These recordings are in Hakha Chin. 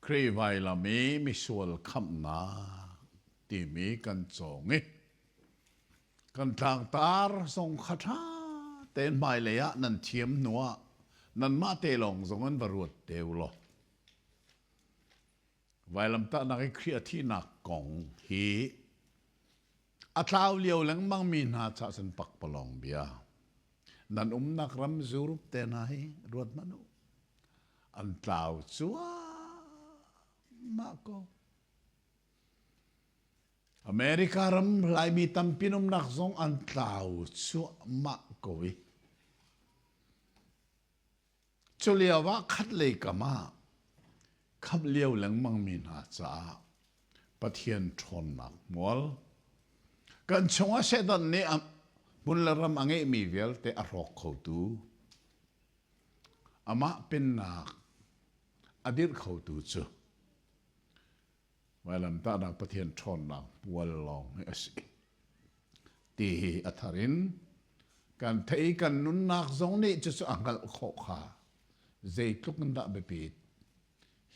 Khrih vailam i misual khamhnak timi kan cawng i kan tlangtar zong kha ṭha tein hmailei ah nan thiam hnu ah nanmah te lawng zong in va ruat te u law vailamtahnak i Khrih a thihnak kong hi a tlau lio lengmang mi hna caah cun pakpalawng bia nan umnak ram Europe te hna hi ruat hmanh u an tlau cuahmah ko. America ram Laimi tampi umnak zong an tlau cuahmah ko i cu lio ah khat lei kam ah khamh lio lengmang mi hna caah Pathian ṭhawnnak hmual kan chungah Satan nih hmun le ram a ngeihmi vialte a hrawk khotu Amah pennak a dirh khotu cu vailamtahnak Pathian ṭhawnnak pual lawng hi a si. Ti hi a thar in kan theih i kan nunnak zong nih cucu a hngalh khawh kha zeitluk in dah biapit.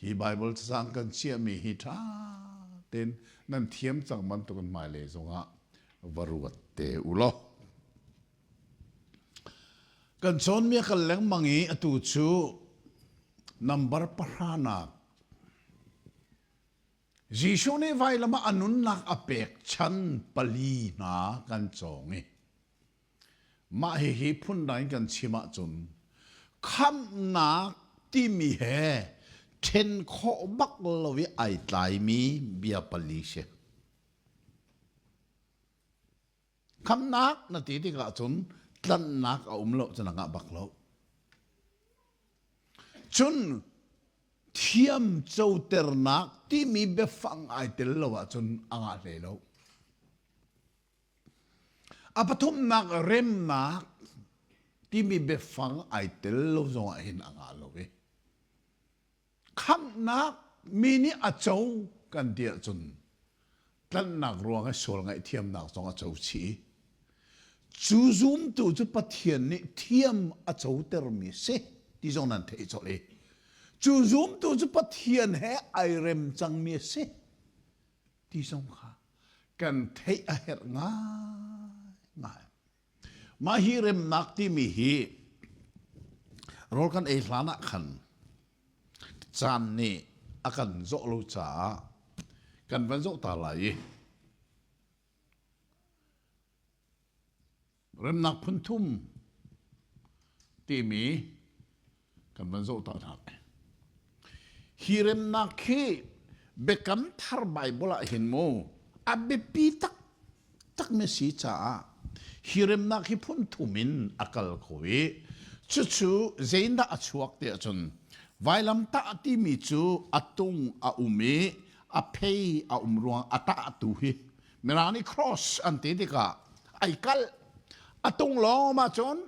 Hi Baibal cacang kan chiahmi hi ṭha tein nan thiam cang bantukin hmailei zongah va ruat te u law. Kan cawnmi a kal lengmang i atu cu nambar pahranak Jesuh nih vailam ah a nunnak a pek chan pali hna kan cawng i mah hihi phundang in kan chim ahcun khamhnak timi he ṭhen khawh bak lo i ai tlaimi bia pali si. Khamhnak na ti tikah cun tlanhnak a um lo cu na ngah bak lo. Cun thiam coternak timi biafang ai tel lo ahcun a ngah hlei lo. A pathumnak remnak timi biafang ai tel lo zongah hin a ngah lo i Khamhnak mi nih a co kan ti ahcun tlanhnak ruang i sual ngaihthiamnak zong a co chih i cu zumtu cu Pathian nih thiam a cotermi si ti zong nan theih colh i cu zumtu cu Pathian he ai rem cangmi a si ti zong kha kan theih a herh ngaingai. Mah hi remnak timi hi rawl kan ei hlan ah khan caan nih a kan zawh lo caah kan van zawh ta lai i remnak phun thum timi kan van zoh ta hna lai. Hi remnak hi Biakam Thar Baibal ah hin mu a biapi taktak mi si caah hi remnak hi phun thum in a kal kho i cucu zeidah a chuak ti ahcun vailamtah timi cu a tung a um i a phei a um ruang a tah tu hi mirang nih cross an ti tikah ai kalh a tung lawng ah cun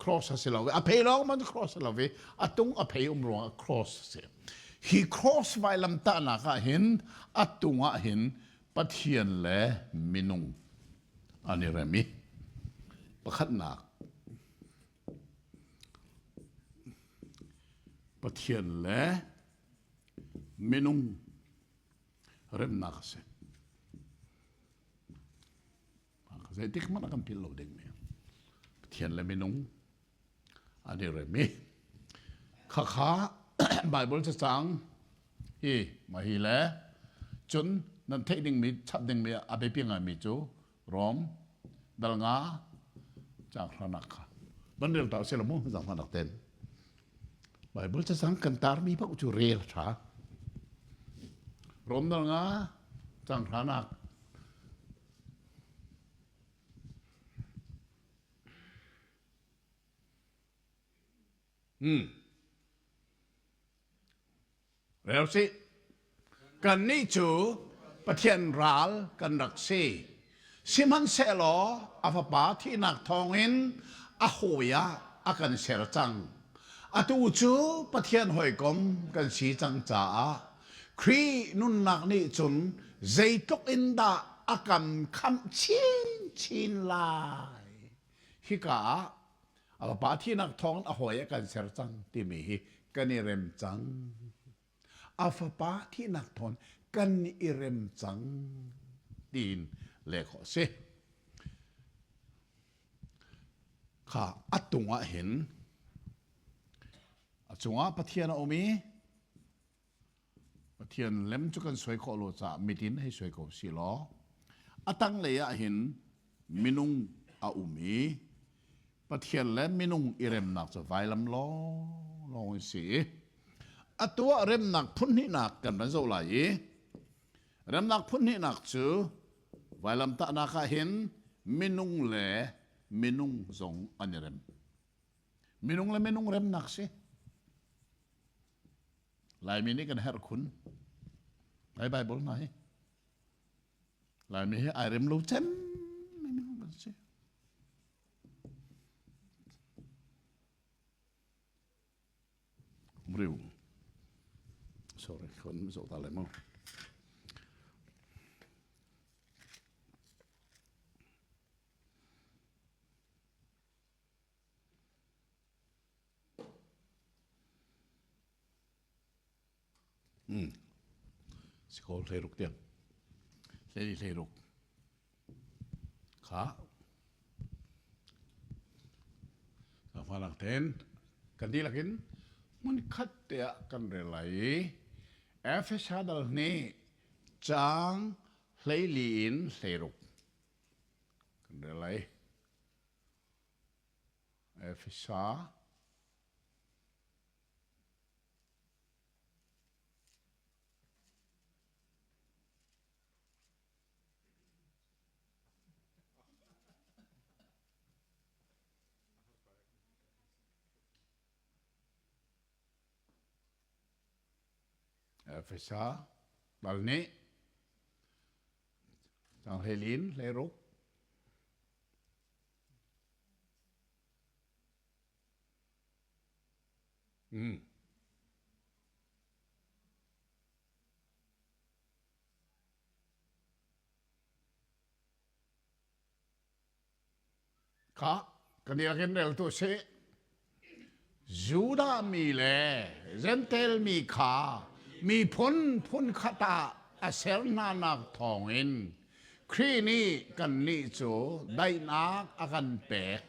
cross a si lo a phei lawng man cross a lo i a tung a phei um ruangah cross a si hi cross vailamtahnak ah hin a tung ah hin Pathian le minung an i rem i pakhatnak Pathian le minung remnak a si Zeitik hmanh a kan philh lo dingmi Pathian le minung an i rem i khakha Bible cacang hi mah hi le cun nan theih dingmi chap dingmi a biapi ngaimi cu Rom dal nga caang hranak kha van rel ta usih law mu zaang hranak ten Bible cacang kan tarmi paoh cu rel a ṭha Rom dal nga caang hranak Hmm. Rel sih. Kannih cu Pathian ral kan rak si. Sihmanhsehlaw a fapa thihnak thawngin a hawi ah a kan ser cang. Atu cu Pathian hawikom kan si cang caah Khrih nunnak nih cun zeitluk in dah a kan khamh chinchin lai. Hika ah a fapa thihnak thawngin a hawi a kan ser cang timi hi kan i rem cang. A fapa thihnak thawn kan i rem cang tiin leh khawh a si. Kha a tung ah hin a cungah Pathian a um i Pathian lem cu kan suai khawh lo caah mit in hei suai ko si law a tanglei ah hin minung a um i Pathian le minung i remnak cu vailam lawnglawng in si i atu ah remnak phun hnihnak kan van zoh lai i remnak phun hnihnak cu vailamtahnak ah hin minung le minung zong an i rem. Minung le minung remnak si. Laimi nih kan herh khun. Lai Bible hna hi. Laimi hi ai rem lo cem minung kan si. Riu. Sorry, kon zo ta le mo. Mm. Si ko hlei ruk tiang. Hlei hlei ruk. Kha. Hmalak ten kan dihlak in hmun khat te ah kan rel lai i Efesa dal hnih caang 14 in 16 kan rel lai. Efesa Efesa bal nih cang hlei hlei ruk Mm. Kha kan i rak in rel tu si. Judah mi le Jentail mi kha miphun phunkhat ah a ser hnanak thawngin Khrih nih kannih cu daihnak a kan pek.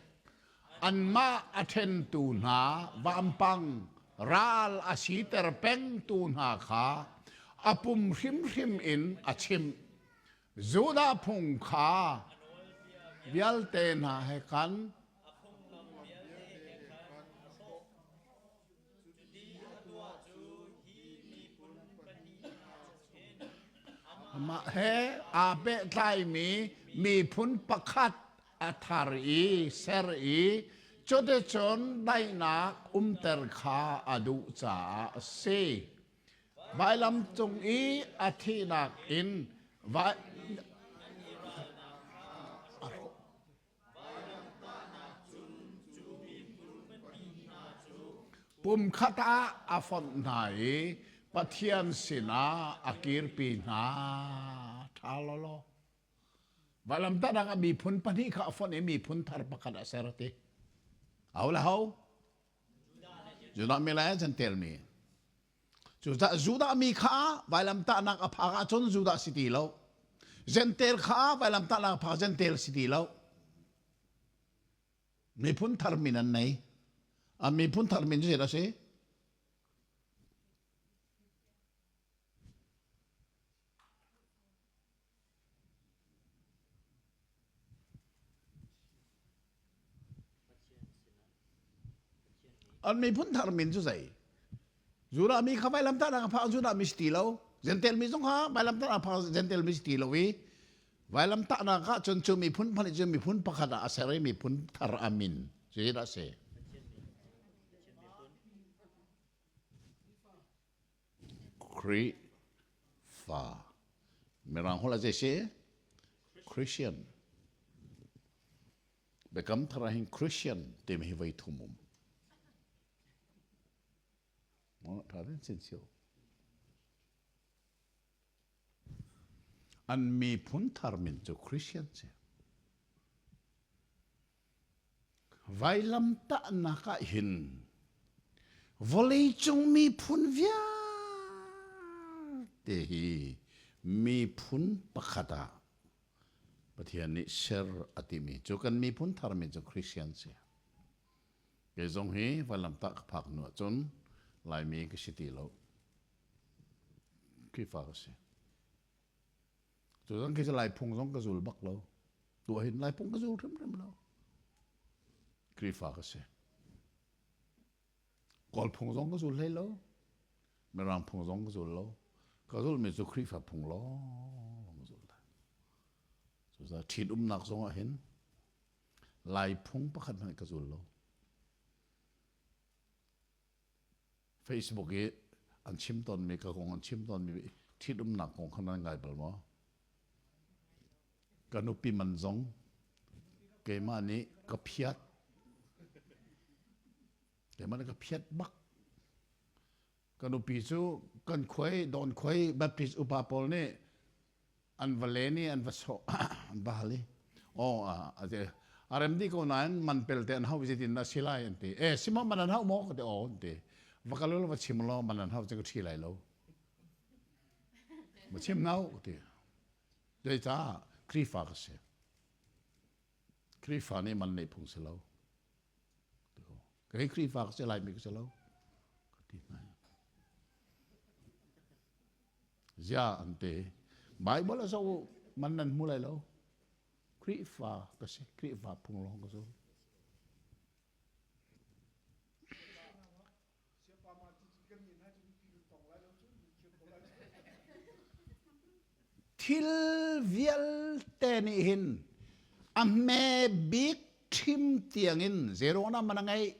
Anmah a ṭhentu hna vampang ral a siter pengtu hna kha a pum hrimhrim in a chimh. Judah phung kha vialte hna he khan Amah he aa pehtlaimi miphun pakhat a thar i ser i cuticun daihnak umter kha a duh caah a si. Vailam cung i a thihnak in vai Pumkhat ah a fonh hna i Pathian sinah a kirpi hna. Ṭha lawlaw. Vailamtahnak ah miphun pahnih kha a fonh i miphun thar pakhat a ser ti. Ho le ho? Judah mi le Jentail mi. Cucaah Judah mi kha vailamtahnak a phak ahcun Judah si ti lo. Jentail kha vailamtahnak a phak Jentail si ti lo. Miphun thar min an nei. An miphun thar min cu zeidah a si? An miphun thar min cu zei? Judah mi kha vailamtahnak a phak Judah mi si ti lo. Jentail mi zong kha vailamtahnak a phak Jentail mi si ti lo i vailamtahnak ah cun cu miphun pahnih cu miphun pakhat ah a ser i miphun thar a min cu hi dah a si. Khrihfa. Mirang holh ah zei si? Christian. Biakam thar ah hin Christian timi hi voi thum um. Tha den sin sio. An miphun thar min cu Christian si. Vailamtahnak ah hin vawleicung miphun vialte Vialte hi miphun pakhat ah Pathian nih ser a timi cu kan miphun tharmi cu Christian si. Kei zong hi vailamtah ka phak hnu ahcun Laimi ka si ti lo. Khrihfa ka si. Cu zong khi cu Laiphung zong ka zul bak lo. Tuah hin Laiphung ka zul hrimhrim lo. Khrihfa ka si. Kawl phung zong ka zul hlei lo. Mirang phung zong ka zul lo. Ka zulmi cu Khrihfa phung lawng ka zul lai. Cucaah ṭhitumnak zong ah hin Lai phung pakhat hmanh ka zul lo. Facebook i an chim tawnmi ka kong an chim tawnmi ṭhitumnak kong kha nan ngai bal maw? Ka nupi man zong keimah nih ka phiat. Keimah nih ka phiat bak. Ka nupi cu kan khuai, Dawn khuai Baptist upa pawl nih an va len i an va sawh an va hal i aw a rem dih ko nain man pelte an hauh zeitin dah si lai an ti. E si maw man an hauh maw ka ti aw an ti. Va kal u law va chim law man an hauh cu ka ṭhi lai lo. Va chim hna u ka ti. Zeicah Khrihfa ka si. Khrihfa nih man neih phung si lo. Kei Khrihfa ka si Laimi ka si lo. Ka ti hna. Zia an ti. Bible a zoh man nan hmu lai lo. Khrihfa ka si. Khrihfa phung lawng ka zul. Thil vialte nih hin a hme bik ṭhim tiangin zeiruangah man a ngeih?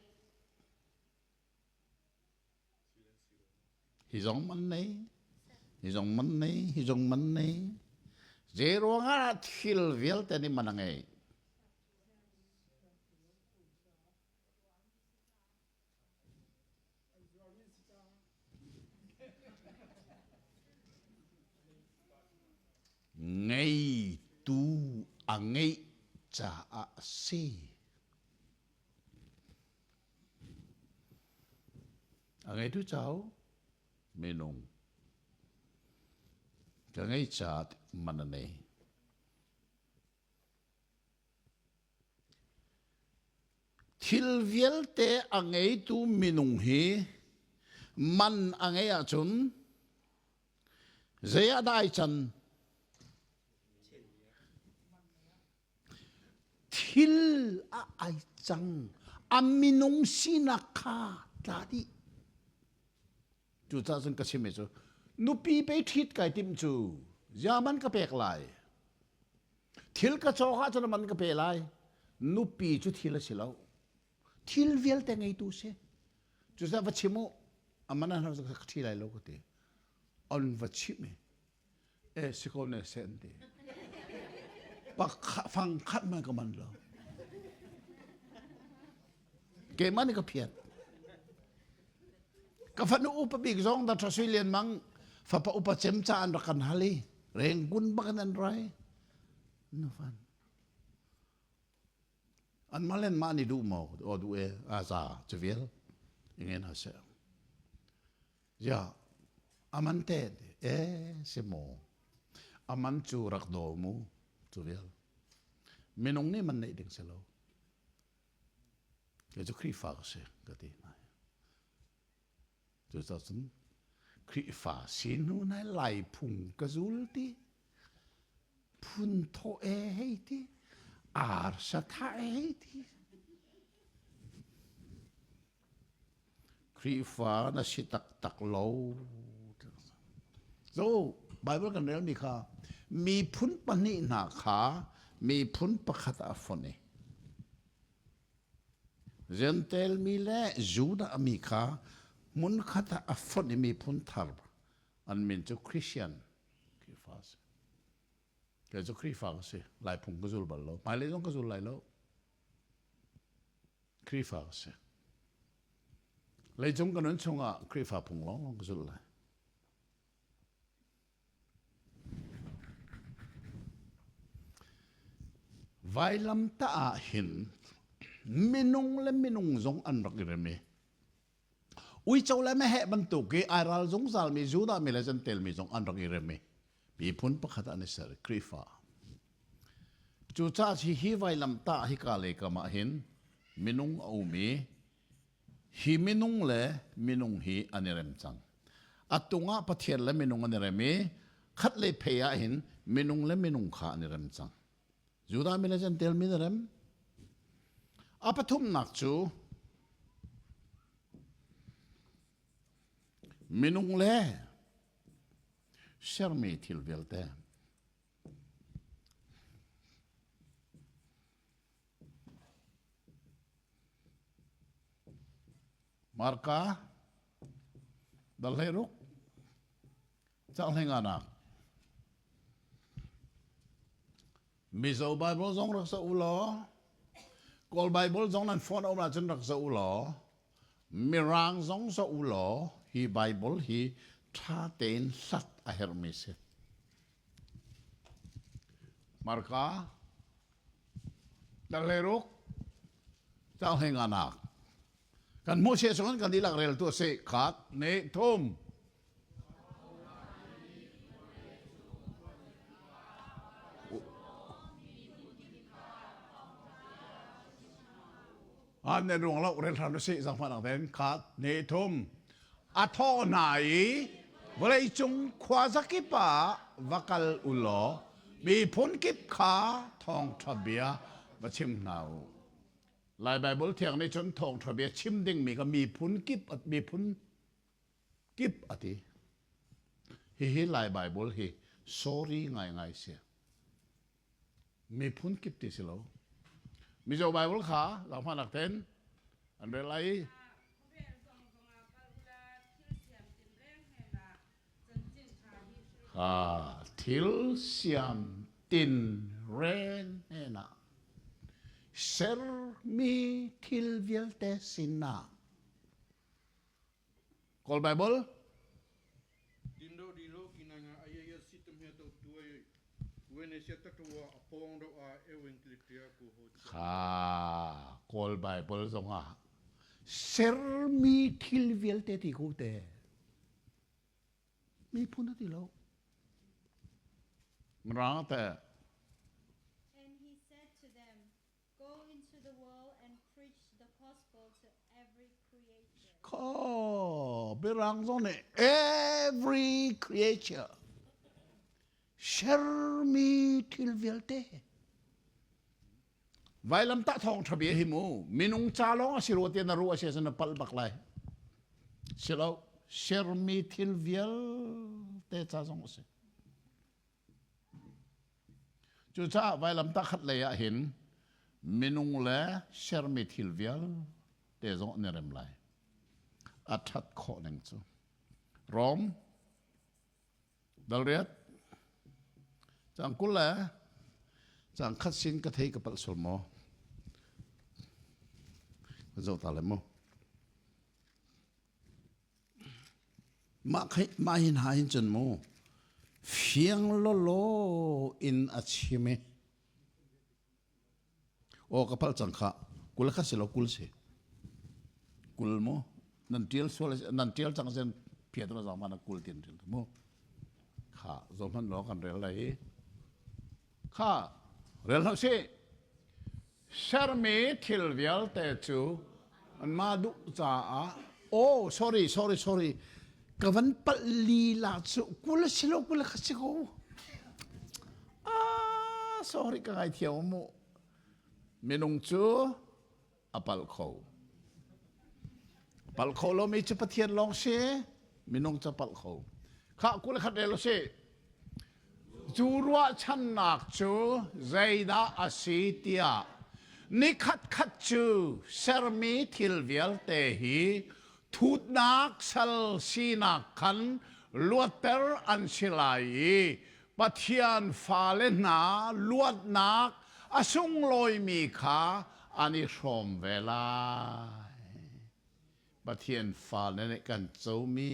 Hi zong man nei, hi zong man nei, hi zong man nei. Zeiruangah thil vialte nih man a ngeih? Ngeitu a ngeih caah a si. A ngeitu cau minung ka ngei caah man a nei. Thil vialte a ngeitu minung hi man a ngeih ahcun zei ah dah ai can? Thil ah ai cang. A minung sinak kha tla dih. Cucaah cun ka chim cu nupi pei ṭhit kai timh cu zia man ka pek lai. Thil ka cawk ahcun a man ka pe lai. Nupi cu thil a si lo. Thil vialte ngeitu si. Cucaah va chim u. A man an har ka ṭhi lai lo ka ti. On va chim i e si ko ne se an ti. Pakha fang khat man ka man lo. Keimah nih ka phiat. Ka fanu upa bik zong da ṭha sui lian mang fapa upa cem ca an rak kan hal i rengkun bak in an rai. Nu fan. An mah len mah nih duh maw? O duh e a za cu vial. Ingen ha se. Ya aman te e si maw? Aman cu rak daw mu cu vial. Minung nih man neih ding si lo. Kei cu Khrihfa ka si ka ti hna. Cucaah cun Khrihfa si hnu nai Lai phung ka zul ti, phun thawh e hei ti, ar satha e hei ti. Khrihfa na si taktak lo. So, Bible kan relmi kha miphun pahnih hna kha miphun pakhat ah a fonh i Jentail mi le Judah mi kha hmunkhat ah a fonh i miphun thar an min cu Christian Khrihfa a si. Kei cu Khrihfa ka si. Laiphung ka zul bal lo. Hmailei zong ka zul lai lo. Khrihfa ka si. Leicung ka nun chungah Khrihfa phung lawng ka zulh lai. Vailamtah ah hin minung le minung zong an rak i rem i. Uico le meheh bantuk i ai ral zungzalmi Judah mi le Jentail mi zong an rak i rem i miphun pakhat an i ser Khrihfa. Cucaah hi hi vailamtah hika lei kam ah hin minung a um i hi minung le minung hi an i rem cang. A tung ah Pathian le minung an i rem i khatlei phei ah hin minung le minung kha an i rem cang. Judah mi le Jentail mi na rem. A pathumnak cu minung le sermi thil vialte. Marka dal 16 cang hleinganak. Mizo Bible zong rak zoh u law, Kawl Bible zong nan phone a um ahcun rak zoh u law, Mirang zong zoh u law, hi Bible hi ṭha tein hlat a herhmi si. Marka dal 16 cang hleinganak. Kan hmuh sia chungin kan dihlak rel tu a si. Khat, ne, thum. An ne ruang lo rel hram si zangfah nak ten khat ne thum a thaw hna i vawleicung khua zakip ah va kal u law miphun kip kha thawngṭha bia va chim hna u. Lai Baibal thiang nih cun thawngṭha bia chim dingmi kha miphun kip miphun kip a ti. Hihi Lai Baibal hi sorry ngaingai si. Miphun kip ti si lo. Mizo Bible kha zangfahnak ten an rel lai i thil siam tin reng hnenah sermi thil vialte sinah Kawl Bible Kha Kawl Bible zongah sermi thil vialte ti ku te miphun a ti lo. Mirang te And he said to them, Go into the world and preach the gospel to every creature. Kho Mirang zong nih every creature sermi thil vialte vailamtah thawngṭha bia hi mu minung ca lawng a si rua tiah na ruah a si ahcun na palh bak lai silo sermi thil vialte ca zong a si Cucaah vailamtah khat lei ah hin minung le sermi thil vialte zong an i rem lai. A ṭhat khawh ning cu. Rom dalriat cang 20 le cang khat sin ka thei ka palh sual maw? Ka zoh ta le mu. Mah hi hna hin cun mu fiang lawlaw in a chim i aw ka palh cang khah 20 kha si lo 20 si 20 mu nan ṭial sual nan ṭial cang sen phiat ra zong mana 20 tin ṭial mu kha zo hman law kan rel lai hi kha rel hlah sih Sermi thil vialte cu anmah duh caah oh sorry sorry sorry ka van palh lila cu 20 si lo 20 kha si ko ah sorry ka ngaithiam mu minung cu a palh kho palh kho lomi cu Pathian lawng si minung cu palh kho kha 21 rel si cu ruahchannak cu zeidah a si tiah nikhat khat cu sermi thil vialte hi thutnak sal sinak khan luatter an si lai i Pathian fale hna luatnak a sunglawimi kha an i hrawm ve lai. Pathian fale nih kan comi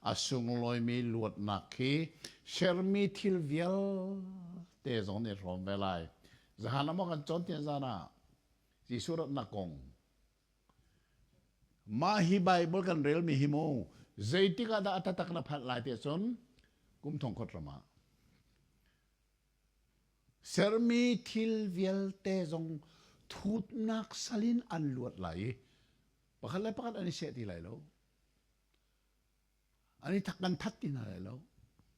a sunglawimi luatnak hi sermi thil vialte zong nih hrawm ve lai. Zahan ah maw kan cawn tian zan ah Jesuh ratnak kong. Mah hi Bible kan relmi hi mu zeitik ah dah a taktak na phanh lai ti cun kum thongkhat ram ah sermi thil vialte zong thutnak salin an luat lai i pakhat le pakhat an i seh ti lai lo. An i thak kan that ti hna lai lo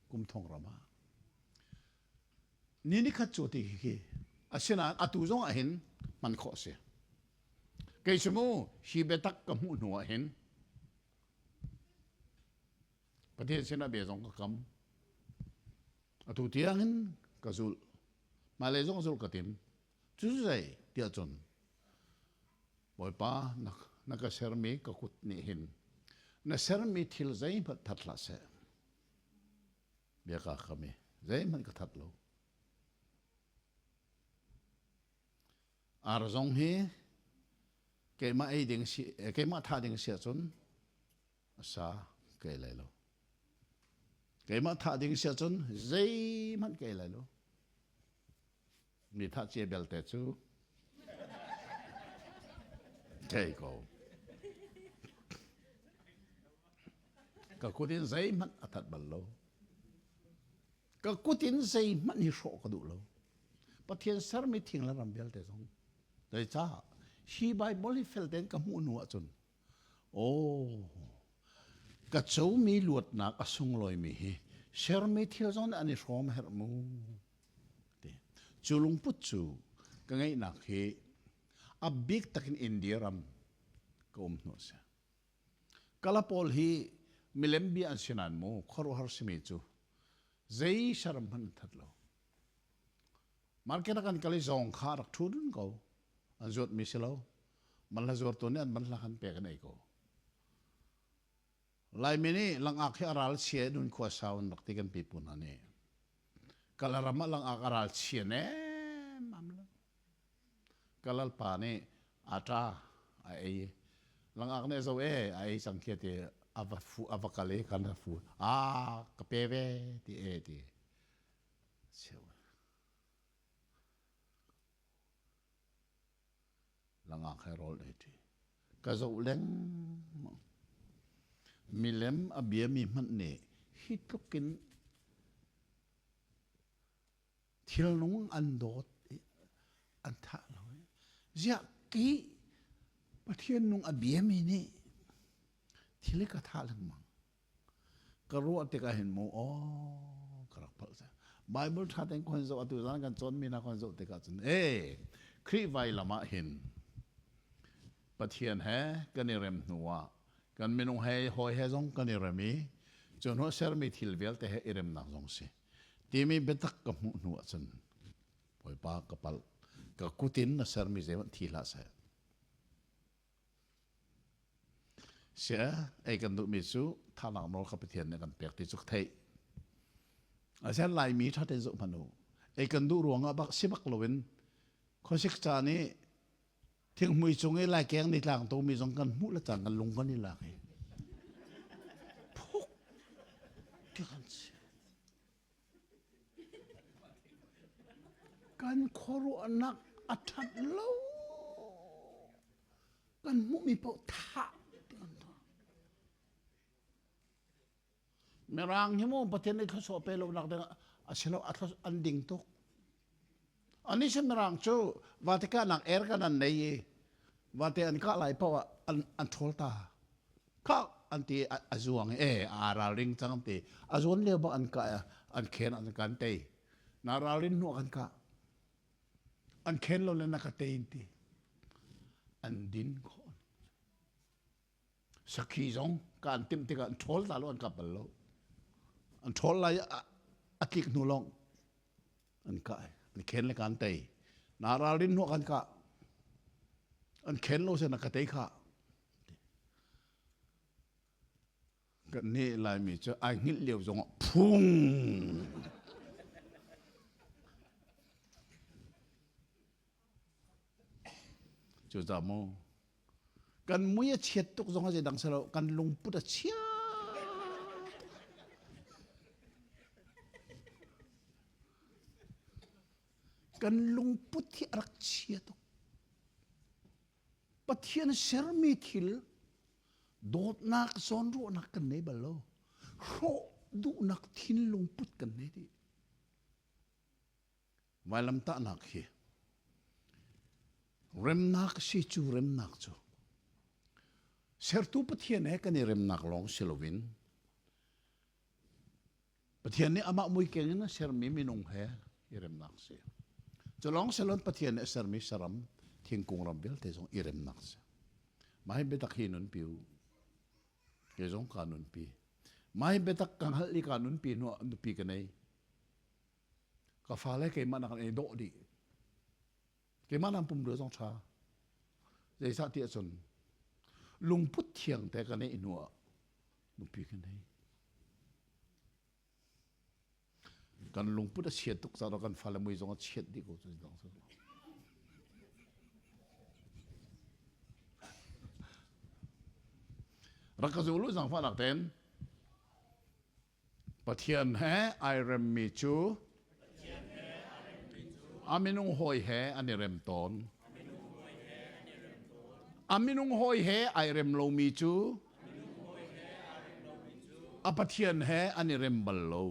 kum thong ram ah. Ni ni khat cu ti khi asinain atu zong ah hin hman khawh a si. Kei cu mu hi biatak ka hmuh hnu ah hin Pathian sinah bia zong ka kam. Atu tiang hin ka zulh. Hmailei zong zulh ka tim. Cu zei tiah cun Bawipa na, na ka sermi ka kut nih hin na sermi thil zeihmanh that hlah seh. Bia ka kam i zeihmanh ka that lo. Ar zong hi keimah ei ding si keimah thah ding si ahcun a sa ka ei lai lo. Keimah thah ding si ahcun zeihmanh ka ei lai lo. Mi thah cia belte cu thei ko. Ka kut in zeihmanh a that bal lo. Ka kut in zeihmanh hi hrawh ka duh lo. Pathian sermi thing le ram vialte zong. Zeicah hi Bible hi fel tein ka hmuh hnu ahcun Aw, ka comi luatnak a sunglawimi hi sermi thil zong nih an i hrawm herh mu. Ti. Cu lungput cu ka ngeihnak hi a bik takin India ram ka um hnu a si. Kala pawl hi milem bia an si nain mu khuaruahhar simi cu zei saram hmanh an that lo. Market ah kan kal i zawng kha rak ṭhu dun ko. An zuatmi si lo. Manhla zuartu nih an manhla khan pek an ei ko. Laimi nih langak hi a ral chia nun khua sau an rak ti kan pipu hna nih. Kalaram ah langak a ral chia nem am lo. Kalal pa nih ata a ei. Langak nih zo e a ei cang khi ti a va fu a va kal i kan fu a ka pe ve ti e ti. Cheu. Langak he rawl ei ṭi. Ka zoh lengmang. Milem a biami hmanh nih hi tluk in thilnung an dawt i an thah lo. Ziah ki Pathian nung a biami nih thil ka thah lengmang. Ka ruah tikah hin mu aw ka rak palh cang. Bible ṭha tein kan zoh atu zan kan cawnmi hna kan zoh tikah cun ee Khrih vailam ah hin Pathian he kan i rem hnu ah kan minung he hawi he zong kan i rem i cu hnu sermi thil vialte he i remnak zong si timi biatak ka hmuh hnu ah cun Bawipa ka palh ka kut in na sermi zeihmanh thi hlah seh Sia ei kan duhmi cu thahnak nawl kha Pathian nih a kan pek ti cu ka theih. Asian Laimi ṭha tein zoh hmanh u. Ei kan duh ruangah bak si bak loin khuasik caan i thinghmui cung i laikeng nitlang tomi zong kan hmuh le cang kan lung kan i lak i phuk ti kan si. Kan khuaruahnak a ṭhat lo. Kan hmuhmi paoh thah ti kan tuah. Mirang hi mu Pathian nih thluachuah pe lonak ding a si lo an ding tuk. Ani sin Mirang cu Vatican nak air kan an nei i vate an kah lai paoh ah an an ṭhawl ta. Kha an ti a zuang e a ralring cang an ti. A zuan lio bak an kah an khen an kan tei. Na ralrin hnu kan kah. An khen lo le na ka tei ti. An din khawh. Sakhi zong ka an timh tikah an ṭhawl ta lo an kap bal lo. An ṭhawl lai a tlik hnu lawng an kah an khen le kan tei. Na ralrin hnu kan kah. An khen lo se na ka tei kha. Kan nih Laimi cu ai hngilh lio zongah phung. Cucaah mu kan mui a chiat tuk zong a zeidang si lo kan lungput a chia kan lungput hi a rak chia tuk Pathian sermi thil. Dawtnak zawnruahnak kan nei bal lo. Hrawh duhnak thinlung put kan nei dih. Vailamtahnak hi remnak si cu remnak cu sertu Pathian he kan i remnak lawng si loin Pathian nih amah muikeng in a sermi minung he i remnak si. Cu lawng si loin Pathian nih a sermi saram thingkung ram vialte zong i remnak si. Mah hi biatak hi nunpi u. Kei zong kaa nunpi. Mah hi biatak ka hngalh i kaa nunpi hnu ah nupi ka nei. Ka fale keimah nak an i dawh dih. Keimah nak pumrua zong ṭha. Zeicah tiah cun lungput thiang te ka neih hnu ah nupi ka nei. Kan lungput a chiat tuk caah kan fale mui zong a chiat dih ko cu dang cu. Rak ka zul u zangfahnak ten. Pathian he ai remmi cu a minung hawi he an i rem tawn. A minung hawi he ai rem lomi cu a Pathian he an i rem bal lo.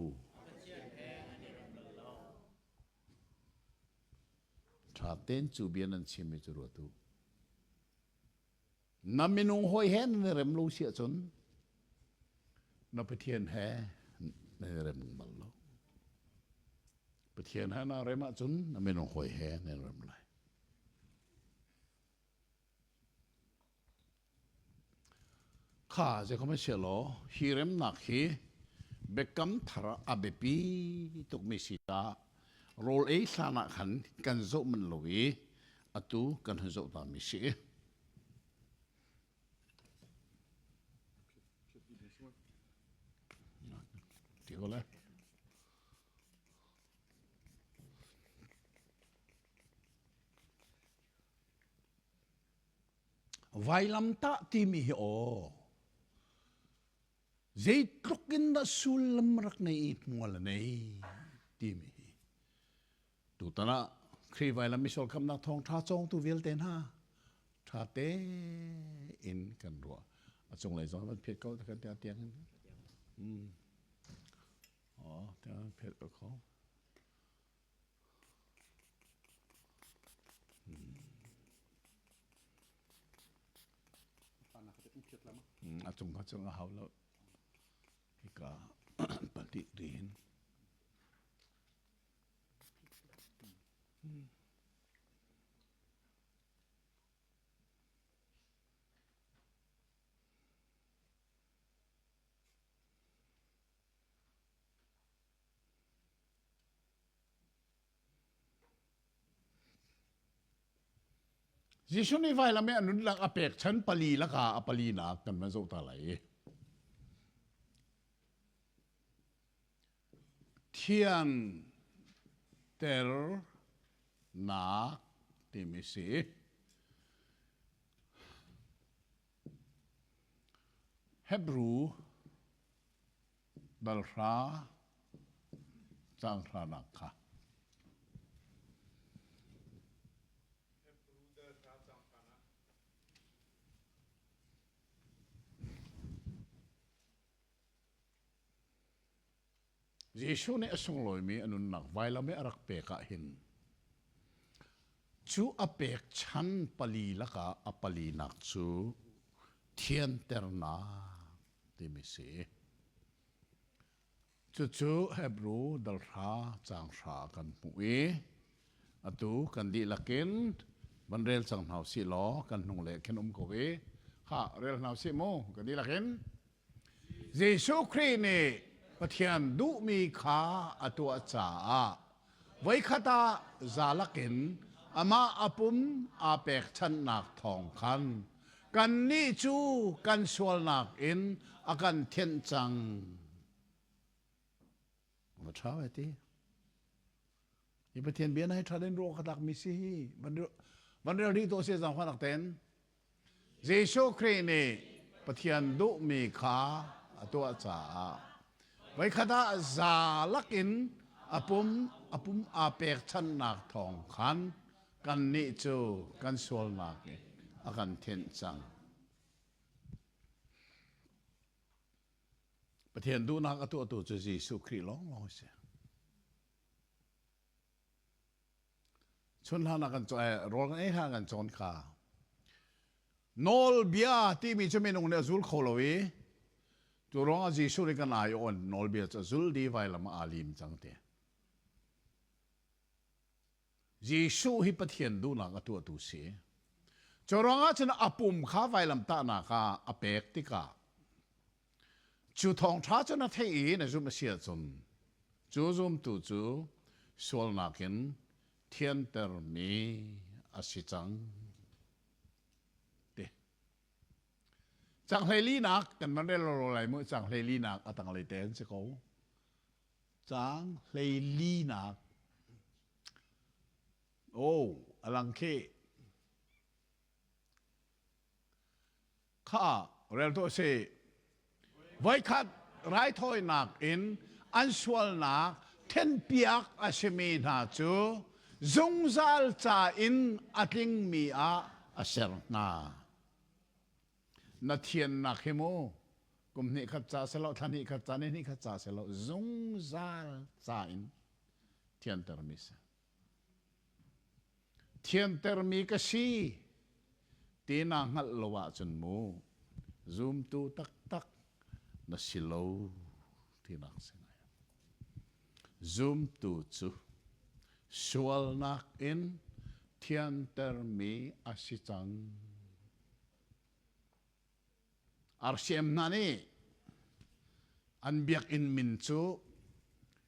Ṭha tein cu bia nan chimmi cu ruat u. Na minung hawi he nan i rem lo si ahcun na Pathian he nan i rem bal lo. Pathian he naa rem ahcun na minung hawi he nan i rem lai. Kha zeikhom a si law hi remnak hi biakam thar a biapi tukmi si caah rawl ei hlan ah khan kan zoh manh lo i atu kan hun zoh ta mi si. Ti ko le. Vailamtah timi hi aw zeitluk in dah sullam rak nei i hmual a nei timi hi Tutan ah Khrih vailam misual khamnak thawngṭha cawngtu vialte hna ṭha tein kan ruah. A cunglei zong van phiat ko kan tiang tiang in. Mm. Oh, tiang phiat ko kho. Mm. A cung kha cung a hau lo. Hika pali rihin. Jesuh nih vailam i a nunnak a pekchan pali lakah a palinak kan van zoh ta lai. Thianternak timi si. Hebru balhra caang hranak kha. Hebru dalhra caang hranak. Jesuh nih a sunglawimi a nunnak vailam i a rak pek ah hin cu a pekchan pali lakah a palinak cu thianternak timi si. Cucu Hebru dalhra caang hra kan hmuh i atu kan dihlak in van rel cang hna usih law kan hnung le khin um ko i ha rel hna usih mu kan dihlak in Jesuh Khrih nih Pathian duhmi kha a tuah caah voikhat ah zalak in amah a pum aa pekchanhnak thawng khan kannih cu kan sualnak in a kan thianh cang. Va ṭha ve ti. Hi Pathian bia na hi ṭha den ruah ka tlak mi si hi. Van rel rih to se zang hwanak ten. Jesuh Khrih nih Pathian duhmi kha a tuah caah voikhat ah za lakin a pum a pum aa pekchanhnak thawng khan kannih cu kan sualnak in a kan thianh cang. Pathian duhnak a tuahtu cu Jesuh Khrih lawnglawng a si. Chun hlan ah kan rawl kan ei hlan kan cawn kha. Nawlbia timi cu minung nih a zul kho lo i cu ruangah Jesuh nih kan ai awn nawlbia cu a zul dih vailam ah aa lim cang ti. Jesuh hi Pathian duhnak a tuahtu si. Cu ruangah cun a pum kha vailamtahnak ah a pek tikah cu thawngṭha cu na theih i na zumh a si ahcun cu zumtu cu sualnak in thiantermi a si cang. Ti. Cang hleilinak kan van rel lo lai mu cang hleilinak a tanglei te an si ko. Caang hleilinak. Oh, a lang khi. Kha rel tuah si. Voikhat raithawinak in an sualnak thenpiak a simi hna cu zungzal ca in a tlingmi ah a ser hna. Na thiannak hi mu kum hnih khat ca si lo, thla hnih khat ca, ni hnih khat ca si lo, zungzal ca in thiantermi si. Thiantermi ka si ti naa hngalh lo ahcun mu zumtu taktak na si lo tinak si ngai. Zumtu cu sualnak in thiantermi a si cang. RCM hna nih an biakinn min cu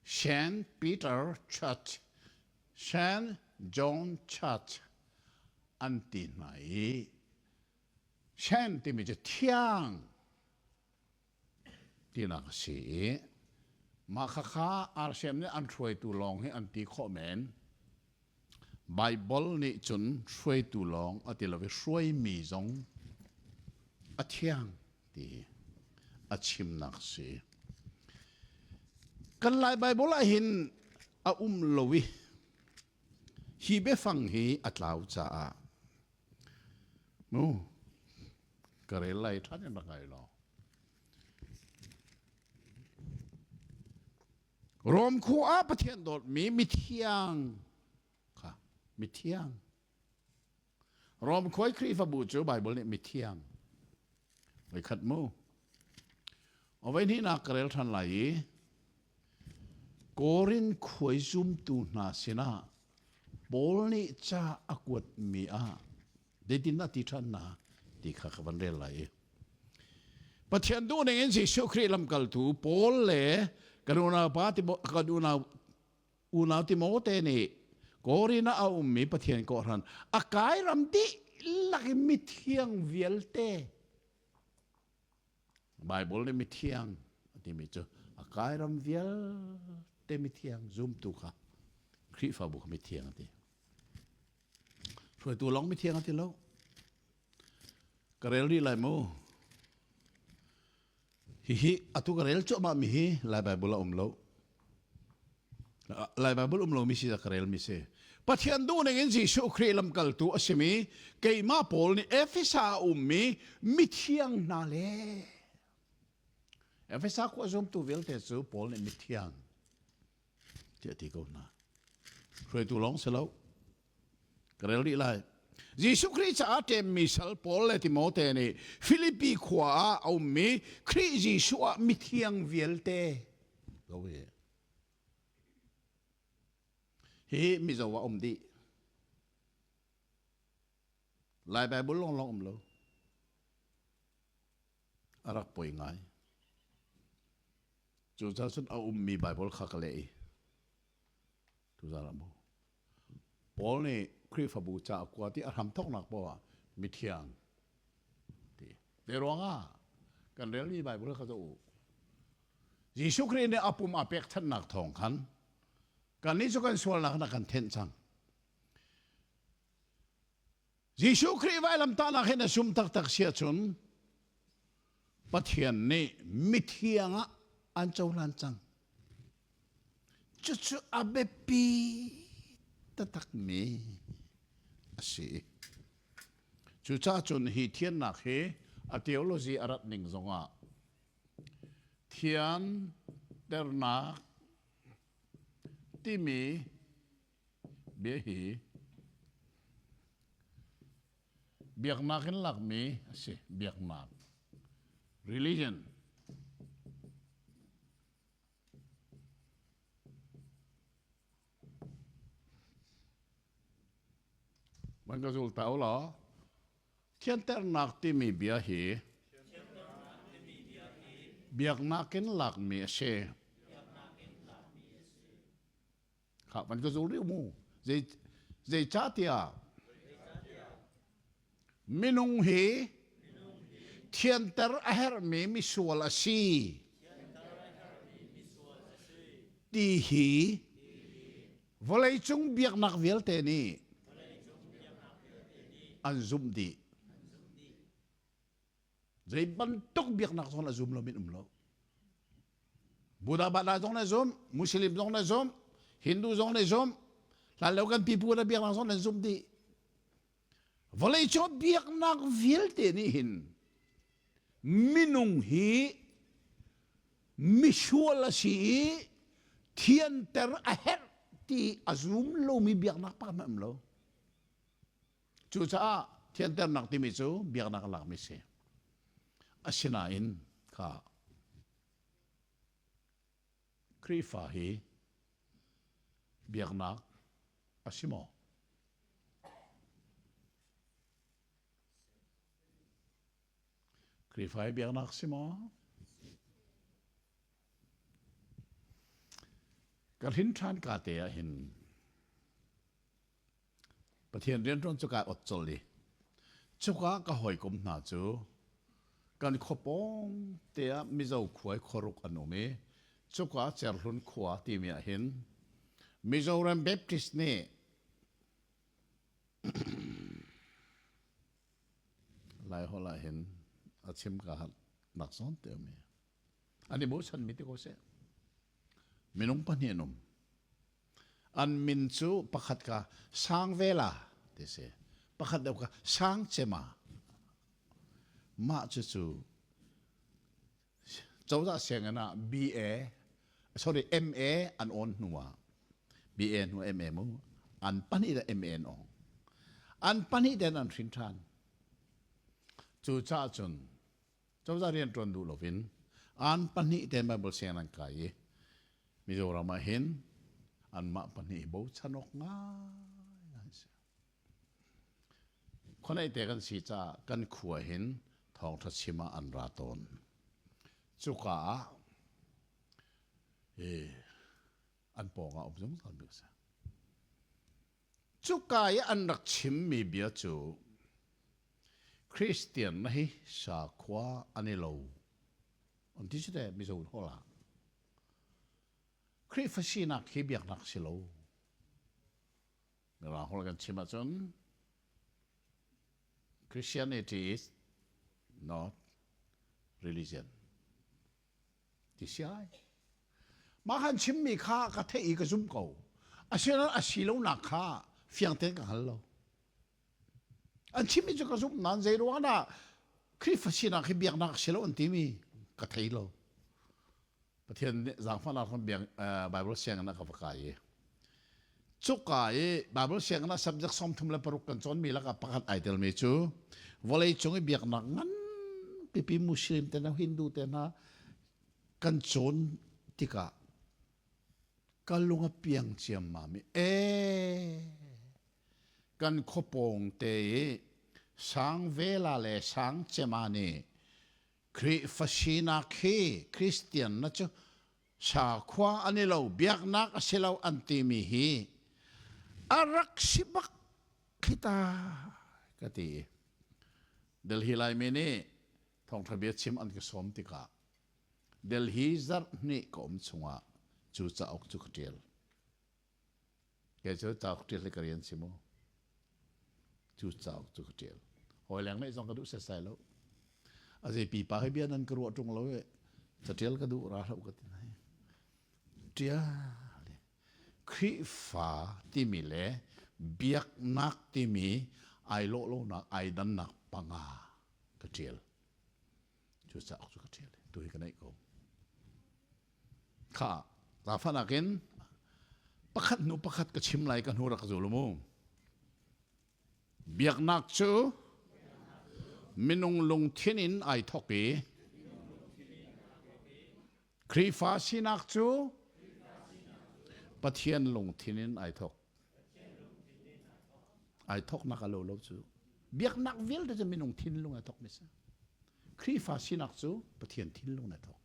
Saint Peter Church, Saint John Church an ti hna i Saint timi cu thiang tinak a si i mah khakha RCM nih an hruaitu lawng hi an ti khawh men. Baibal nih cun hruaitu lawng a ti lo i hruaimi zong a thiang ti a chimnak a si. Kan Lai Baibal ah hin a um lo i hi biafang hi a tlau caah mu ka rel lai ṭhan in rak ngai law. Rom khua ah Pathian dawtmi mithiang kha mithiang Rom khua i Khrihfabu cu Baibal nih mithiang voikhat mu Avei hnihnak ka rel ṭhan lai i Korin khuai zumtu hna sinah Paul nih ca a kuatmi ah zeitindah ti ṭhan na ti kha ka van rel lai i Pathian duhning in Jesuh Khrih lamkaltu Paul le kan unaupa kan unau unau Timote nih Korin ah a ummi Pathian kawhhran a kai ram dihlak in mithiang vialte Bible nih mithiang a timi cu a kai ram vialte mithiang zumtu kha Khrihfabu kha mithiang a ti. Hruaitu lawng mithiang a ti lo. Ka rel rih lai mu. Hihi atu ka rel cuahmah mi hi Lai Bible a um lo. Lai Bible um lomi si ka rel mi si. Pathian duhning in Jesuh Khrih lamkaltu a simi keimah Paul nih Efesa a ummi mithiang hna le Efesa khua zumtu vialte cu Paul nih mithiang tiah ti ko hna. Hruaitu lawng si lo. Ka rel rih lai. Jesuh Khrih caah ṭemmi sal Paul le Timote nih Filipi khua ah a ummi Khrih Jesuh ah mithiang vialte ko hi. Hi Mizo ah um dih. Lai Bible lawnglawng um lo. A rak poi ngai. Cucaah cun a ummi Bible kha ka leh i tuzaan ah mu. Paul nih Khrihfabu ca a kuat i a hramthawknak paoh ah mithiang ti. Te ruangah kan relmi Bible kha zoh u. Jesuh Khrih nih a pum a pekchanhnak thawng khan kannih cu kan sualnak na kan thenh cang. Jesuh Khrih vailamtahnak hin a sum taktak si ahcun Pathian nih mithiang ah an cohlan cang. Cucu a biapi taktakmi a si. Cucaah cun hi thiannak hi a theology a rat ning zongah. Thianternak timi bia hi biaknak in lakmi a si. Biaknak. Religion. Van ka zul ta u law. Thianternak timi bia hi biaknak in lakmi a si. Kha van ka zul rih mu. Zei zeicahtiah minung hi thianter a herhmi misual a si ti hi vawleicung biaknak vialte nih an zumh dih. Zei bantuk biaknak zong na zum lo min um lo. Buddha Bada zong na zum, Muslim zong na zum, Hindu zong na zum, hlan lo kan pipu na biaknak zong nan zum dih. Vawleicung biaknak vialte nih hin minung hi misual a si i thianter a herh ti a zum lomi biaknak pakhat hmanh um lo. Cucaah thianternak timi cu biaknak a lakmi si. Asinain kha Khrihfa hi biaknak a si maw? Khrihfa hi biaknak si maw? Ka hrin ṭhan ka te ah hin Pathian rianṭuan cu kai ot colh i cuka ka hawikom hna cu kan khua pawng te ah Mizo khua i khuaruk an um i cuka Cerhlun khua timi ah hin Mizoram Baptist nih Laiholh ah hin a chim ka nak zawn te um i an i bochan mi ti ko seh. Minung pahnih an um. An min cu pakhat ka Sangvela ti si. Pakhat deuh ka Sangcema. Mah cucu cozah sianginn ah BA sorry MA an awn hnu ah BA hnu MA mu an pahnih da MA an ong. An pahnih den an hrin ṭhan. Cucaah cun cozah rian ṭuan duh loin an pahnih te Bible sianginn an kai i Mizoram ah hin anmah pahnih hi bochan awk ngai an si. Khuanaih te kan si caah kan khua hin thawngṭha chim ah an ra tawn. Cuka ah an pawng ah um zungzal mi a si. Cuka i an rak chimmi bia cu Christian na hi sakhua an i lo an ti cu teh Mizo holh ah. Khrihfa sinak hi biaknak si lo. Mirang holh kan chim ahcun Christianity is not religion. Ti si ai. Mah kan chimmi kha ka theih i ka zum ko. Asinain a si lonak kha fiang tein ka hngal lo. An chimmi cu ka zumh nain zei ruang dah Khrihfa sinak hi biaknak a si lo an timi ka thei lo. Pathian nih zaangfahnak ram biak Bible sianginn ah ka va kai i cuka i Bible sianginn ah subject 36 kan cawnmi lakah pakhat ai telmi cu vawlei cung i biaknak ngan pipi Muslim te hna Hindu te hna kan cawn tikah ka lung a piang ciammam i ee kan khuapawng te i Sangvela le Sangcema nih Khrihfa sinak hi Christian na cu sakhua an i lo biaknak a si lo an timi hi a rak si bak khi ta ka ti. Delhi Laimi nih thawngṭha bia chim an ka sawm tikah Delhi zarh hnih ka um chungah cu cauk cu ka ṭial. Kei cu cauk ṭial hi ka rian si mu. Cu cauk cu ka ṭial. Hawi leng nih zong ka duh setsai lo. A zei pipa hi bia nan ka ruah ṭung lo i caṭial ka duh ra hlah ka ti hna. Ṭial. Khrihfa timi le biaknak timi ai lawh lonak ai dannak panga ka ṭial. Cu cauk cu ka ṭial. Tu hi ka neih ko. Kha zaangfahnak in pakhat hnu pakhat ka chim lai ka hnu rak zul mu. Biaknak cu minung lungthin in ai thawk i Khrihfa sinak cu Pathian lungthin in ai thawk. Ai thawknak a lo lo cu. Biaknak vialte cu minung thinlung ai thawkmi si. Khrihfa sinak cu Pathian thinlung ai thawk.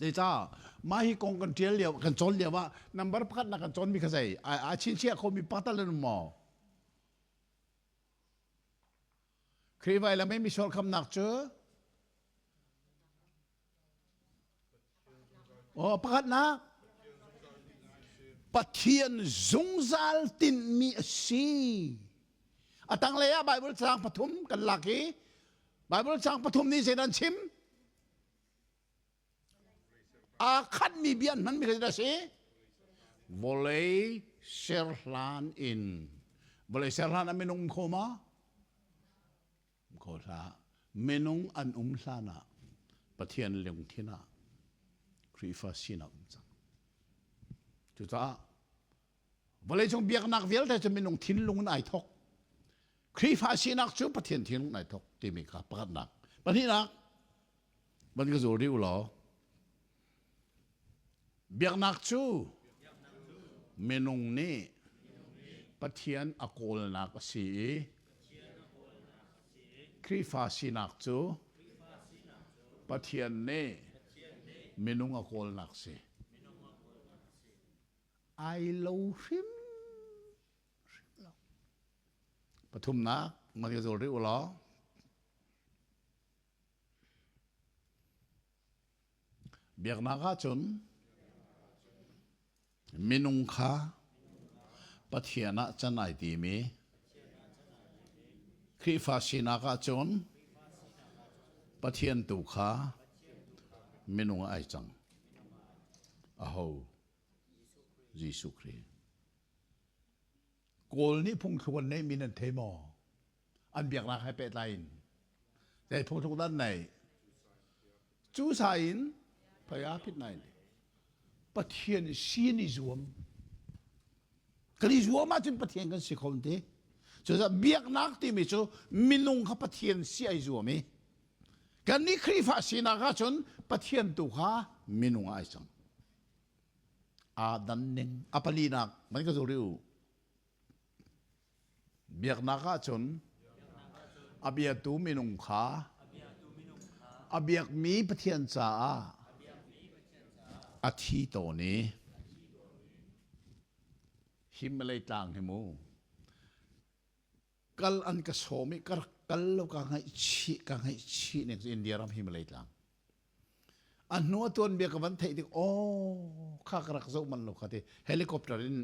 Zeicah mah hi kong kan ṭial lio kan cawn lio ah number pakhat na kan cawnmi kha zei a chinchiah khomi pakhat tal maw? Khrihfa lam i misual khamnak cu Oh, pakhatnak Pathian zungzal tinhmi a si. A tanglei ah Bible caang pathum kan lak i Bible caang pathum nih zeidah an chim? Aa khatmi bia an hmanmi kha zeidah a si? Vawlei serhlan in. Vawlei serhlan ah minung um kho ma? Kho hlah. Minung an um hlan ah Pathian lungthin ah Khrihfa sinak um cang. Cucaah vawleicung biaknak vialte cu minung thinlung in ai thok. Khrihfa sinak cu Pathian thinlung in ai thok timi kha pakhatnak. Pahnihnak, van ka zul rih u law, biaknak cu minung nih Pathian a kawlnak a si i Khrihfa sinak cu Pathian nih minung a kawlnak si. Ai lo hrim hrim lo. Pathumnak, man ka zul rih u law, Biaknak ahcun minung kha Pathian ah can ai timi Khrihfa sinak ahcun Pathian tu kha minung ah ai cang. Aho? Jesuh Khrih. Kawl nih phungthluk an neihmi nan thei maw? An biaknak he pehtlai in. Zei phungthluk dah an neih? Cu sa in phaya phit nai Pathian sin i zuam. Kan i zuam ahcun Pathian kan si kho ti. Cucaah biaknak timi cu minung kha Pathian si ai zuam i kannih Khrihfa sinak ahcun Pathian tu kha minung ah ai cang. Aa dan ning a palinak man ka zul u. Biaknak ahcun a biatu minung kha a biakmi Pathian caah a thi tawn i Himalay tlang hi mu kal an ka sawm i ka rak kal lo ka ngaihchih ka ngaihchih ning India ram Himalay tlang a hnu a tuan bia ka van theih tik aw kha ka rak zoh man lo kha ti helicopter in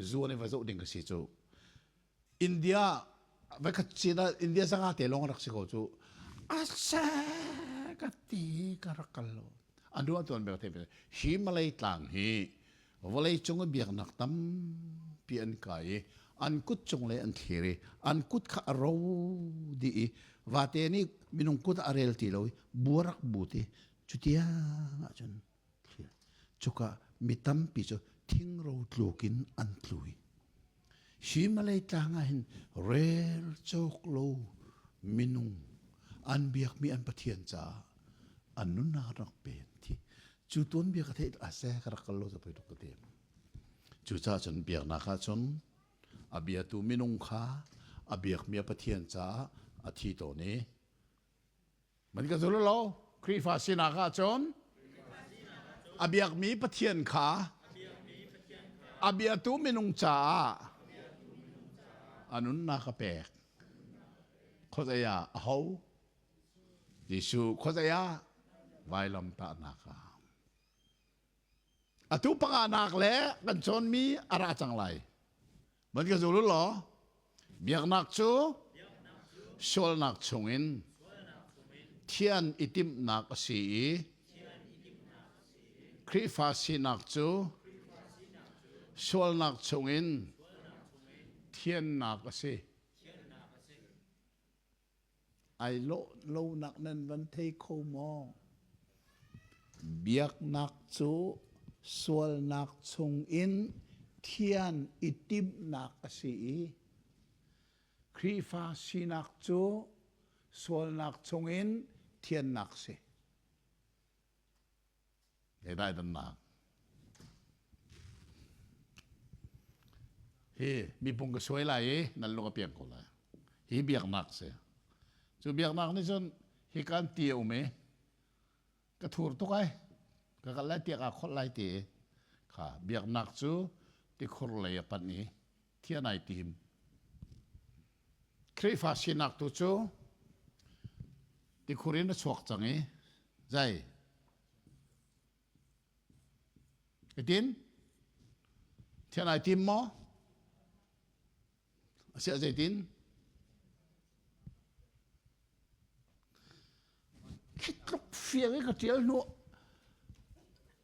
zuan i va zoh ding ka si cu India vai khat chin ah India zanga te lawng rak si ko cu a se ka ti ka rak kal lo a hnu a tuan bia ka theih Himalay tlang hi vawlei cung i biaknak tampi an kai i an kut cung le an thlir i an kut kha a ro dih i vate nih minung kut a rel ti lo i buarak but i cutiang ahcun thlir cuka mi tampi cu thingro tluk in an tlu i Himalay tlang ah hin rel cawk lo minung an biakmi an Pathian caah an nunnak rak pen thi Cu tuanbia ka theih a se ka rak kal lo pei tuk ka ti. Cucaah cun biaknak ah cun a biatu minung kha a biakmi a Pathian caah a thi tawn i man ka zul lo Khrihfa sinak ah cun a biakmi Pathian kha a biatu minung caah a nunnak a pek. Khuazei ah a ho Jesuh khuazei ah vailamtahnak ah. Atu panganak le kan cawnmi a ra cang lai. Van ka zul law, biaknak cu sualnak chungin thian i timhnak a si i Khrihfa sinak cu sualnak chungin thiannak a si. Ai lawh lonak nan van thei kho maw? Biaknak cu sualnak chungin thian i timhnak a si i Khrihfa sinak cu sualnak chungin thiannak si. Zeidah dannak? Hi mipung ka suai lai i nan lung a piang ko lai. Hi biaknak si. Cu biaknak nih cun hi kan ti a um i ka thur tuk ai ka kal lai tiah kaa kholh lai ti kha biaknak cu tikhur lei a panh i thian ai tim. Khrihfa sinak tu cu tikhur in a chuak cang i Zei? Itin? Thian ai tim maw? Asiah zeitin? Khi tluk fiang i ka ṭial hnu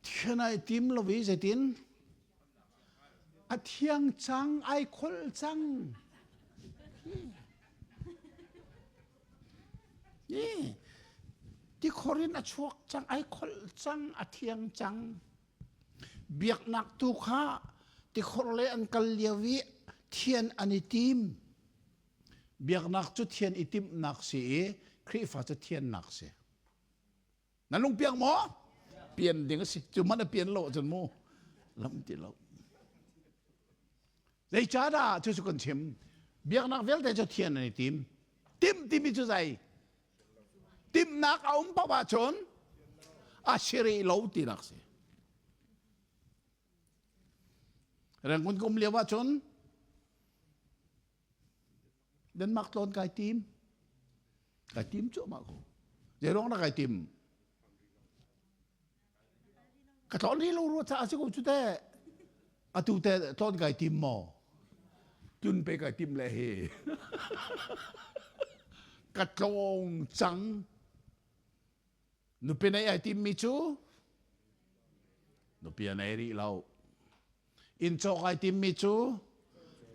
thian ai tim lo i zeitin? A thiang cang, ai kholh cang. Tikhor in a chuak cang, ai kholh cang, a thiang cang. Biaknak tu kha tikhor le an kal lio i thian an i tim. Biaknak cu thian i timhnak si i Khrihfa cu thiannak si. Na lung piang maw? Pian ding a si. Cu man a pian lo ahcun mu lam ti lo. Zeicahdah cu cu kan chim? Biaknak vialte cu thian an i tim. Tim timi cu zei? Timnak a um paoh ahcun a si rih lo tinak si. Rangoon ka um lio ahcun Denmark tlawn kai tim. Kai tim cuahmah ko. Zei ruang dah kai tim? Ka tlawn rih lo rua caah si ko cu teh. Atu te tlawn kai tim maw? Tlun pe kai tim le hi. Ka tlawng cang. Nupi neih ai timmi cu nupi a nei rih lo. Inn cawk ai timmi cu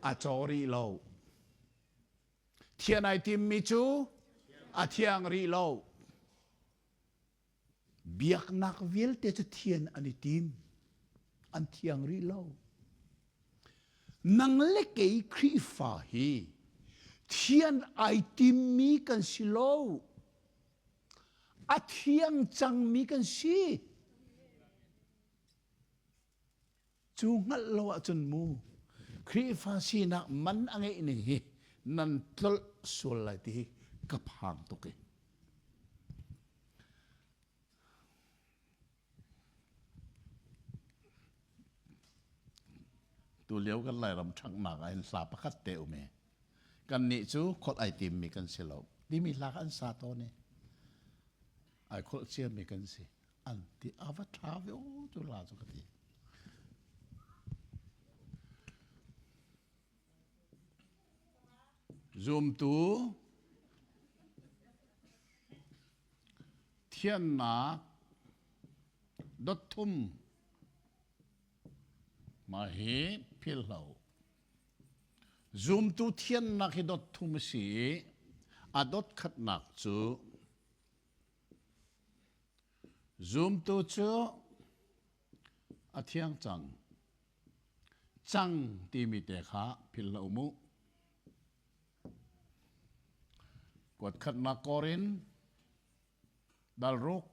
a caw rih lo. Thian ai timmi cu a thiang rih lo. Biaknak vialte cu thian an i tim. An thiang rih lo. Nang le kei Khrihfa hi thian ai timmi kan si lo. A thiang cangmi kan si. Cu hngalh lo ahcun mu Khrihfa sinak man a ngeih ning hi nan tlolh sual lai ti hi ka phang tuk i. Tu lio kan Lairam ṭhanghnak ah hin hla pakhat te um i kannih cu kholh ai timmi kan si lo timi hla kha an sa tawn i ai kholh ciami kan si an ti a va ṭha ve aw cu hla cu ka ti. Zumtu thiannak dotthum mah hi philhlo. Zumtu thiannak hi dotthum a si i a dot khatnak cu zumtu cu a thiang cang. Cang timi te kha philh hlah u mu. Kuat khatnak kawr in dalruk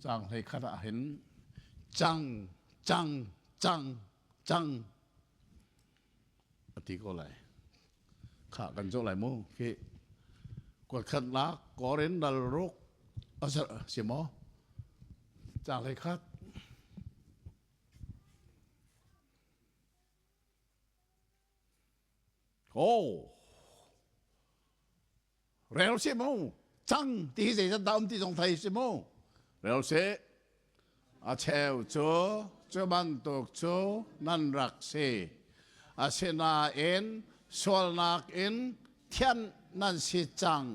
caang 11 ah hin cang cang cang cang a ti ko lai. Kha kan zoh lai mu. Khi kuat khatnak kawr in dalruk si maw? Caang 11 Oh, rel si mu. Cang ti hi zeizat dah um ti zong thei si mu. Rel si. A cheu cu cu bantuk cu nan rak si. Asinain sualnak in thianh nan si cang.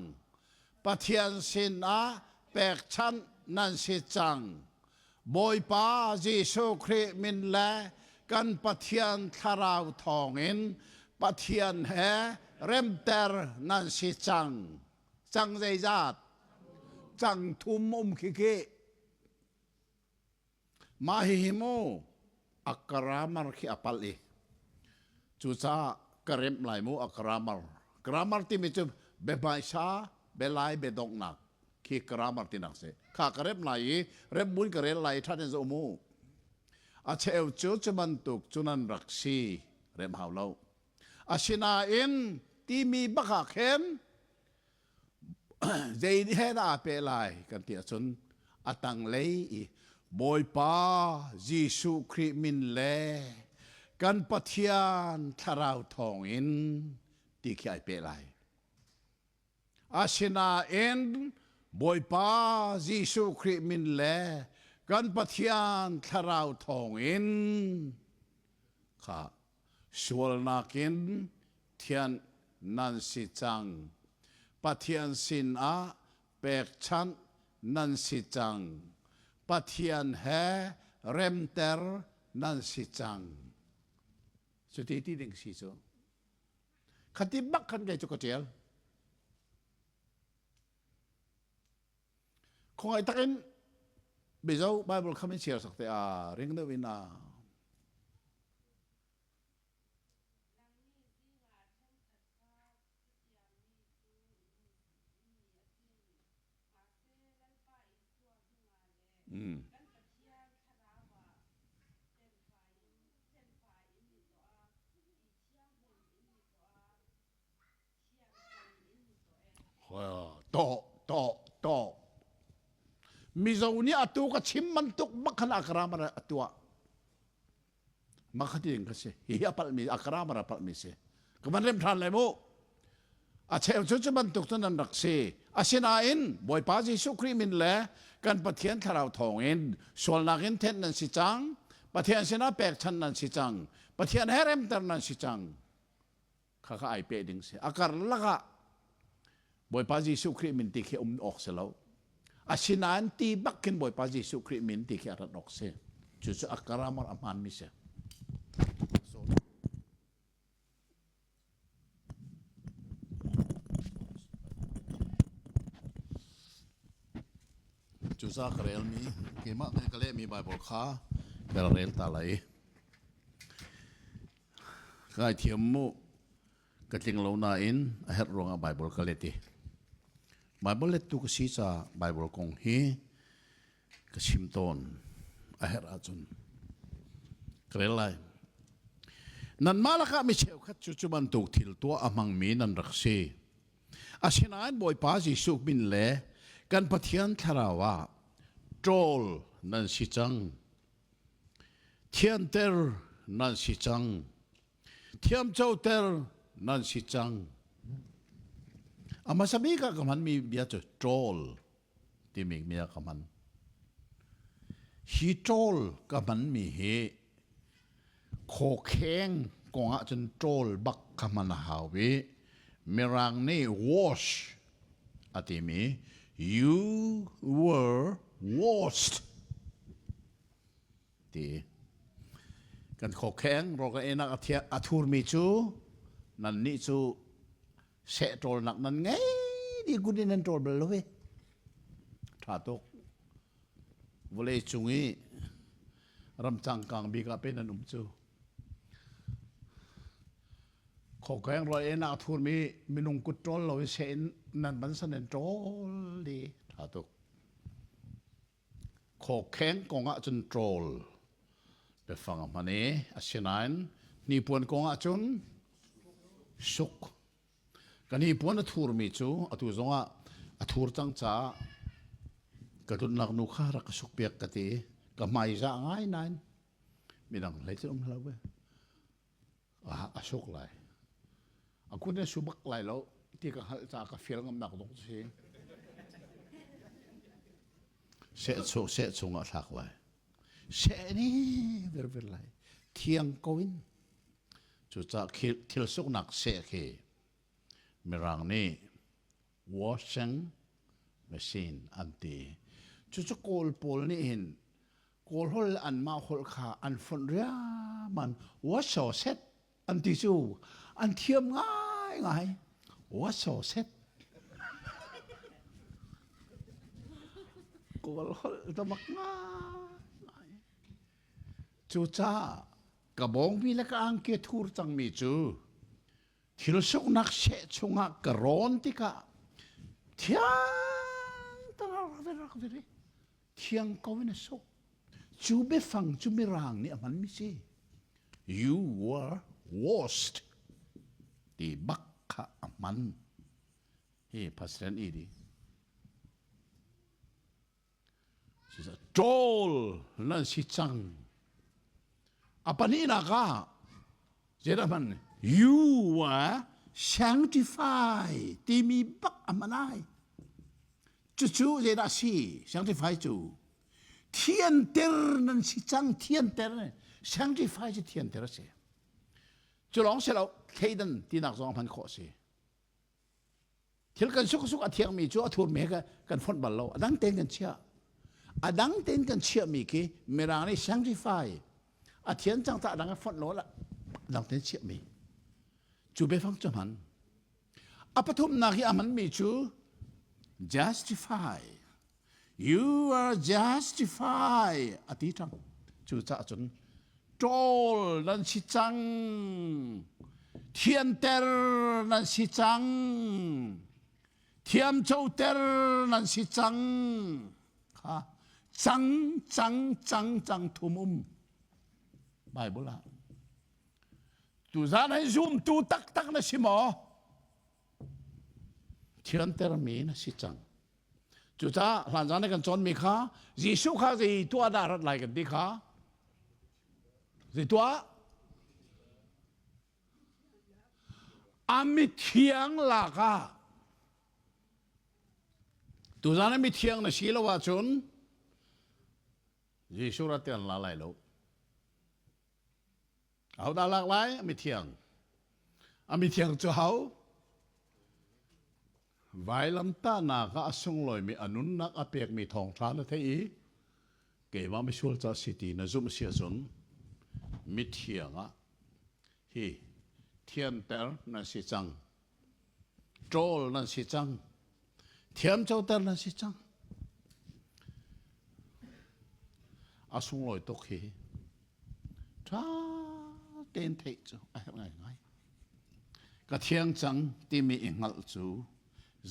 Pathian sinah pekchanh nan si cang. Bawipa Jesuh Khrih min le kan Pathian Thlarau thawngin Pathian he remter nan si cang. Cang zeizat? Cang thum um khi khi. Mah hihi mu a grammar khi a palh i cucaah ka remh lai mu a grammar. Grammar timi cu biahmaisa, bialai, biadonghnak khi grammar tinak si. Kha ka remh lai i remh buin ka rel lai i ṭha tein zoh mu. A cheu cu cu bantuk cu nan rak si remh hau lo. Asinain timi bak ah khin Zei he dah aa peh lai kan ti ahcun a tanglei i Bawipa Jesuh Khrih min le kan Pathian Thlarau thawngin ti khi ai peh lai. Asinain Bawipa Jesuh Khrih min le kan Pathian Thlarau thawngin kha sualnak in thianh nan si cang. Pathian sinah pekchanh nan si cang. Pathian he remter nan si cang. Cuti ti ding si cu. Khati bak khan kei cu ka ṭial. Khawngaih takin Mizo Bible kha min share sak te a ring deuh in a. Mm. To to to Mizo nih atu ka chim bantuk bak khan akramar a tuah. Makhatin ka si. Hi a palhmi akramar a palhmi si. Ka van rem ṭhan lai mu. A cheu cu cu bantuk cun an rak si. Asinain Bawipa Jesuh Khrih min le kan Pathian Thlarau thawngin sualnak in thenh nan si cang. Pathian sinah pekchanh nan si cang. Pathian he remter nan si cang. Khakha ai peh ding si. A karlak ah Bawipa Jesuh Khrih min ti khi um awk si lo. Asinain ti bak khin Bawipa Jesuh Khrih min ti khi a rat awk si. Cucu a grammar a hmaanmi si. Cucaah ka relmi, keimah ka lehmi Baibal kha ka rel ta lai. Ka ngaithiam mu. Ka tling lo nain a herh ruangah Baibal ka let i Baibal lettu ka si caah Baibal kong hi ka chim tawn a herh ahcun ka rel lai. Nanmah lakah mi cheukhat cu cu bantuk thil tuah a hmangmi nan rak si. Asinain Bawipa Jesuh min le kan Pathian Thlarau ah ṭawl nan si cang. Thianter nan si cang. Thiamcoter nan si cang. A hmasa bik ah ka hmanmi bia cu ṭawl timi bia ka hman. Hi ṭawl ka hmanmi hi khawkheng kong ahcun ṭawl bak ka hman a hau i Mirang nih wash a timi you were washed ti kan khawkheng rawl kan einak a thurmi cu nannih cu seh ṭawlnak nan ngei dih kut in nan ṭawl bal lo hi ṭha tuk vawlei cung i ram cangkang bik ah pe nan um cu khawkheng rawl einak a thurmi minung kut ṭawl lo i seh in nan ban san in ṭawl dih ṭha tuk Khawkheng kong ahcun ṭawl biafang a hman i asinain hnipuan kong ahcun suk. Ka hnipuan a thurmi cu atu zongah a thur cang caah ka dawtnak nu kha rak ka sukpiak ka ti i ka hmaizah ngai nain midang hlei cu um hlah u. A suk lai. A kut in su bak lai lo ti ka hngalh caah ka fial ngamnak dong si. Seh chung seh chungah thlak lai. Seh ni virvir lai. Thiang ko in. Cucaah thil suknak seh khi Mirang nih washing machine an ti. Cucu Kawl pawl nih hin Kawl holh le anmah holh kha an fonh riaman wasaw set an ti cu an thiam ngaingai wasaw set Kawl holh tamak ngai. Cucaah ka bawngbi le ka angki a thur cangmi cu thil suknak seh chungah ka rawn tikah thiang rak vir i thiang ko in a suk. Cu biafang cu Mirang nih a hmanmi si. You were washed ti bak kha a hman. Hi President ED. Ṭawl nan si cang. A pahnihnak ah zeidah hman? You were sanctified timi bak a hman ai. Cucu zeidah si? Sanctify cu thianter nan si cang thianter sanctify cu thianter a si. Cu lawng si lo thleidan tinak zong hman khawh a si. Thil kan suk suk a thiangmi cu a thurmi he kan fonh bal lo. A dang tein kan chiah. A dang tein kan chiahmi khi Mirang nih sanctify a thian cang ta a dang a fonh lo a dang tein chiahmi. Cu biafang cu hman. A pathumnak hi a hmanmi cu justify. You are justified a ti ṭang. Cucaah cun ṭawl nan si cang. Thianter nan si cang. Thiamcoter nan si cang. Kha cang cang cang cang thum um. Bible ah. Tuzan hi zumtu taktak na si maw? Thiantermi na si cang. Cucaah hlan zan kan cawnmi kha Jesuh kha zei tuah dah rat lai kan ti kha zei tuah a mithiang lak ah tuzan ah mithiang na si lo ahcun Jesuh rat an la lai lo. Ahodah lak lai? A mithiang. A mithiang cu ho? Vailamtahnak ah a sunglawimi a nunnak a pekmi thawngṭha na theih i keimah misual ca si ti na zumh si ahcun mithiang ah hi thianter nan si cang. Ṭawl nan si cang. Thiamcoter nan si cang. A sunglawi tuk hi. Ṭha tein theih cu a herh ngaingai. Ka thiang cang timi i hngalh cu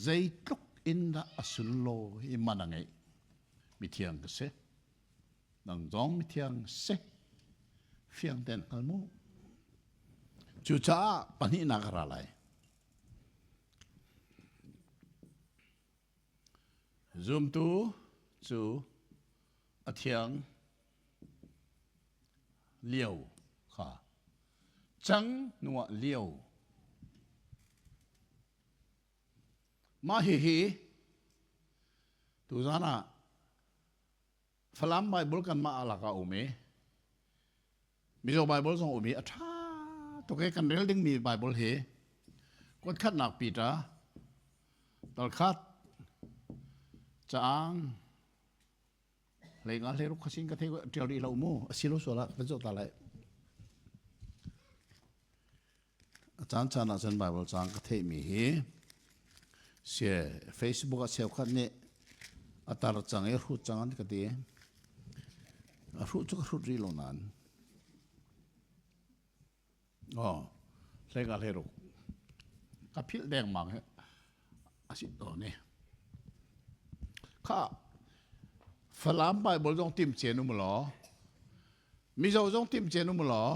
zeitluk in dah a sunlawi man a ngeih. Mithiang ka si. Nang zong mithiang si. Fiang tein hngal mu. Cucaah pahnihnak a ra lai. Zumtu cu a thiang lio kha cang hnuah lio. Mah hihi tuzan ah Falam Bible kanmah ah lak ah um i Mizo Bible zong um i a ṭha tuk i kan rel dingmi Bible hi kuat khatnak Peter talkhat caang hleinga hleiruk khasin ka thei ṭial rih lo mu a si lo sual ah kan zoh ta lai A caancaan ah cun Baibal caang ka theihmi hi sie Facebook ah cheukhat nih a tar cang i hrut cang an ka ti. A hruh cu ka hrut rih lo nain. Oh, hlei ka hlei ruk. Ka philh dengmang hi a si tawn i. Kha Falam Bible zong tim cen um law Mizo zong tim cen um law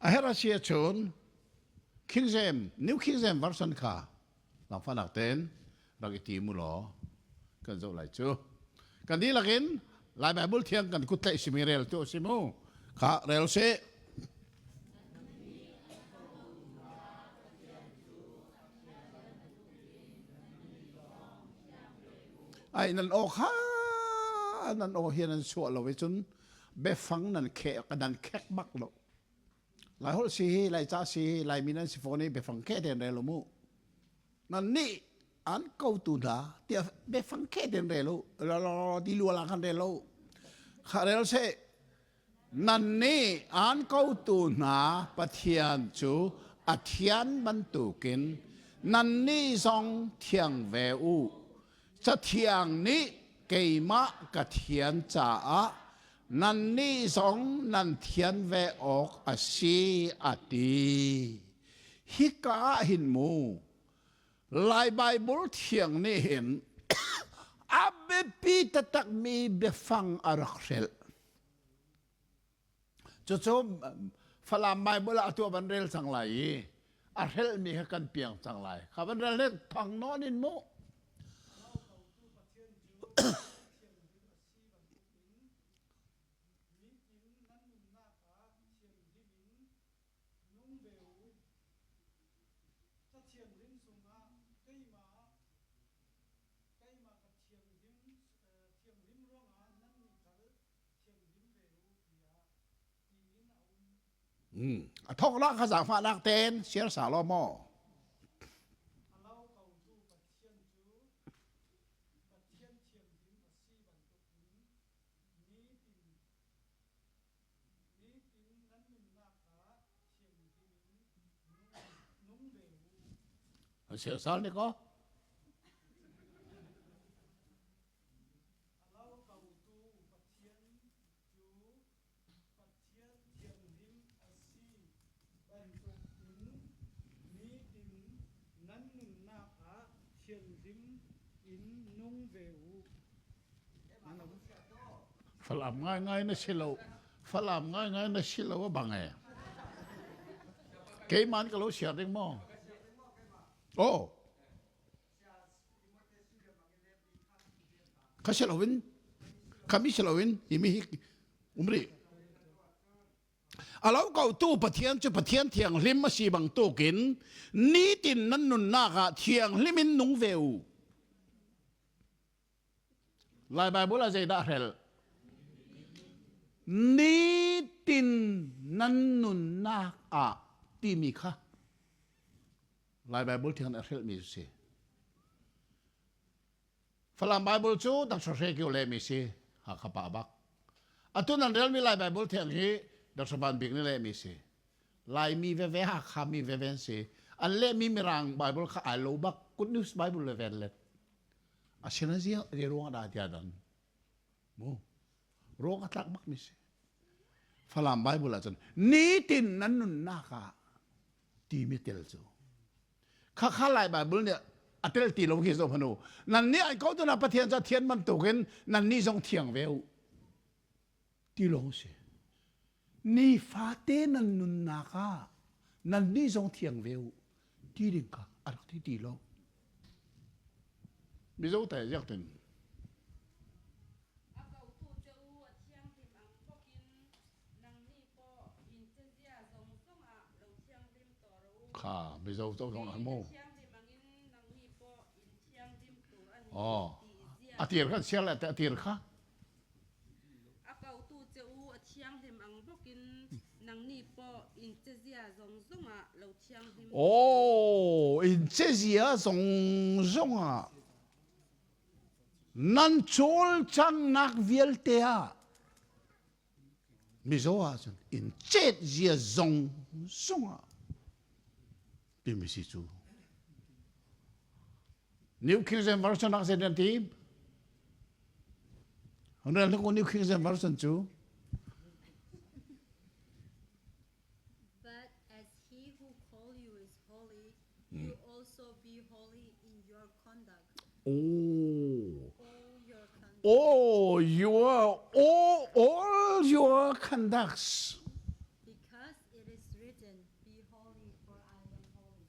a herh a si ahcun King James New King James version kha langfanak tein rak i tim u law kan zoh lai cu. Kan dihlak in Lai Bible thiang kan kut tlaih simi rel tu si mu. Kha rel sih. Ai nan aw kha nan aw hi nan suah lo i cun biafang nan kheh nan khek bak lo. Lai holh si hi Lai ca si hi Laimi nan si fawn i biafang kheh ten rel mu. Nan nih an kotu hna tiah biafang kheh ten rel u. Ti lual ah khan rel lo. Kha rel seh. Nannih aan kotu hna Pathian cu a thian bantukin nannih zong thiang ve u. Cathiang nih keimah ka thian caah Nannih zong nan thian ve awk a si, a ti. Hika ah hin mu, Lai Baibal thiang nih hin a biapi taktakmi biafang a rak hrelh. Cucu Falam Baibal ah atu a van rel cang lai i a hrelhmi kha kan piang cang lai. Kha van rel hnek thang nawn in mu. A thawk la kha zaangfahnak tein share sa law maw? Share sal ni ko? Falam ngaingai na si lo. Falam ngaingai na si lo a bang e. Keiman ka lo siar ding maw? Oh. Kha si loin khami si loin himi hi um rih. A lo kotu Pathian cu Pathian thianghlim a si bantukin nitin nan nunnak ah thianghlim in nung ve u. Lai Bible ah zeidah hrel? Nitin nan nunnak ah timi kha Lai Bible thiang a hrelhmi si. Falam Bible cu Dr. Hre Kio lehmi si, Hakha pa bak. Atu nan relmi Lai Bible thiang hi Dr. Van Bik nih lehmi si. Laimi veve Hakha mi veve an si. An lehmi Mirang Bible kha ai lo bak, Good News Bible le ven let. Asina zia ruang dah tia dan. Mu. Ruang a tlak bak mi si. Falam Bible ahcun nitin nan nunnak ah timi tel cu khakha Lai Bible nih a tel ti lo khi zo hanu nan nih ai ko tu na Pathian ca thian bantukin nan nih zong thiang ve u ti lawng si nifate nan nunnak ah nan nih zong thiang ve u ti ding kha a rak ti ti lo Mizo te ziak tin A kotu che u a thianghlim ang bawkin nangni pawh in chezia zawng zawng ah lo thianghlim tawh rawh u. Kha Mizo to zong ah mu. Kei ka thianghlim angin nangni pawh in thianghlim tur a ni Oh. tih zia. A tir kha sial le a tir kha. A kotu che u a thianghlim ang bawkin nangni pawh in chezia zawng zawng ah lo thianghlim. Oh, in chezia zawng zawng ah Nan cawlcanghnak vialte ah Mizo ahcun in cet zia zong zong ah timi si cu. New King James Version ah zei nan ti? Rel hlah New King James Version cu. But as he who called you is holy, you also be holy in your conduct. Oh. All your conduct. Oh, your all, all your conducts. Because it is written, Be holy, for I am holy.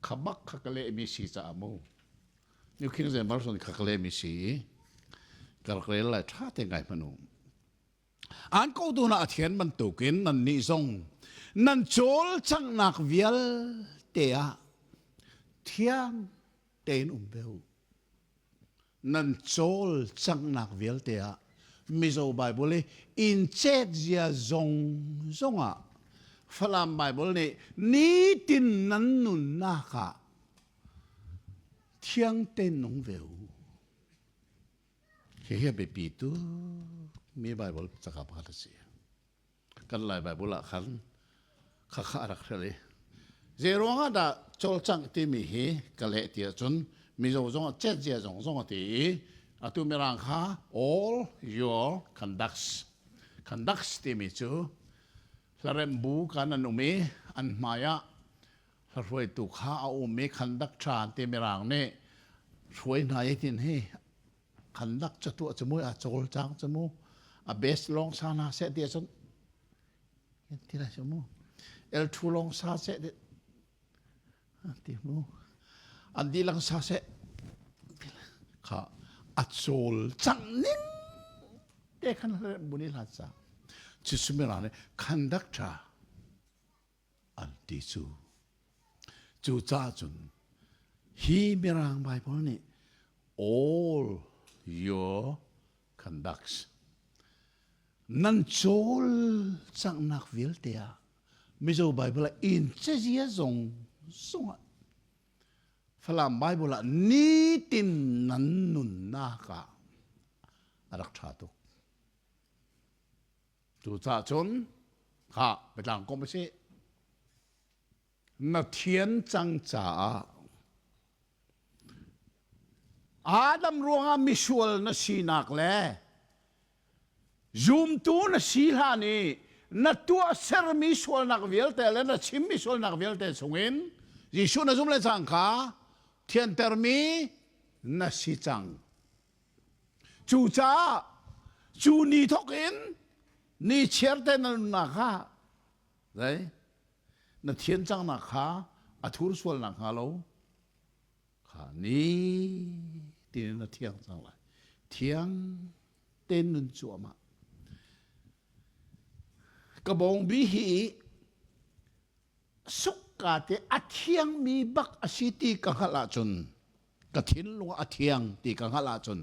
Khabak khakale mi si ca mu. New King James Version khakale mi si. Karkrel lai tha te ngai manu. An kotu hna a thian bantukin nannih zong nan cawlcanghnak vialte ah thiang tein um ve u. Nan cawlcanghnak vialte ah Mizo Bible i inn cetzia zong zongah Falam Bible nih nitin nan nunnak ah thiang tein nung ve u. Hihi a biapi tuk mi Bible caka pakhat a si. Kan Lai Bible ah khan khakha a rak hrel i zei ruangah dah cawlcangh timi hi ka leh ti ahcun Mizo zong ah cetzia zong zong a ti i Atu mirang kha all your conducts. Conducts timi cu hlaremh bu kan an um i an hmai ah hruaitu kha a um i khandak ṭha ti mirang nih hruai hna i tin hi khandak catuah cu mu a cawlcang cu mu a best lawng sa hna seh ti ahcun ti lai cu mu el thu lawng sa seh ti ti mu an dihlak sa seh kha a cawlcang ning te khan buni hlat sa chisumira nih khandak ṭha an ti cu. Cucaah cun hi Mirang Baibal nih all your conducts nan cawlcanghnak vialte ah Mizo Baibal ah in cazia zong zongah Falam Baibal ah nitin nan nunnak ah a rak ṭha tuk. Cucaah cun kha biatlang komh a si. Na thian cang caah Adam ruangah misual na sinak le zumtu na si hlan i na tuahsermi sualnak vialte le na chimmi sualnak vialte chungin Jesuh na zum le cangka thiantermi na si cang. Cucaah cu ni thawk in ni chiarte na nunnak kha zei na thian cangnak kha a thur sual nak hnga lo kha ni tin na thiang cang lai. Thiang tein nun cuahmah. Ka bawngbi hi sukka te a thiangmi bak a si ti ka hngalh ahcun ka thinlung a thiang ti ka hngalh ahcun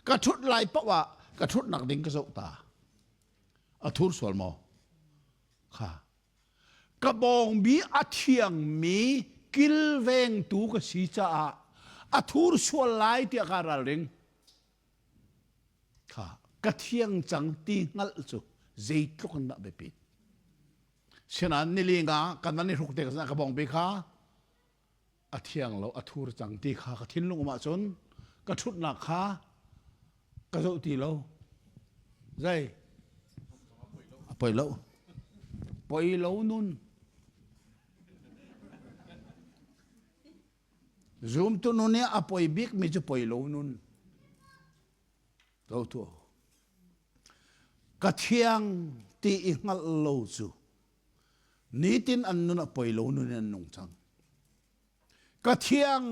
ka ṭhut lai paoh ah ka ṭhutnak ding ka zoh ta a thur sual maw kha ka bawngbi a thiangmi kilvengtu ka si caah a thur sual lai tiah ka ralring kha ka thiang cang ti hngalh cu zeitluk in dah biapit sinain nili nga kan nan i hruk te ka bawngbi kha a thiang lo a thur cang ti kha ka thinlung um ahcun ka ṭhutnak kha ka zoh ti lo zei a poi lo poi lo nun zumtu nun i a poi bik mi cu poi lo nun to tu ka thiang ti i hngalh lo cu Nitin an nun a poi lo nun in an nung cang. Ka thiang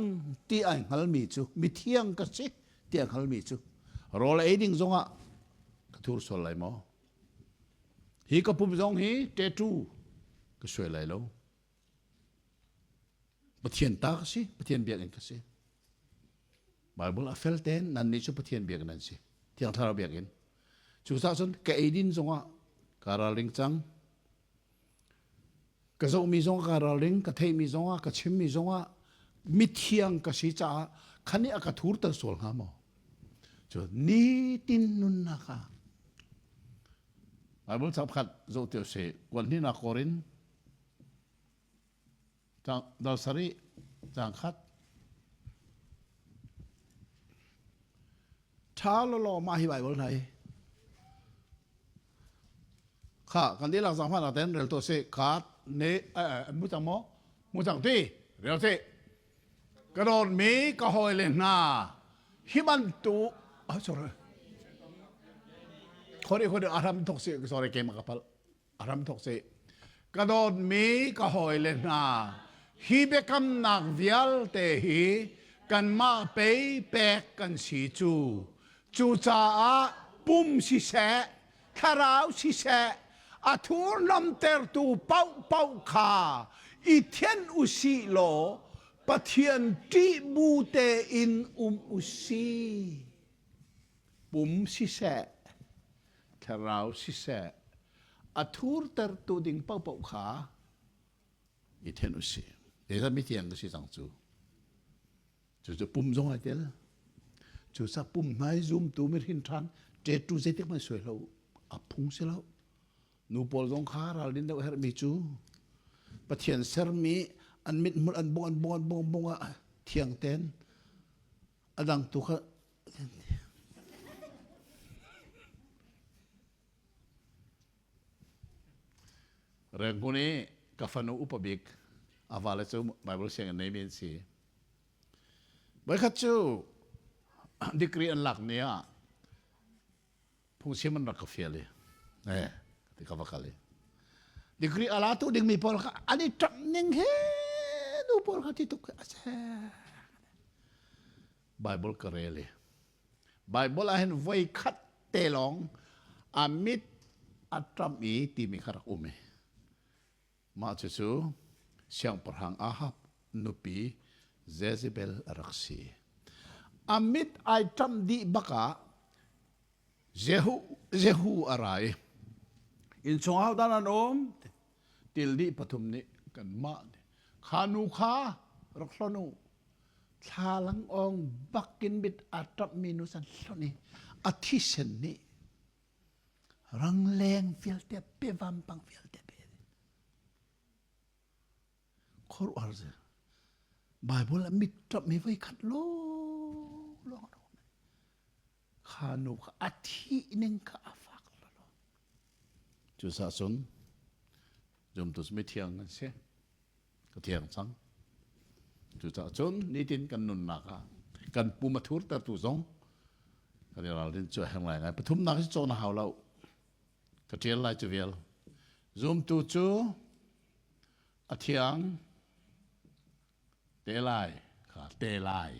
ti ai hngalmi cu mithiang ka si ti a hngalmi cu rawl ei ding zongah ka thur sual lai maw? Hi ka pum zong hi tattoo ka suai lai lo. Pathian ta ka si, Pathian biakinn ka si. Bible a fel tein nannih cu Pathian biakinn an si. Thiang Thlarau biakinn. Cucaah cun ka eidin zongah kaa ralring cang. Ka zohmi zong kaa ralring, ka theihmi zongah, ka chimmi zongah mithiang ka si caah khan nih a ka thurter sual hnga maw? Cu nitin nunnak ah Bible ca pakhat zoh ti usih. Kuan hnihnak Korin Dal sarih caang khat. Ṭha lawlaw mah hi Baibal hna hi. Kha kan dihlak zaangfahnak tein rel tuah sih. Khat ne mu cang maw? Mu cang ti. Rel sih. Ka dawtmi ka hawile hna hi bantuk oh, sorry. Khori khori a hram thok si sorry keimah ka palh. A hramthawk si. Ka dawtmi ka hawile hna, hi biakamnak vialte hi kanmah pei pek kan si cu. Cucaah pum siseh, thlarau siseh, a thurhnawmtertu paohpaoh kha i thianh u sih law Pathian ṭih bu tein um u sih. Pum siseh, thlarau siseh a thurtertu ding paohpaoh kha i then u sih. Zeizat mithiang ka si cang cu. Cucu pum zong ai tel. Cusa pum hnai zumtu mirhin ṭhan ṭetu zeitik hmanh suai lo a phung si lo. Nu pawl zong kha ralrin deuh herhmi cu Pathian sermi an mithmul an bung an bung an bung an bung ah thiang ten a dang tu kha. Rangoon i ka fanu upa bik a vale cu Bible sianginn neimi an si. Voikhat cu degree an lak ni ah phungchim an rak ka fial i eh ti ka va kal i degree a latu dingmi pawl kha an i ṭap ning he nu pawl kha ti tuk a se Bible ka rel i Bible ah hin voi khat te lawng a mit a ṭam i timi kha rak um i mah cucu siangpahrang Ahab nupi Jezebel a rak si. A mit ai ṭamh dih bak ah Jehu, Jehu a ra i innchung ahodah nan um? Til dih pathum nih kanmah nih kha nu kha rak hlonh u. Thlalang awng bakin mit aa ṭamhmi nu san hlonh i a thisen nih rangleng vialte pe vampang vialte pe. Khuaruahhar si. Bible ah mit ṭamhmi voi khat lawng lawng a um. Kha nu kha a thih ning kha a fak lolo. Cucaah cun zumtu cu mithiang an si. Ka thiang cang. Cucaah cun nitin kan nunnak ah kan pum a thurtertu zong kan i ralrin cu a herh ngaingai. Pathumnak hi cawn a hau lo. Ka ṭial lai cu vial. Zumtu cu a thiang te lai kha te lai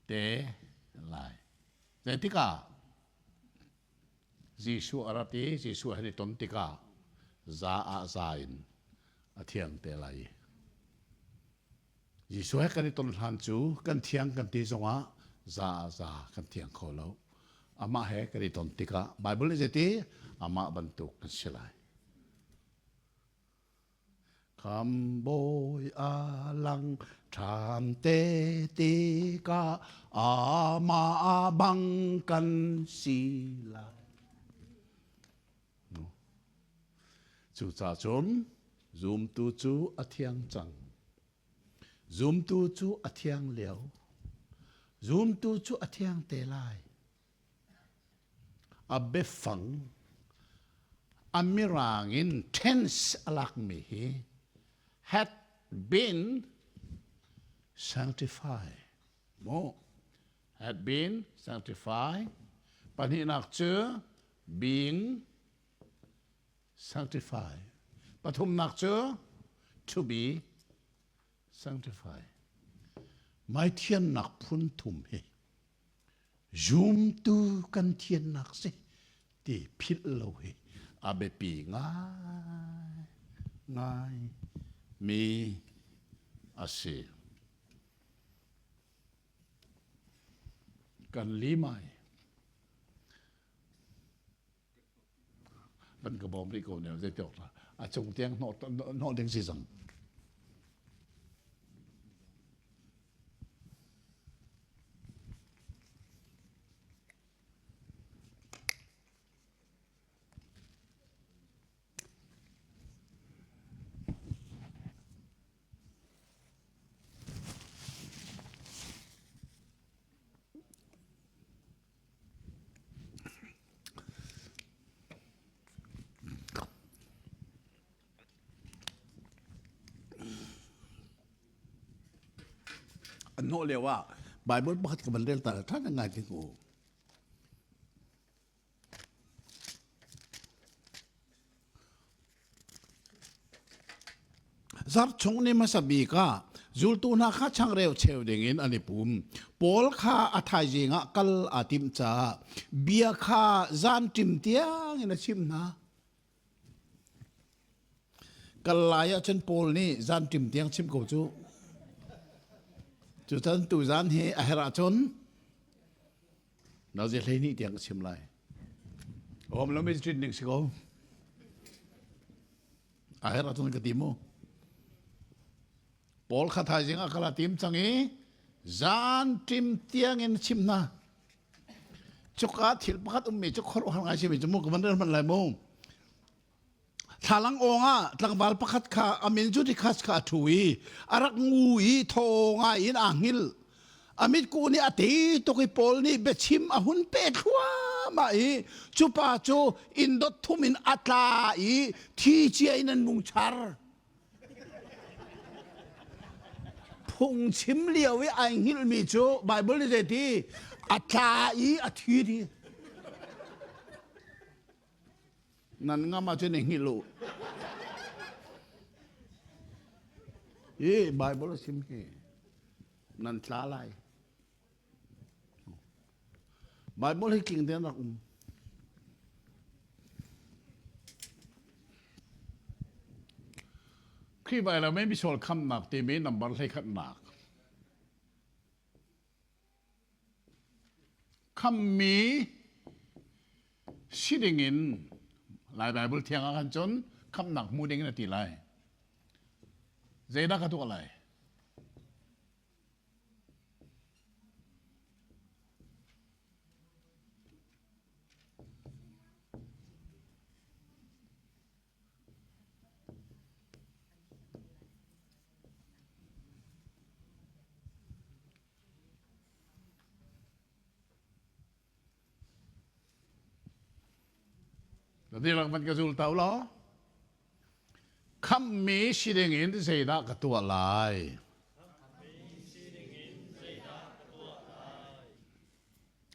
te lai. Zeitikah Jesuh a rat i Jesuh he i ton tikah za ah za in a thiang te lai. Jesuh he kan i ton hlan cu kan thiang kan ti zongah za ah za kan thiang kho lo. Amah he kan i ton tikah Bible nih zeiti amah bantuk kan si lai. Khambawi a lang ṭhan te tikah amah bang kan si lai. Cucaah cun zumtu cu a thiang cang. Zumtu cu a thiang lio. Zumtu cu a thiang te lai. A biafang a mirang in tense a lakmi hi had been sanctified. Mu had been sanctified. Pahnihnak cu being sanctified. Pathumnak cu to be sanctified. Mai thiannak phun thum hi zumtu kan thiannak si ti philh lo hi a biapi ngai ngai mi a si. Kan limai van ka bawm rih ko ne zei tiok a cung tiang hnawh ding si cang. An hnawh lio ah Bible pakhat ka van rel ta ṭha ngai ti ku. Zarh chung ni hmasa bik ah zultu hna kha changreu cheu dingin an i pum. Paul kha a thaizing ah kal aa timh caah bia kha zanṭim tiangin a chimh hna. Kal lai ahcun Paul nih zanṭim tiang chim ko cu. Cucan tuzan hi a herh ahcun Nazi 12 tiang ka chim lai. Awm lo mi ṭin ding si ko. A herh ahcun ka ti mu. Paul kha thaizing ah kala tim cang i zan ṭim tiang in chim hna. Cuka thil pakhat ummi cu khuaruahhar ngai simi cu mu ka van rel hmanh lai mu. Thlalang awng ah tlangval pakhat kha a min Judicus kha a ṭhu i a rak ngu i thaw ngai in aa hngilh. A mitkuh nih a tei tuk i Paul nih biachim a hun peh thluahmah. thluahmah i cu pa cu inn dot thum in a tla i thi cia in an mung char. Phungchim lio i ai hngilhmi cu Baibal nih zeiti a tla i a thi ti. Nan ngam ahcun i hngilh u. Hi Baibal a chim hi nan tla lai. Baibal hi tling tein rak um. Khrih Baibal mei misual khamnak timi number 11nak. Khammi si dingin Lai Baibal thiang ah khan cun khamnak hmu dingin a ti lai. Zeidah ka tuah lai? Na dihlak van ka zul ta u law. Khamhmi si dingin zeidah ka tuah lai?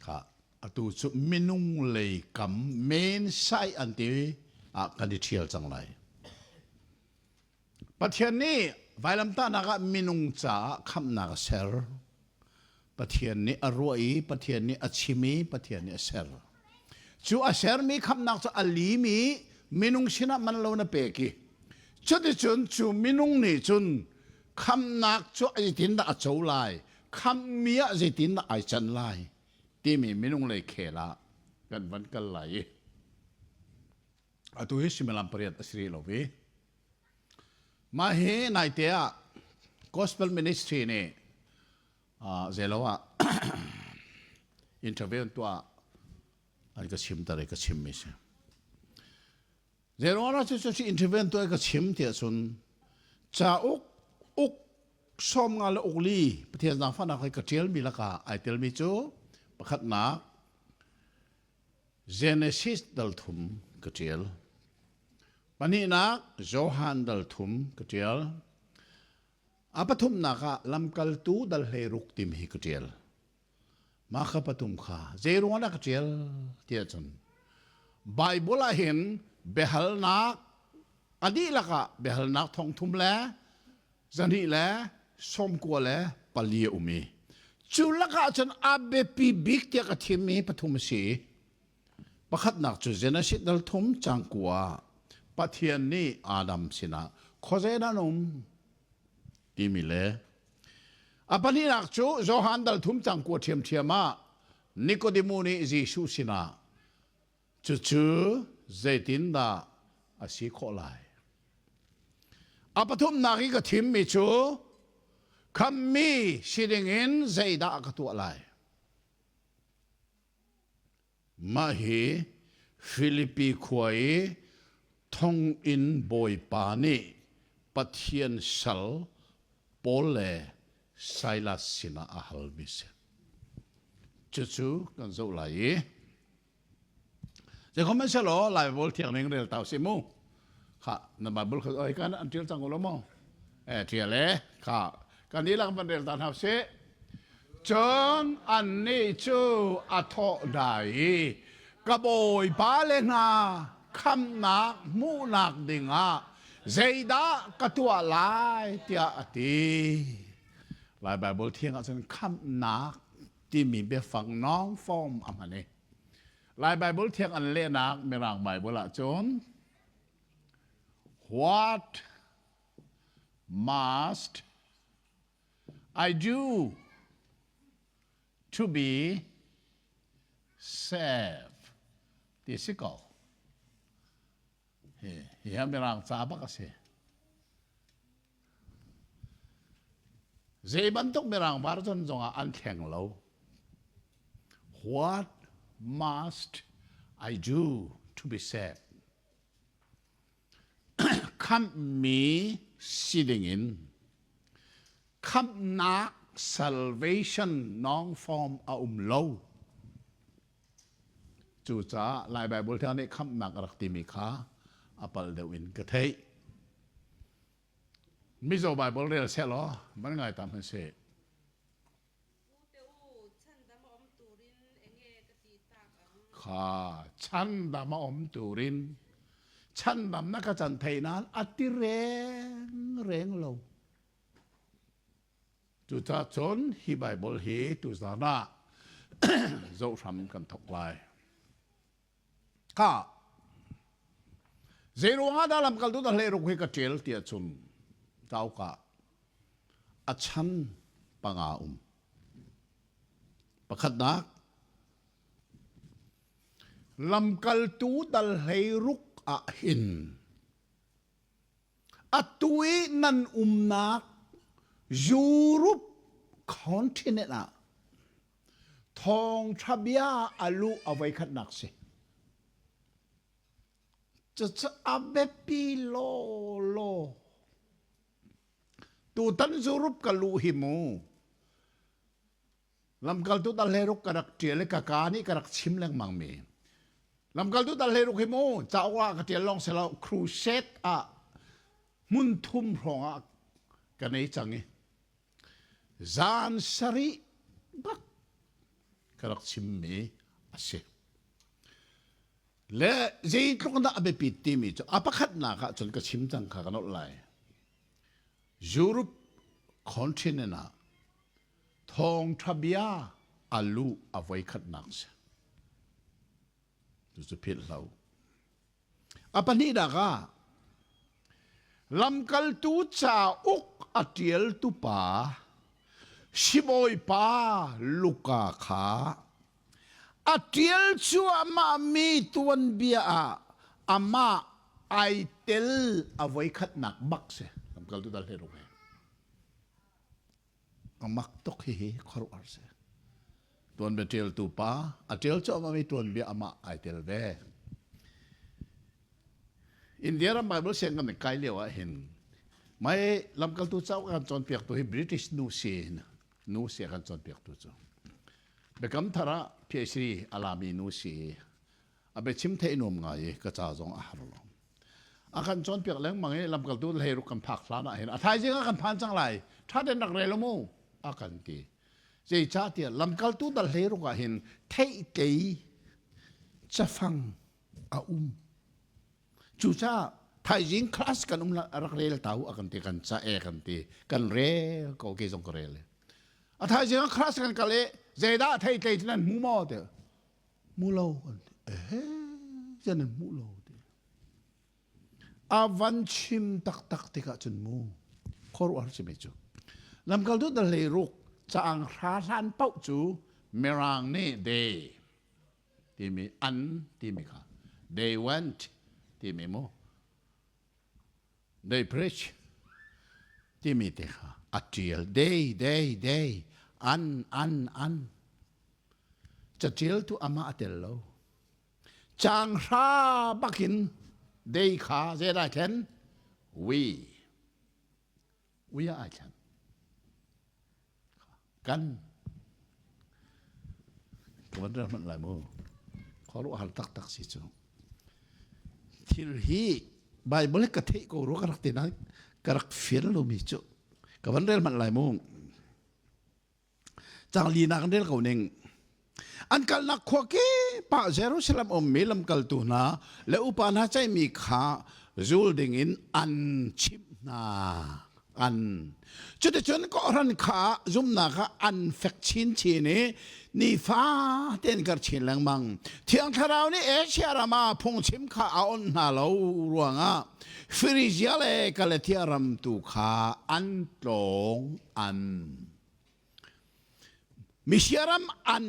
Kha atu cu minung lei kam men sai an ti ah kan i ṭhial cang lai. Pathian nih vailamtahnak ah minung caah khamhnak a ser. Pathian nih a ruah i Pathian nih a chim i Pathian nih a ser. Cu a sermi khamhnak cu a lim i minung sinah man lo na pek i cuticun cu minung nih cun khamhnak cu zeitindah a co lai, khamhmi ah zeitindah ai can lai timi minung lei khel ah kan van kal lai i atu hi suimilam pariat a si rih lo i mah hi naite ah gospel ministry nih zeilo ah interview an tuah an ka chim tar i ka chim mi si zeiruangah cu cu interview an tuah i ka chim tiah cun cauk uk 50 le uk li Pathian zaangfahnak he ka ṭial mi lakah ai telmi cu pakhatnak Genesis dal thum ka ṭial. Pahnihnak Johan dal thum ka ṭial. A pathumnak ah lamkaltu dal 16 tim hi ka ṭial. Mah kha pathum kha zei ruang dah ka ṭial tiah cun Bible ah hin biahalnak a dihlak ah biahalnak 32 le 94 a um i cu lakah cun a biapi bik tiah ka thimmi pathum a si. Pakhatnak cu Genesis dal thum cang kua Pathian nih Adam sinah khuazei dah na um timi le a pahnihnak cu Johan dal thum cang kua ṭhiamṭhiam ah Nikodemu nih Jesuh sinah Cucu zeitindah a si khawh lai? A pathumnak i ka thimmi cu khammi si dingin zeidah ka tuah lai? Mah hi Filipi khua i thonginn bawipa nih Pathian sal Paul le Silas sinah a halmi si. Cucu kan zoh lai i Zekhomhmanhsehlaw Lai Baibal thiang ning rel ta usih mu. Kha na Bible kha oi kan an tial cang ko lo maw? Eh tial e kha kan dihlak van rel ta hna usih. Cun annih cu a thawh hna i ka bawipa le hna khamnak hmuhnak dingah zeidah ka tuah lai tiah a ti. Lai Bible thiang ah cun khamnak timi biafang noun form a hman i Lai Bible thiang an lehnak Mirang Bible ahcun What must I do to be saved? Ti si ko. Hi, hi Mirang ca bak a si. Zei bantuk Mirang version zongah an thleng lo. What must I do to be saved? Khamhmi si dingin khamhnak salvation noun form a um lo. Cucaah Lai Baibal Thiang nih khamhnak a rak timi kha a palh deuh in ka theih. Mizo Baibal rel seh law van ngai ta hmanh seh. Kha chandam a um turin chandam na ka can thei nain a ti reng reng lo. Cucaah cun hi Baibal hi tuzan ah zoh hram kan thawk lai. Kha zei ruangah dah lamkaltu dah hleiruk hi ka ṭial tiah cun cauk ah a chan panga um. Pakhatnak, lamkaltu dal hleiruk ah hin atu i nan umnak Europe continent ah Thawngṭha bia a luh a voikhatnak si. Cucu a biapi lawlaw. Tutan Europe ka luh hi mu. Lamkaltu dal hleiruk ka rak ṭial i ka kaa nih ka rak chim lengmang mi. Lamkaltu dal hleiruk hi mu cauk ah ka ṭial lawng si lo crusade ah hmun thum hrawng ah ka nei cang i Zan sarih bak ka rak chimmi a si. Le zeitluk dah a biapit timi cu a pakhatnak ah cun ka chim cang kha ka nolh lai. Europe continent ah thawngṭha bia a luh a voikhatnak si. Cucu philh hlah u. A pahnihnak ah lamkaltu cauk a ṭialtu pa sibawipa Luka kha a ṭial cuahmahmi tuanbia ah amah ai tel a voikhatnak bak si. Lamkaltu dal he ruk he. A mak tuk hihi khuaruahhar si. Tuanbia ṭialtu pa a ṭial cuahmahmi tuanbia amah ai tel ve. India ram Bible siang kan kai lio ah hin mai lamkaltu cauk kan cawnpiaktu hi British nu si nu si kan cawnpiaktu cu biakam thar ah PhD a lami nu si a biachim theih nuam ngai i ka ca zong a har lo. A kan cawnpiak lengmang i lamkaltu hleiruk kan phak hlan ah hin a thaizing ah kan phan cang lai ṭha tein rak rel mu a kan ti. Zeicahtiah lamkaltu dal hleiruk ah hin theihtlei cafang a um. Cucaah thaizing class kan um rak rel ta u a kan ti kan ca e kan ti kan rel ko ke zong ka rel. A thaizing ah class kan kal i zeidah theihtlei nan hmu maw ti Hmu lo an ti. Ehe, zian nan hmuh lo ti. A van chim taktak tikah cun mu khuaruahhar si mi cu. Lamkaltu dal hleiruk caang hra hlan paoh cu Mirang nih they timi an timi kha they went timi mu they preach timi te kha a ṭial they they they an an an Caṭialtu amah a tel lo. Caang hra bakin dei kha zeidah ai thlen? We. We ah ai thlen. Kan. Ka van rel hmanh lai mu. Khuaruahhar taktak si cu. Thil hi Bible ka theih ko rua ka rak ti nain ka rak fian lomi cu. Ka van rel hmanh lai mu. Cang linak an rel ko ning. An kalnak khua kip ah Jerusalem ummi lamkaltu hna le upa hna ceihmi kha zul dingin an chimh hna. An cuticun kawhhran kha zumhnak ah an fek chinchin i nifa tein kar chin lengmang. Thiang Thlarau nih Asia ram ah phungchim kha a onh hna lo ruangah Firizia le Galatia ram tu kha an tlawng an. Misia ram an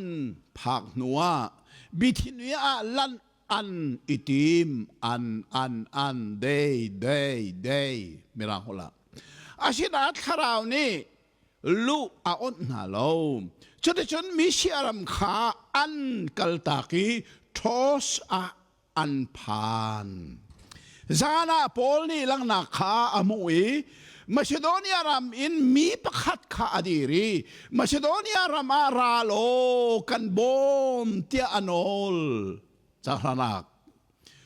phak hnuah Bithynia ah lanh an i tim an an an they they they mirang holh ah asinain thlarau nih luh a onh hna lo cuticun Misia ram kha an kaltak i Troas ah an phan. Zan ah Paul nih langhnak kha a hmuh i Macedonia ram in mi pakhat kha a dir i Macedonia ram ah ra law kan bawm tiah a nawl. Caang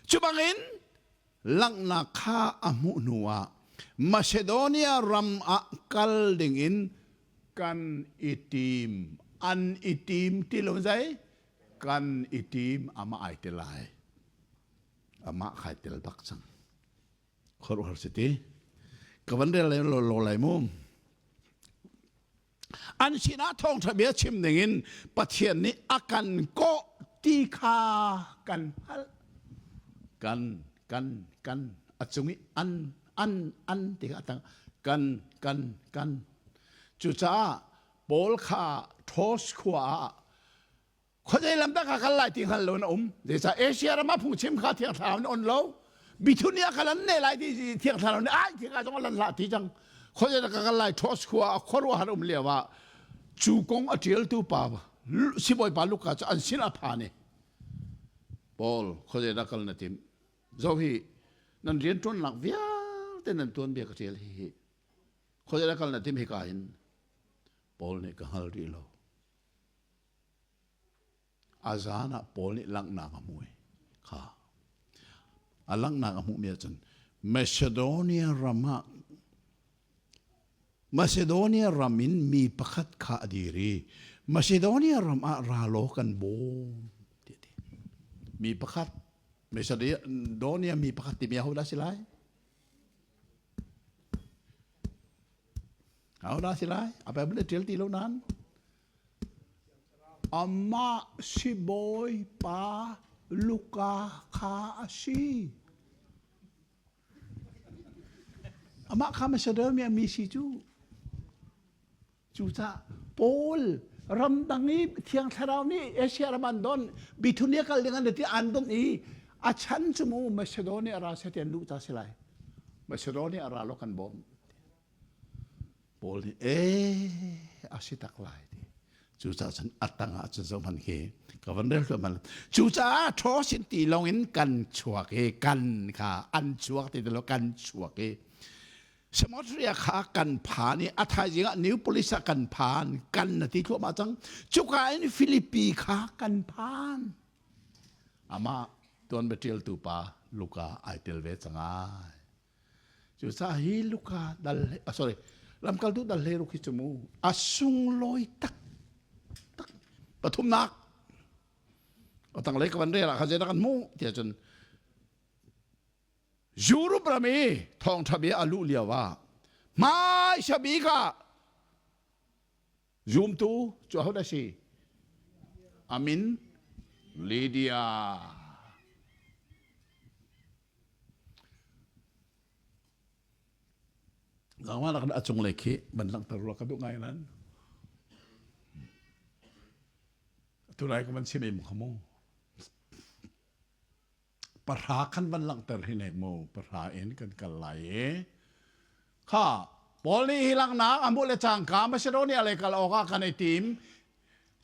Cu bangin langhnak kha a hmuh hnuah Macedonia ram ah kal dingin kan i tim. An i tim ti lo zei? Kan i tim amah ai tel lai. Amah khai tel bak cang. Khuaruahhar si ti. Ka van rel lo lo lai mu. An sinah thawngṭha bia chim dingin Pathian nih a kan kawh ti kha kan hngalh. Kan, kan, kan, a cung i an, an, an ti kha a tang. Kan, kan, kan. Cucaah Paul kha Troas khua ah khuazei lam dah ka kal lai ti hngal lo in a um. Zeicah Asia ram ah phungchim kha Thiang Thlarau nih on lo. Bithunia ka lan ne lai ti Thiang Thlarau nih ai ti ka zong a lan hlah ti cang. Khuazei dah ka kal lai Troas khua ah khuaruahhar um lio ah cu kong a ṭialtu pa sibawipa Luka cu an sin a phan i Paul khuazei dah kal na timh? Zoh hi nan rianṭuannak vialte nan tuanbia ka ṭial hi hi khuazei dah kal na timh hika hin Paul nih ka hngal rih lo. A zan ah Paul nih langhnak a hmuh i kha a langhnak a hmuhmi ahcun Macedonia ram ah Macedonia ram in mi pakhat kha a dir i Macedonia ram ah ra law kan bawm ti a ti. Mi pakhat Macedonia mi pakhat timi ahodah si lai? Ahodah si lai? A Bible nih ṭial ti lo nain Amah sibawi pa Luka kha a si. Amah kha Macedonia mi si cu. Cucaah Paul ramdang i Thiang Thlarau nih Asia ram an don, Bithunia kal ding an ti an don i a chan cu mu Macedonia ra se ti an luh ca si lai. Macedonia ra lo kan bawm. Paul nih ee a si tak lai ti. Cucaah cun a tang ah cun zohhmanh khi ka van rel hluahmah. Cucaah ṭhaw sin ti lawng in kan chuak i kan kha an chuak ti lo kan chuak i Samotria kha kan phan i a thaizing ah Neapolis ah kan phan kan na ti thluahmah cang. Cuka in Filipi kha kan phan. Amah tuan ṭialtu pa Luka ai tel ve cang ai. Cucaah hi Luka dal ah, sorry lamkaltu dal hlei ruk hi cu mu a sunglawi tak tak pathumnak a tanglei ka van rel ah khan zeidah kan hmuh tiah cun Europe ram i thawngṭha bia a luh lio ah hmaisa bik ah Zumtu cu ahodah a si? A min Lydia. Zangmah a cunglei khi van langhter rua ka duh ngai nan. Tunai ka van chim em kha mu. Pahra khan van langhter hi nek mu pahra in kan kal lai i kha Paul nih hi langhnak a hmuh le cangka Macedonia lei kal awkah kan i tim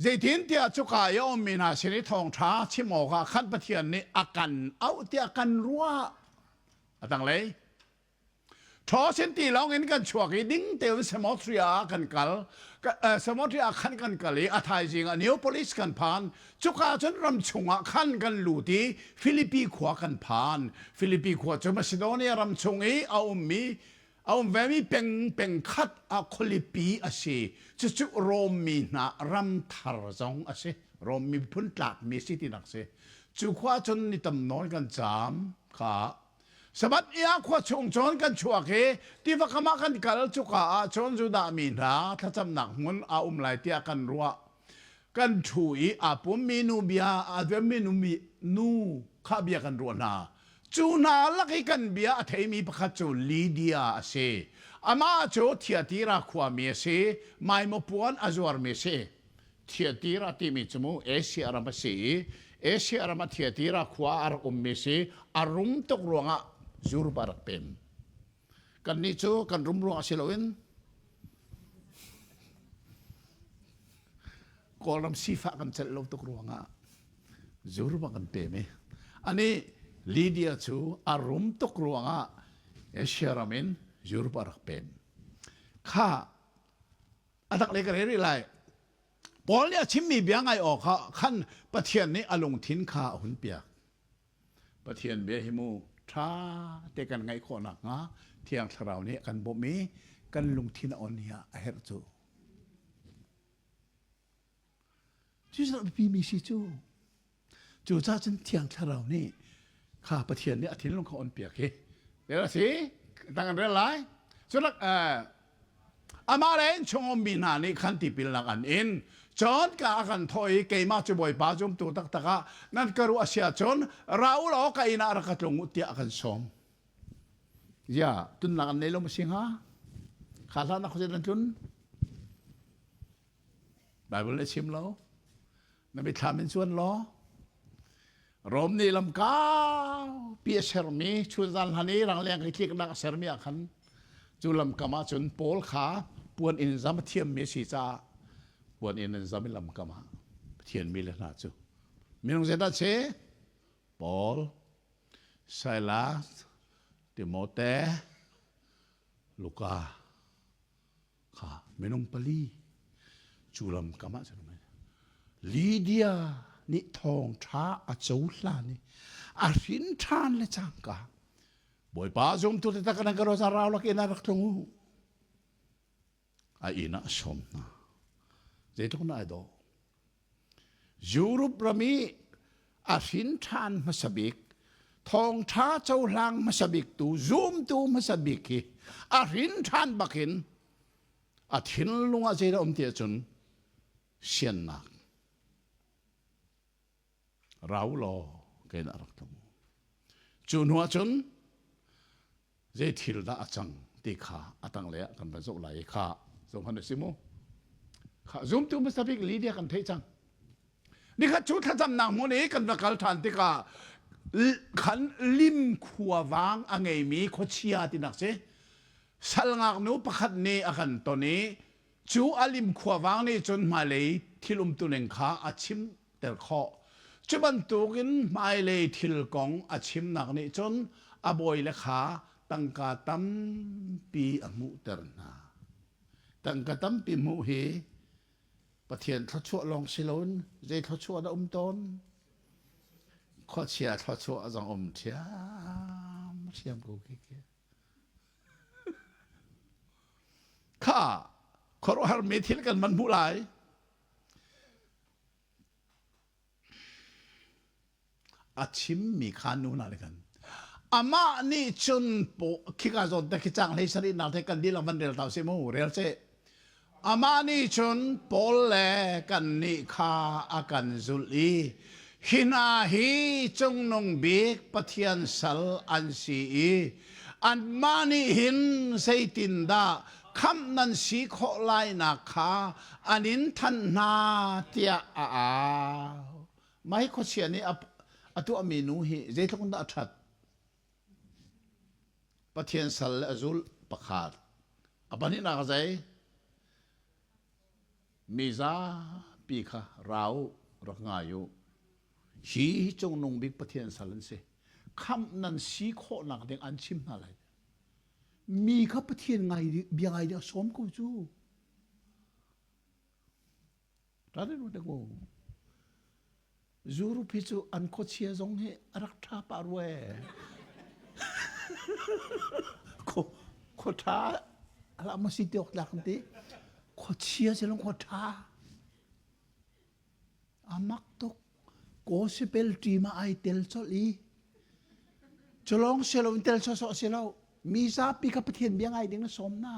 zeitin tiah cuka i a ummi hna sin i thawngṭha chim awkah khan Pathian nih a kan auh tiah kan ruah a tanglei Ṭhawsin ti lawng in kan chuak i ding tein Samotria ah kan kal. Samotria ah khan kan kal i a thaizing ah Neapolis kan phan. Cuka cun ram chungah khan kan lut i Filipi khua kan phan. Filipi khua cu Macedonia ram chung i a ummi a um vemi peng peng khat ah khualipi a si. Cucu Rom mi hna ram thar zong a si. Rom miphun tlakmi si tinak si. Cu khua cun ni tam nawn kan caam kha Sabbath i ah khua chung cun kan chuak i tiva kam ah kan kal cuka ah cun Judah mi hna thlacamnak hmun a um lai tiah kan ruah. Kan ṭhu i aa pummi nu bia aa zuammi nu, nu kha bia kan ruah hna. Cu hna lak i kan bia a theimi pakhat cu Lydia a si. Amah cu Thiatira khuami a si, maimaw puan a zuarmi a si. Thiatira timi cu mu Asia ram a si i Asia ram ah Thiatira khua a rak ummi si a rum tuk ruangah Europe a rak pem. Kannih cu kan rum ruangah si loin Kawlram sifah kan celh lo tuk ruangah Europe ah kan pem i ani Lydia cu a rum tuk ruangah Asia ram in Europe a rak pem. Kha A tak le ka rel rih lai. Paul nih a chimmi bia ngai awk ah khan Pathian nih a lungthin kha a hun piak. Pathian bia hi mu ṭha te kan ngaih khawh nakhnga Thiang Thlarau nih a kan bawmh i kan lungthin a on hi ah a herh cu. Cucu a biapi mi si cu. Cucaah cun Thiang Thlarau nih kha Pathian nih a thinlung kha on piak hi. Rel a si, dang an rel lai. Cu lak amah le innchung ummi hna nih khan tipilnak an in. Cun ka a kan thawh i keimah cu Bawipa zumtu taktak ah nan ka ruah a si ahcun ra u law ka inn ah rak ka tlung u tiah a kan sawm. Zia tunnak an nei lo ma si hnga? Kha hlan ah khuazei nan tlun? Bible nih a chim lo. Na mithlam in cuan law Rom nih lamkau pi a sermi chunzan hlan i rangleng i tliknak a sermi ah khan cu lamkam ah cun Paul kha puan in zam a thiammi a si caah puan in an zam i lamkam ah Pathian mi le hna cu minung zeidah si Paul Silas Timote Luka kha minung pali cu lam kam ah cun Lydia nih thawngṭha a cohlan i a hrin ṭhan le cangka Bawipa zumtu taktak nan ka rosa rau lak in a rak tlung u a inn ah a sawm hna zeitluk na ai dawh Europe ram i a hrin ṭhan hmasa bik thawngṭha cohlang hmasa bik tu zumtu hmasa bik hi a hrin ṭhan bakin a thinlung ah zeidah um ti ahcun siannak rau law kein a rak tlung cu hnu ahcun zei thil dah a cang ti kha a tanglei ah kan van zoh lai i kha zoh hmanh a si mu kha zumtu hmasa bik Lydia kan theih cang nikhat cu thlacamnak hmun i kan va kal ṭhan tikah khan lim khuavang a ngeimi khuachia tinak si sal ngaknu pakhat nih a kan ton i Cu a lim khuavang nih cun hmailei thil umtuning kha a chimter khawh. Cu bantukin hmailei thil kong a chimnak nih cun a bawile kha tangka tampi a hmuhter hna. Tangka tampi hmuh hi Pathian thluachuah lawng si loin zei thluachuah dah um tawn? Khuachia thluachuah zong um ṭhiamṭhiam ko khi. Kha khuaruahharmi thil kan van hmuh lai. A chimmi kha nu hna nih khan amah nih cun khika zawn te khi cang hlei sarih nak te kan dihlak van rel ta si mu rel ce Amah nih cun Paul le kannih kha a kan zulh i hi hna hi Cungnung Bik Pathian sal an si i anmah nih hin zeitindah khamh nan si khawh lainak kha an in thanh hna tiah a au. Mah hi khuachia nih a tuahmi nu hi zeitluk in dah a ṭhat? Pathian sal le a zulh pakhat. A pahnihnak a zei? Mi zapi kha ra u, rak ngai u. Hi cungnung bik Pathian sal an si. Khamh nan si khawhnak ding an chim hna lai. Mi kha Pathian ngai bia ngai ding a sawm ko cu. Zurup hi cu an khuachia zong hi a rak ṭha pah rua ee. Khua ṭha hlah maw si ti awk tlak an ti. Khuachia si lo khua ṭha. A mak tuk. Gospel team ah ai tel colh i culawng si lo in tel sawsawh si lo. Mi zapi kha Pathian bia ngai ding na sawm na.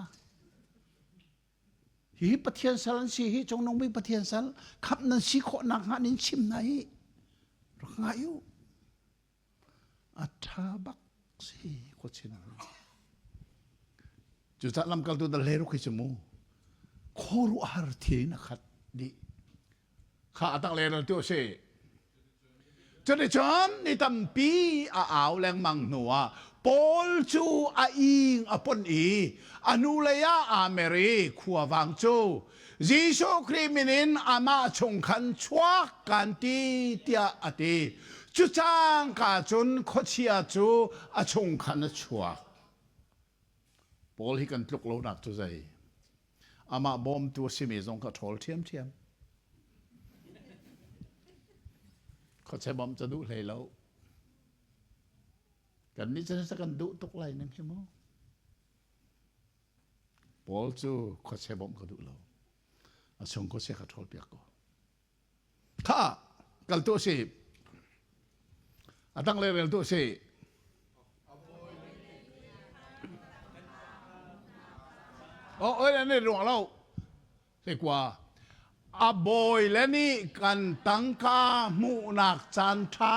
Hihi Pathian sal an si hi Cungnung Bik Pathian sal khamh nan si khawh nakhnga nin chim hna hi rak ngai u. A ṭha bak si khuachin. Cucah lamkaltu dal hlei ruk hi cu mu khuaruahhar thil in a khat dih. Kha a tak le tu a si. Cuticun ni tampi a au lengmang hnuah Paul cu a ing a pon i a hnulei ah aa mer i khuavang cu Jesuh Khrih min in amah chung khan chuak kan ti tiah a ti. Cu cangka cun khuachia cu a chung khan a chuak. Paul hi kan tluk lonak cu zei? Amah bawmtu a simi zong kha ṭhawl ṭhiamṭhiam. Khuachia bawmh ca duh hlei lo. Kannih cu kan duh tuk lai ning hi mu. Paul cu khuachia bawmh ka duh lo. A chung khuachia ka ṭhawl piak ko. Kha kal tu si. A dang le rel tu si. Oh, oi ne ruang lo. Hleikua, a bawile nih kan tangka hmuhnak caanṭha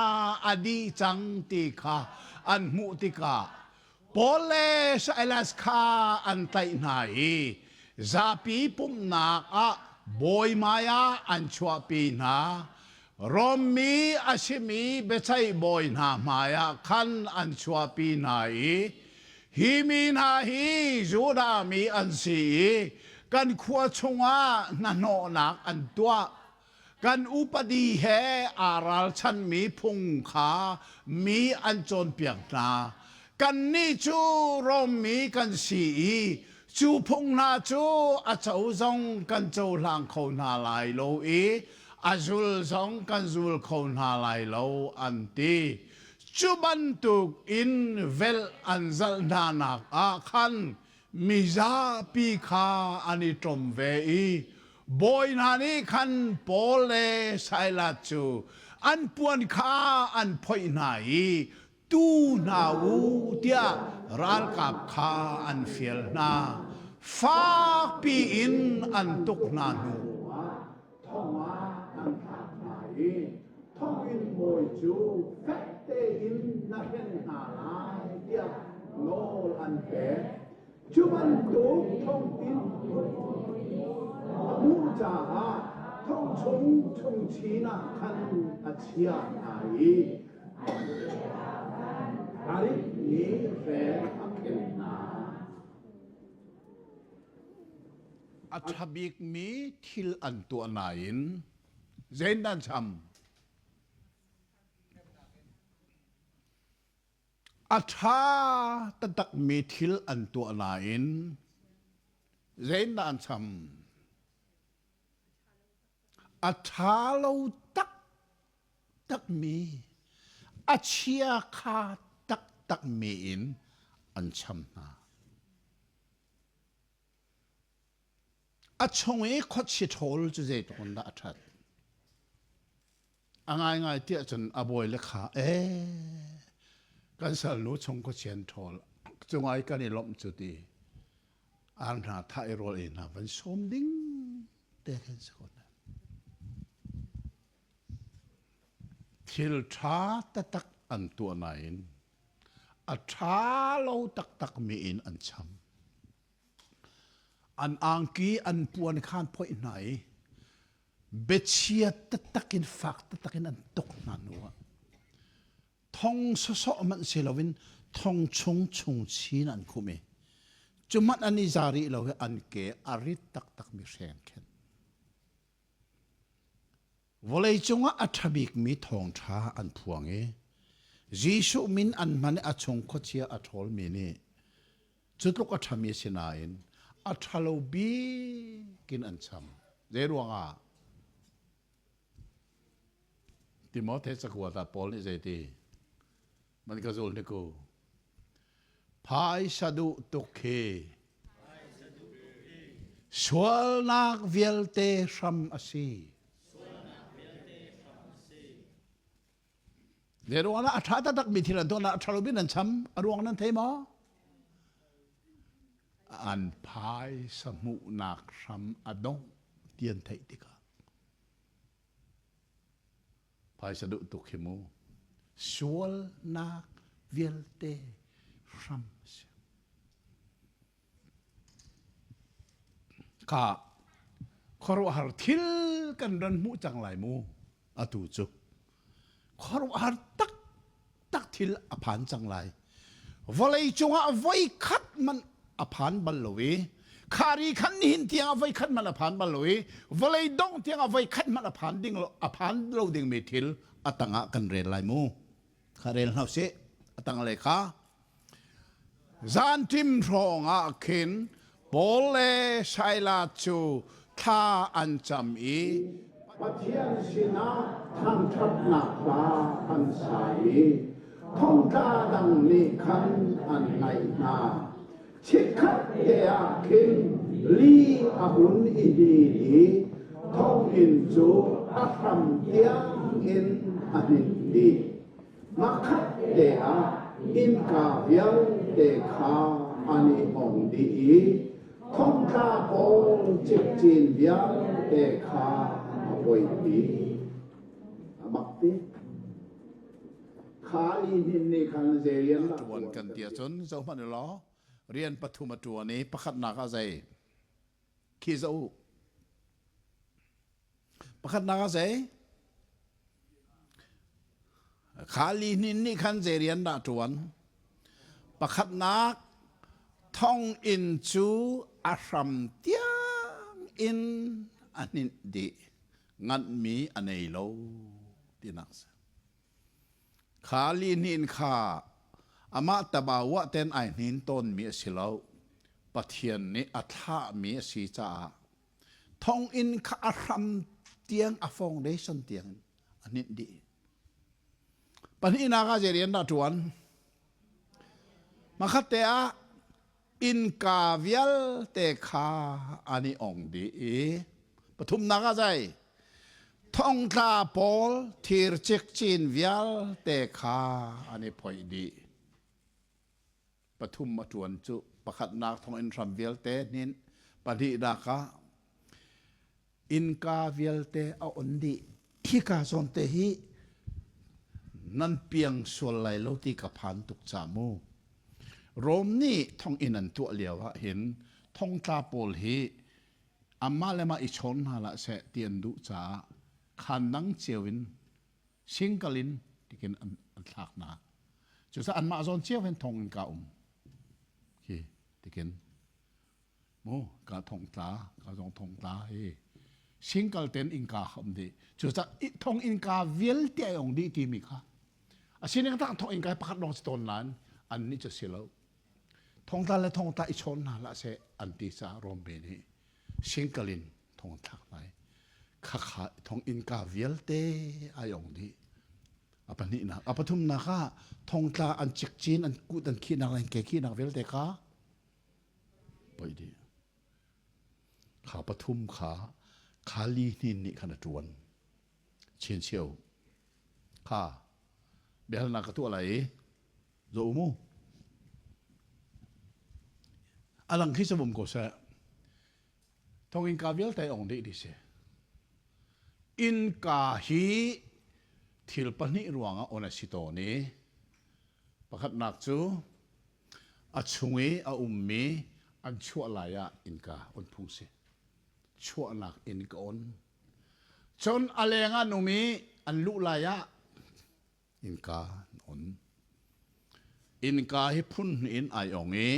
a dih cang ti kha an hmuh tikah Paul le Silas kha an tlaih hna i zapi pumhnak ah bawi hmaiah an chuahpi hna. Rom mi a simi biaceih bawi hna hmaiah khan an chuahpi hna i Hi mi hna hi Judah mi an si i kan khua chungah hnahnawhnak an tuah. Kan upadi he aa ralchanmi phung kha mi an cawnpiak hna. Kannih cu Rom mi kan si i cu phung hna cu a co zong kan cohlang kho hna lai lo i a zul zong kan zul kho hna lai lo, an ti. Cu bantuk in velh an zalh hnanak ah khan mizapi kha an i ṭom ve i bawi hna nih khan Paul le Silas cu an puan kha an phoih hna i tu hna u tiah ralkap kha an fial hna. Fakpi in an tuk hna hnu thong ah an thlak hna i thonginn bawi cu fek tein na hren hna lai tiah nawl an pek. Cu bantuk thonginn a hmuh caah thong chung chungchin ah khan a chiah hna i a ritmi hreng a khen hna. A ṭha bikmi thil an tuah nain zeidah an cham? A ṭha taktakmi thil an tuah nain zeidah an cham? A ṭha lo taktakmi, a chiakha taktakmi in an cham hna. A chung i khuachi ṭhawl cu zeitluk in dah a ṭhat? A ngaingai tiah cun a bawi le kha ee kan salnu chung khuachian ṭhawl cungai kan i lawmh cu ti ar hna thah i rawl ei hna van sawm ding te khin si ko hna. Thil ṭha taktak an tuah nain a ṭha lo taktak mi in an cham. An angki an puan kha an phoih hna i biachia taktak in fak taktak in an tuk hna hnu ah thong sawsawh hmanh si loin thong chung chung chin an khumh i cu hmanh an i za rih lo hi an ke a rit taktak mi hreng khen. Vawleicung ah a ṭha bikmi thawngṭha an phuang i Jesuh min an hman i a chung khuachia a ṭhawlmi nih cu tluk a ṭhami a si nain a ṭhalo bik in an cham. Zei ruangah? Timote cakuat ah Paul nih zeiti? Man ka zul hnik u. Phaisa duh tuk khi sualnak vialte hram a si. Zei ruang ah a ṭha taktak mi thil an tuah a ṭha lo bin an cham a ruang nan thei maw? An phaisa hmuhnak hram a dongh ti an theih tikah Phaisa duh tuk hi mu. Sualnak vialte hram a si. Kha khuaruahhar thil kan ran hmuh cang lai mu atu cu. Khuaruahhar tak tak thil a phan cang lai. Vawlei cungah voi khat man a phan bal lo i khari khan nihin tiang a voi khat man a phan bal lo i vawlei dongh tiang a voi khat man a phan ding lo a phan lo ding mi thil a tangah kan rel lai mu kha rel hna sih a tang le kha Zanṭim hrawng ah khin Paul le Silas cu thla an cam i Pathian sinah thangṭhatnak hla an sa i. Thongtla dang nih khan an ngaih hna. Chikkhat te ah khin li a hun i hnin i thonginn cu a hram tiangin a hninh dih. Hmakhat te ah innka vialte kha an i ong dih i thongtla pawl cikcin vialte kha a poipi. A mak ti. Kha lihnin nih khan zei rian dah Ṭuan kan ti ahcun zohhmanh u law rian pathum a ṭuan i pakhatnak ah zei? Khi zoh u. Pakhatnak ah zei? Kha lihnin nih khan zei rian dah ṭuan? Pakhatnak thonginn cu a hram tiang in a hninh dih. Nganhmi a nei lo tinak a si. Kha lihnin kha amah tabauah ten ai hnin tawnmi a si lo. Pathian nih a thlahmi a si caah thonginn kha a hram tiang a foundation tiang in a hninh dih. Pahnihnak ah zei rian dah ṭuan? Hmakhat te ah innka vialte kha an i ong dih i pathumnak ah zei? Thongtla pawl thir cikcin vialte kha an i phoih dih. Pathum a ṭuan cu pakhatnak thonginn hram vialte hninh, pahnihnak ah innka vialte a on dih. Hika zawnte hi nan piang sual lai lo ti ka phan tuk ca mu. Rom nih thonginn an tuah lio ah hin thongtla pawl hi amah le mah i chawn hna hlah seh ti an duh caah khaan dang cio in single in tikin an thlak hna. Cucaah anmah zawn cio hin thonginn ka um. Khi tikin mu ka thongtla ka zong thongtla hi single ten innka um dih. Cucaah thong innka vialte ai ong dih timi kha asinin tak thong innka pakhat lawng si tawn nain an nih cu si lo. Thongtla le thongtla i chawn hna hlah seh an ti caah Rom mi nih single in thong thlak lai. Khakha thong innka vialte ai ong dih. A pahnihnak, a pathumnak ah thongtla an cikcin, an kut an khihnak, an ke khihnak vialte kha poi dih. Kha pathum kha kha li hnin nih khan a ṭuan. Chinchio. Kha biahalnak ka tuah lai i zo mu. A lang khi um ko seh. Thonginn ka vialte ong dih dih si. Innka hi thil pahnih ruangah on a si tawn i pakhatnak cu a chung i a ummi an chuah lai ah innka on phung si. Chuahnak inn ka on. Cun a leng ah an um i an luh lai ah innka an on. Innka hi phun hnih in ai ong i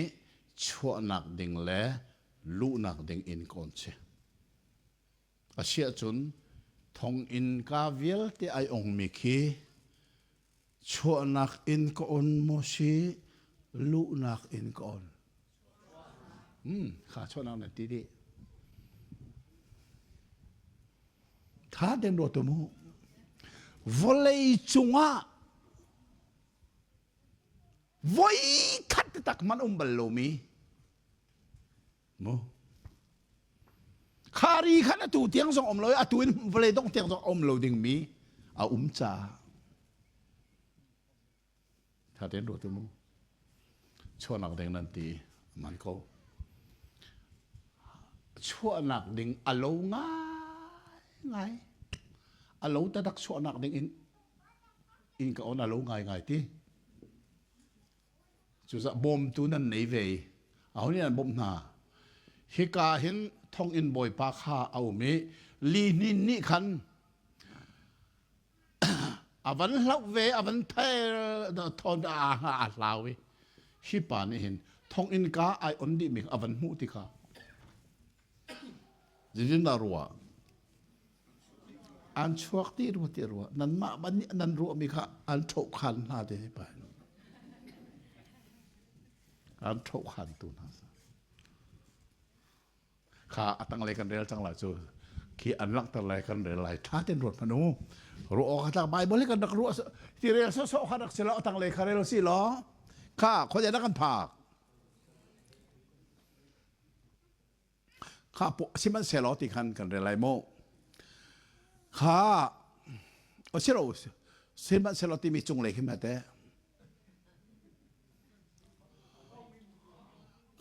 chuahnak ding le luhnak ding inn ka on si. Asiahcun thonginn ka vialte ai ongmi khi chuahnak inn ka on maw si luhnak inn ka on? Kha chuahnak na ti dih. Tha den ruat mu. Vawlei cungah voi khat tak man um bal lomi mu khari khan atu tiang zong um lo atu in vawlei dong tiang zong um lo ding mi a um caah Tha tein ruat u mu. Chuahnak ding nan ti man ko. Chuahnak ding a lo ngai ngai. A lo tatak chuahnak ding in in ka on a lo ngai ngai ti. Cucaah bawmtu nan nei ve i aho nih an bawmh hna. Hika hin thonginn bawipa kha a um i lihnin nih khan A van hlauh ve, a van thawn a hlau i hi pa nih hin thonginn ka ai on dihmi a van hmuh tikah zeitindah ruah an chuak ti rua ti rua nanmah ban nih nan ruahmi kha an ṭhohkhan hna te hi pa an ṭhohkhan tu hna Kha a tanglei kan rel cang lai cu. Khi an langhter lai kan rel lai. Ṭha tein ruat hmanh u. Ruah awk a tlak Bible hi kan rak ruah ti rel sawsawh kha rak si lo tanglei kha rel si law kha khuazei dah kan phak. Kha sihmanhsehlaw ti khan kan rel lai mu. Kha o si lo sihmanhsehlaw timi cunglei khi hme teh.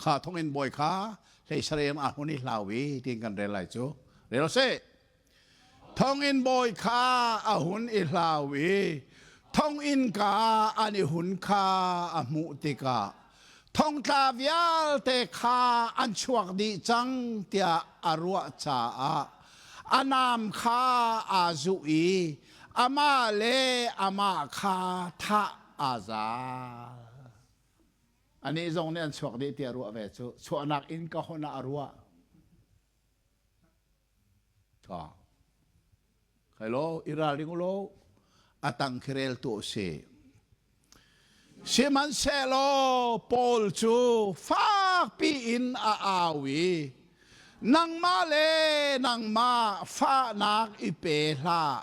Kha thonginn bawi kha hlei sarem a hun i hlau i tiin kan rel lai cu. Rel seh. Thonginn bawi kha a hun i hlau i thonginn ka an i hun kha a hmuh tikah thongtla vialte kha an chuak dih cang tiah a ruah caah a nam kha aa zuh i amah le amah kha thah aa zal. Anih zong nih an chuak dih tiah ruah ve cu chuahnak inn ka hon ah a ruah. Tha. Hello, i ralring u law a tang khi rel tu si. Sihmanhsehlaw Paul cu fakpi in a au i nangmah le nangmah fahnak i pe hlah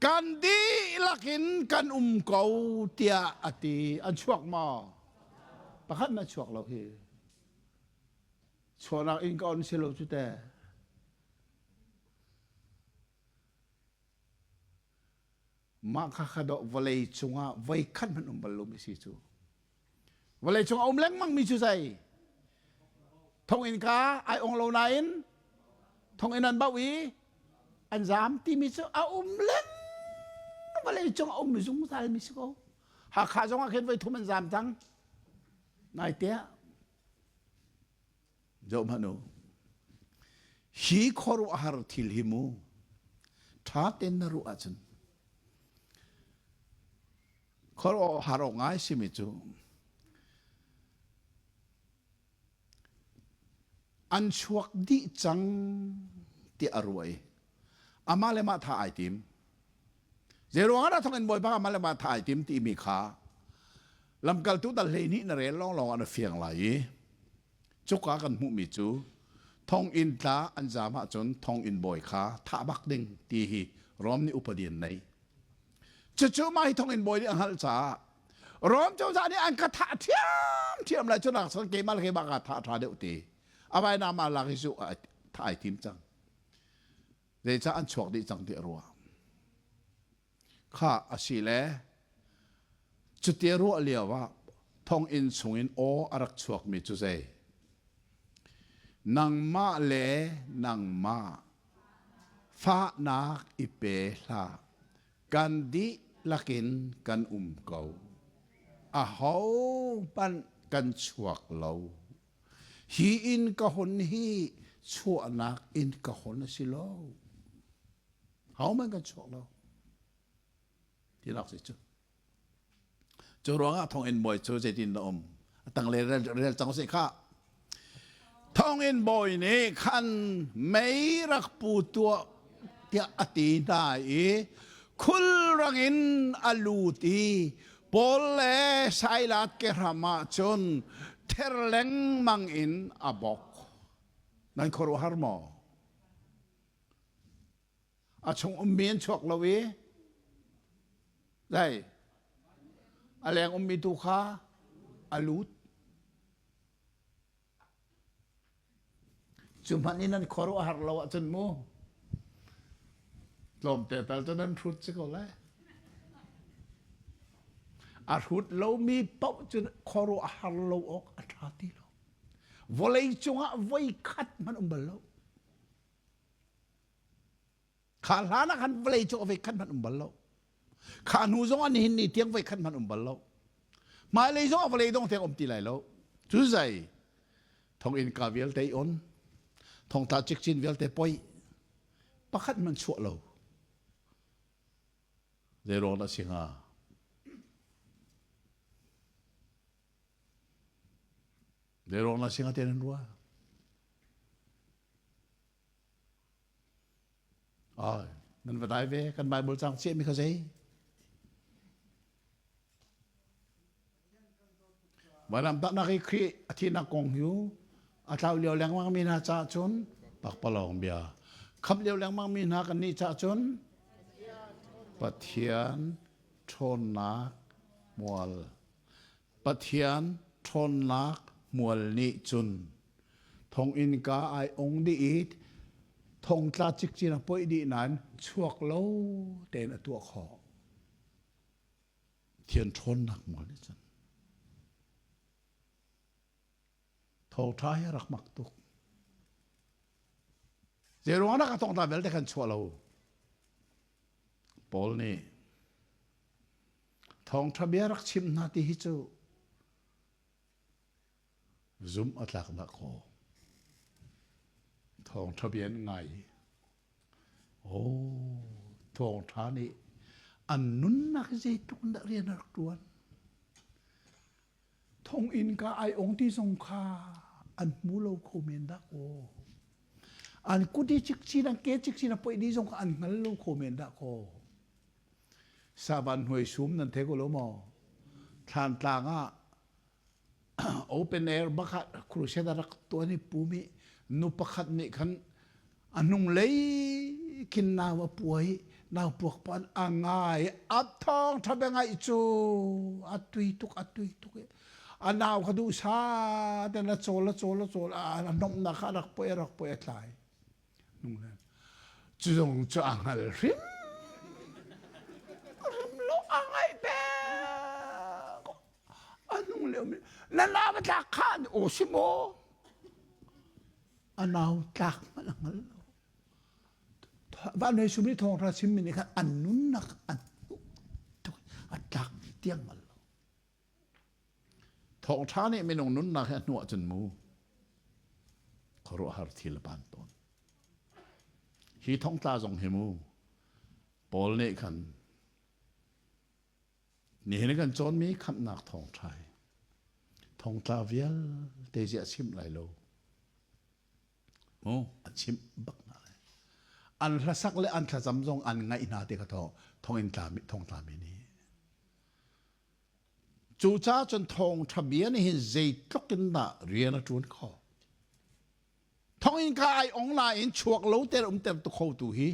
kan dihlak in kan um ko tiah a ti. An chuak maw? Pakhat na chuak lo hi. Chuahnak inn ka on si lo cu te. Mah kha kha dawh vawlei cungah voi khat hmanh um bal lomi si cu. Vawlei cungah um lengmang mi cu zei? Thonginn ka ai ong lo nain thonginn an bauh i an zaam timi cu a um leng vawlei cung a um zungzal mi si ko. Hakha zong ah khin voi thum an zaam cang. Nai tiah Zoh hmanh u. Hi khuaruahhar thil hi mu ṭha tein na ruah ahcun khuaruahhar awk ngai simi cu an chuak dih cang tiah a ruah i amah le mah thah ai tim. Zeiruang ah dah thawngin Bawipa amah le mah thah ai tim timi kha lamkaltu dal 12 na rel lawnglawng ah na fiang lai i cuka kan hmuhmi cu thonginn tla an zaam ahcun thonginn bawi kha thah bak ding ti hi Rom nih upadi an nei. Cucu mah hi thonginn bawi nih a hngalh caah Rom cozah nih an ka thah ṭhiamṭhiam lai cu nak cun keimah le keimah kaa thah ṭha deuh ti a vainam aa lak i cu thah ai tim cang. Zeicah an chuak dih cang ti a ruah. Kha a si le cuti ruah lio ah thonginn chungin aw a rak chuakmi cu zei? Nangmah le nangmah fahnak i pe hlah. Kan dihlak in kan um ko. Ahohmanh kan chuak lo. Hi inn ka hon hi chuahnak inn ka hon a si lo. Hohmanh kan chuak lo. Tinak si cu. Cu ruangah thonginn bawi cu zeitin na um? A tanglei rel, rel cang sih khah. Thonginn bawi nih khan mei rak pu tuah tiah a ti hna i khulrang in a lut i Paul le Silas kehram ah cun ther lengmang in a bok. Nan khuaruahhar maw? A chung ummi an chuak lo i zei a leng ummi tu kha a lut. Cu hmanh in nan khuaruahhar lo ahcun mu tlawmte tal cu nan hrut si ko lai. A hrut lomi paoh cu khuaruahhar lo awk a ṭha ti lo. Vawlei cungah voi khat hmanh um bal lo. Kha hlan ah khan vawlei cu voi khat hmanh um bal lo. Kha hnu zong ah nihin ni tiang voi khat hmanh um bal lo. Hmailei zong ah vawlei dong tiang um ti lai lo. Cu zei thonginn ka vialte i on, thongtla cikcin vialte poi, pakhat hmanh chuah lo. Zei ruang dah si hnga? Zei ruang dah si hnga te nan ruah? Ai, nan va dai ve kan Bible cang ciahmi kha zei? Vailamtahnak i Khrih a thihnak kong hi a tlau lio lengmang mi hna caah cun pakpalawng bia. Khamh lio lengmang mi hna kan nih cah cun Pathian ṭhawnnak mual. Pathian ṭhawnnak mual nih cun thonginn ka ai ong dih i thongtla cikcin a poih dih nain chuak lo tein a tuah khawh. Pathian ṭhawnnak mual nih cun Thawngṭha hi a rak mak tuk. Zeiruang dah ka thawngṭha vialte khan chuah lo? Paul nih thawngṭha bia rak chim hna ti hi cu zumh a tlak dah kaw. Thawngṭha bia an ngai. Oh, thawngṭha nih an nunnak zeitluk in dah rian a rak ṭuan. Thonginn ka ai ong ti zong kha an hmu lo kho men dah kaw. An kut i cikcin an ke cikcin a poih dih zong kha an hngal lo kho men dah kaw. Savan hnuai sum nan thei ko lo maw? Thlantlang ah open air bak ah crusade a rak tuan i pum i nu pakhat nih khan A hnunglei khin nau a puai, nau puak pan a ngai, a thawng ṭha bia ngaih cu a tui tuk, a tui tuk. A nau kha duh sa ten a cawl, a cawl, a cawl, a nomhnak kha a rak puai, a rak puai, a tlai. Nung Cu zong cu a hngal hrim. Hrim lo a ngaih pek. A hnung lio mi, na nau a tlak kha, aw si maw? A nau tlak hmanh a hngal lo. Vanlei sum nih thawngṭha chimmi nih khan an nunnak an tuk a tlak tiang hngal lo. Thawngṭha nih minung nunnak hi a hnu ahcun mu khuaruahhar thil a pan tawn. Hi thongtla zong hi mu Paul nih khan Nihin kan cawnmi khamhnak thawngṭha hi thongtla vialte ziah chimh lai lo. Mu a chimh bak hna lai. An hlasak le an thlacam zong an ngaih hna ti kha thawng thonginn tlami thongtla mi nih. Cucaah cun thawngṭha bia nih hin zeitluk in dah rian a ṭuan khawh. Thonginn ka ai ong nain chuak lo ter umter tu kho tu hi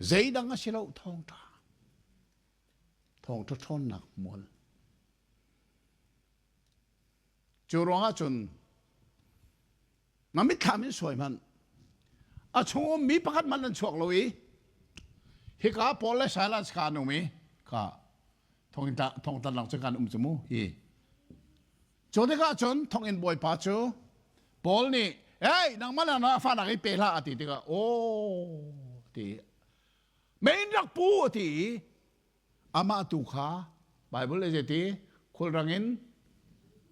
zeidang a si lo thawngṭha. Thawngṭha ṭhawnnak mual. Cu ruangah cun na mitthlam in suai hmanh. A chung ummi pakhat hmanh an chuak lo i hika Paul le Silas kha an um i kha thonginn thongtan lang cu kan um cu mu hi. Cu tikah cun thonginn bawipa cu Paul nih hey nangmah le na fa nak i pe hlah a ti tikah aw ti Mei in rak pu a ti i amah tu kha Baibal le zeiti khulrang in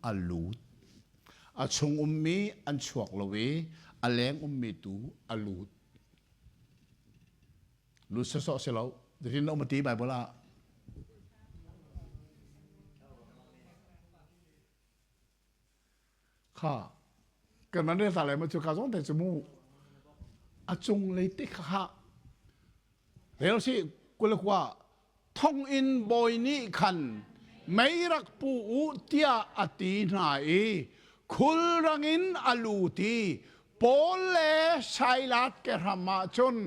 a lut. A chung ummi an chuak lo i a leng ummi tu a lut. Lut sawsawh si lo. Zeitin um a ti Baibal ah? Kha kan man rel ta lai ma cu ka zong te cu mu a cung lei te kha rel si kulakwa thong in bawi nih khan mei rak pu u tiah a ti hna i khulrang in a lut i Paul le Silas ke hram ah cun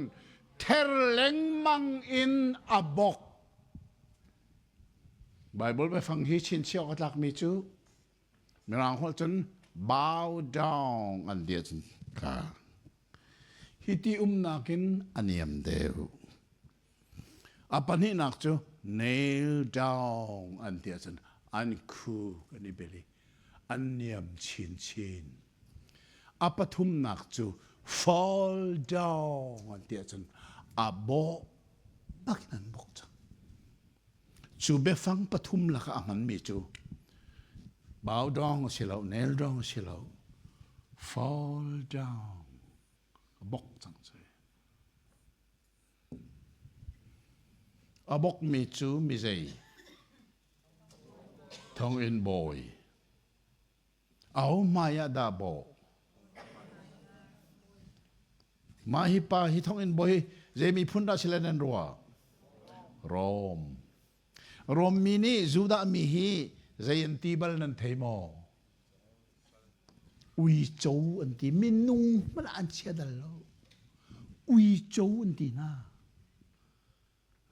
ther lengmang in a bok. Bible biafang hi chinchiah awk a tlakmi cu Mirang holh cun bow down an ti ahcun ka hi ti umnak in a niam deuh. A pahnihnak cu nail down an ti ahcun an khuk an i bel i an niam chinchin. A pathumnak cu fall down an ti ahcun a bawh bak in an bawk cang. Cu biafang pathum lakah a hmanmi cu bow down a si lo, nail down a si lo, fall down a bok cang cu. A bokmi cu mizei? Thonginn bawi. Aho hmai ah dah bawh? Mah hi pa hi thonginn bawi hi zei miphun dah si le nan ruah? Rom. Rom mi nih Judah mi hi zei an ti bal nan thei maw? Uico an ti. Minung hmanh an chia dal lo. Uico an ti hna.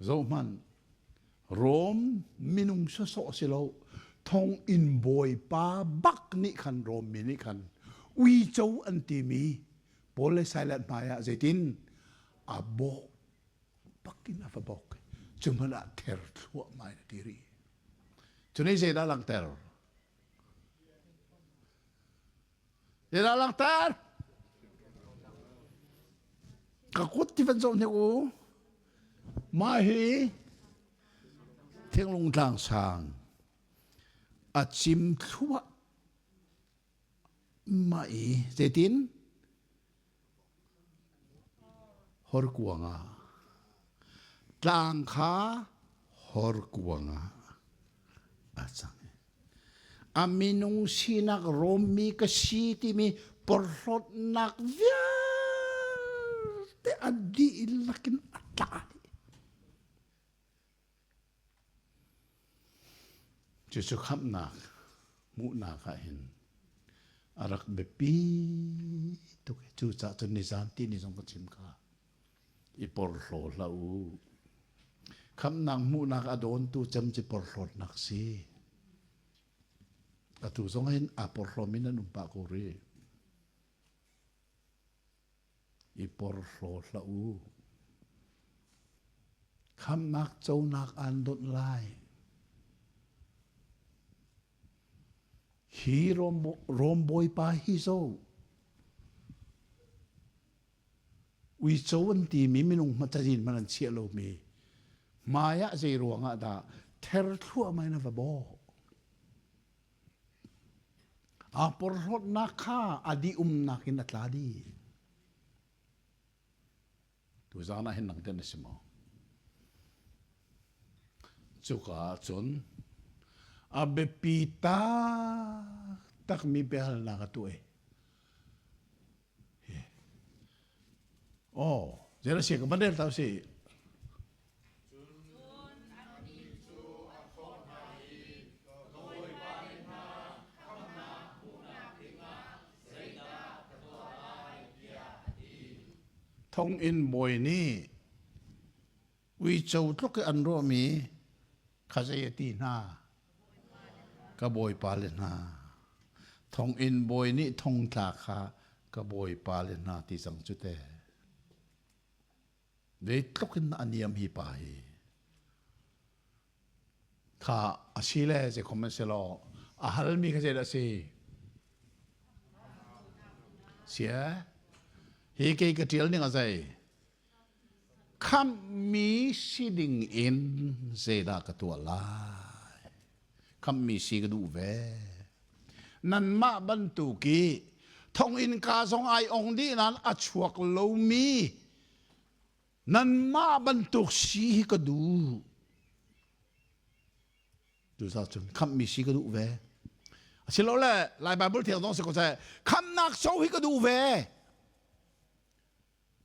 Zohhmanh, Rom minung sawsawh si lo, thonginn bawipa bak nih khan Rom mi nih khan uico an timi Paul le Silas hmaiah zeitin a bawh bakin a va bawk. Cu hmanh ah ther thluahmah in a ti rih. Cu nih zeidah langhter? Zeidah langhter? Ka kut ti van zoh hnik u. Mah hi thinglung tlang sang a cim thluah mah i zeitin horkuang ah tlang kha horkuang ah a cang. A minung sinak Rom mi ka si timi porhlawtnak vialte a dihlak in a tla dih. Cucu khamhnak hmuhnak ah hin a rak biapi tuk i cucaah cun nizan ti ni zong ka chim kha. I porhlaw hlah u. Khamhnak hmuhnak a dawntu cem cu porhlawtnak si. Atu zong hin aa porhlawmi nan um pah ko rih. I porhlaw hlah u. Khamhnak conak aan donh lai. Hi Rom bawipa hi zo Uico an timi minung hmacazin hmanh an chiah lomi hmai ah zei ruangah dah ther thluahmah in a va bawh. Aa porhlawtnak kha a dih umnak in a tla dih. Tuzaan ah hin nang ten a si maw? Cuka ah cun a biapi taktakmi biahalnak a tuah i Oh, zei si ka van rel ta si. Thonginn bawi nih uico tluk i an ruahmi kha zei a ti hna? Ka bawipa le hna. Thonginn bawi nih thongtla kha ka bawipa le hna ti cang cu teh. Zeitluk in a niam hi pa hi. Kha a si le zeikhom an si law a halmi kha zeidah a si? Sia hi kei ka ṭial ning a zei? Khamhmi si ding in zeidah ka tuah lai? Khamhmi si ka duh ve. Nanmah bantuk i thonginn ka zong ai ong dih nain a chuak lomi Nanmah bantuk si hi ka duh. Cucaah cun khamhmi si ka duh ve. Asilole Lai Bible thiang zong si ko seh, khamhnak so hi ka duh ve.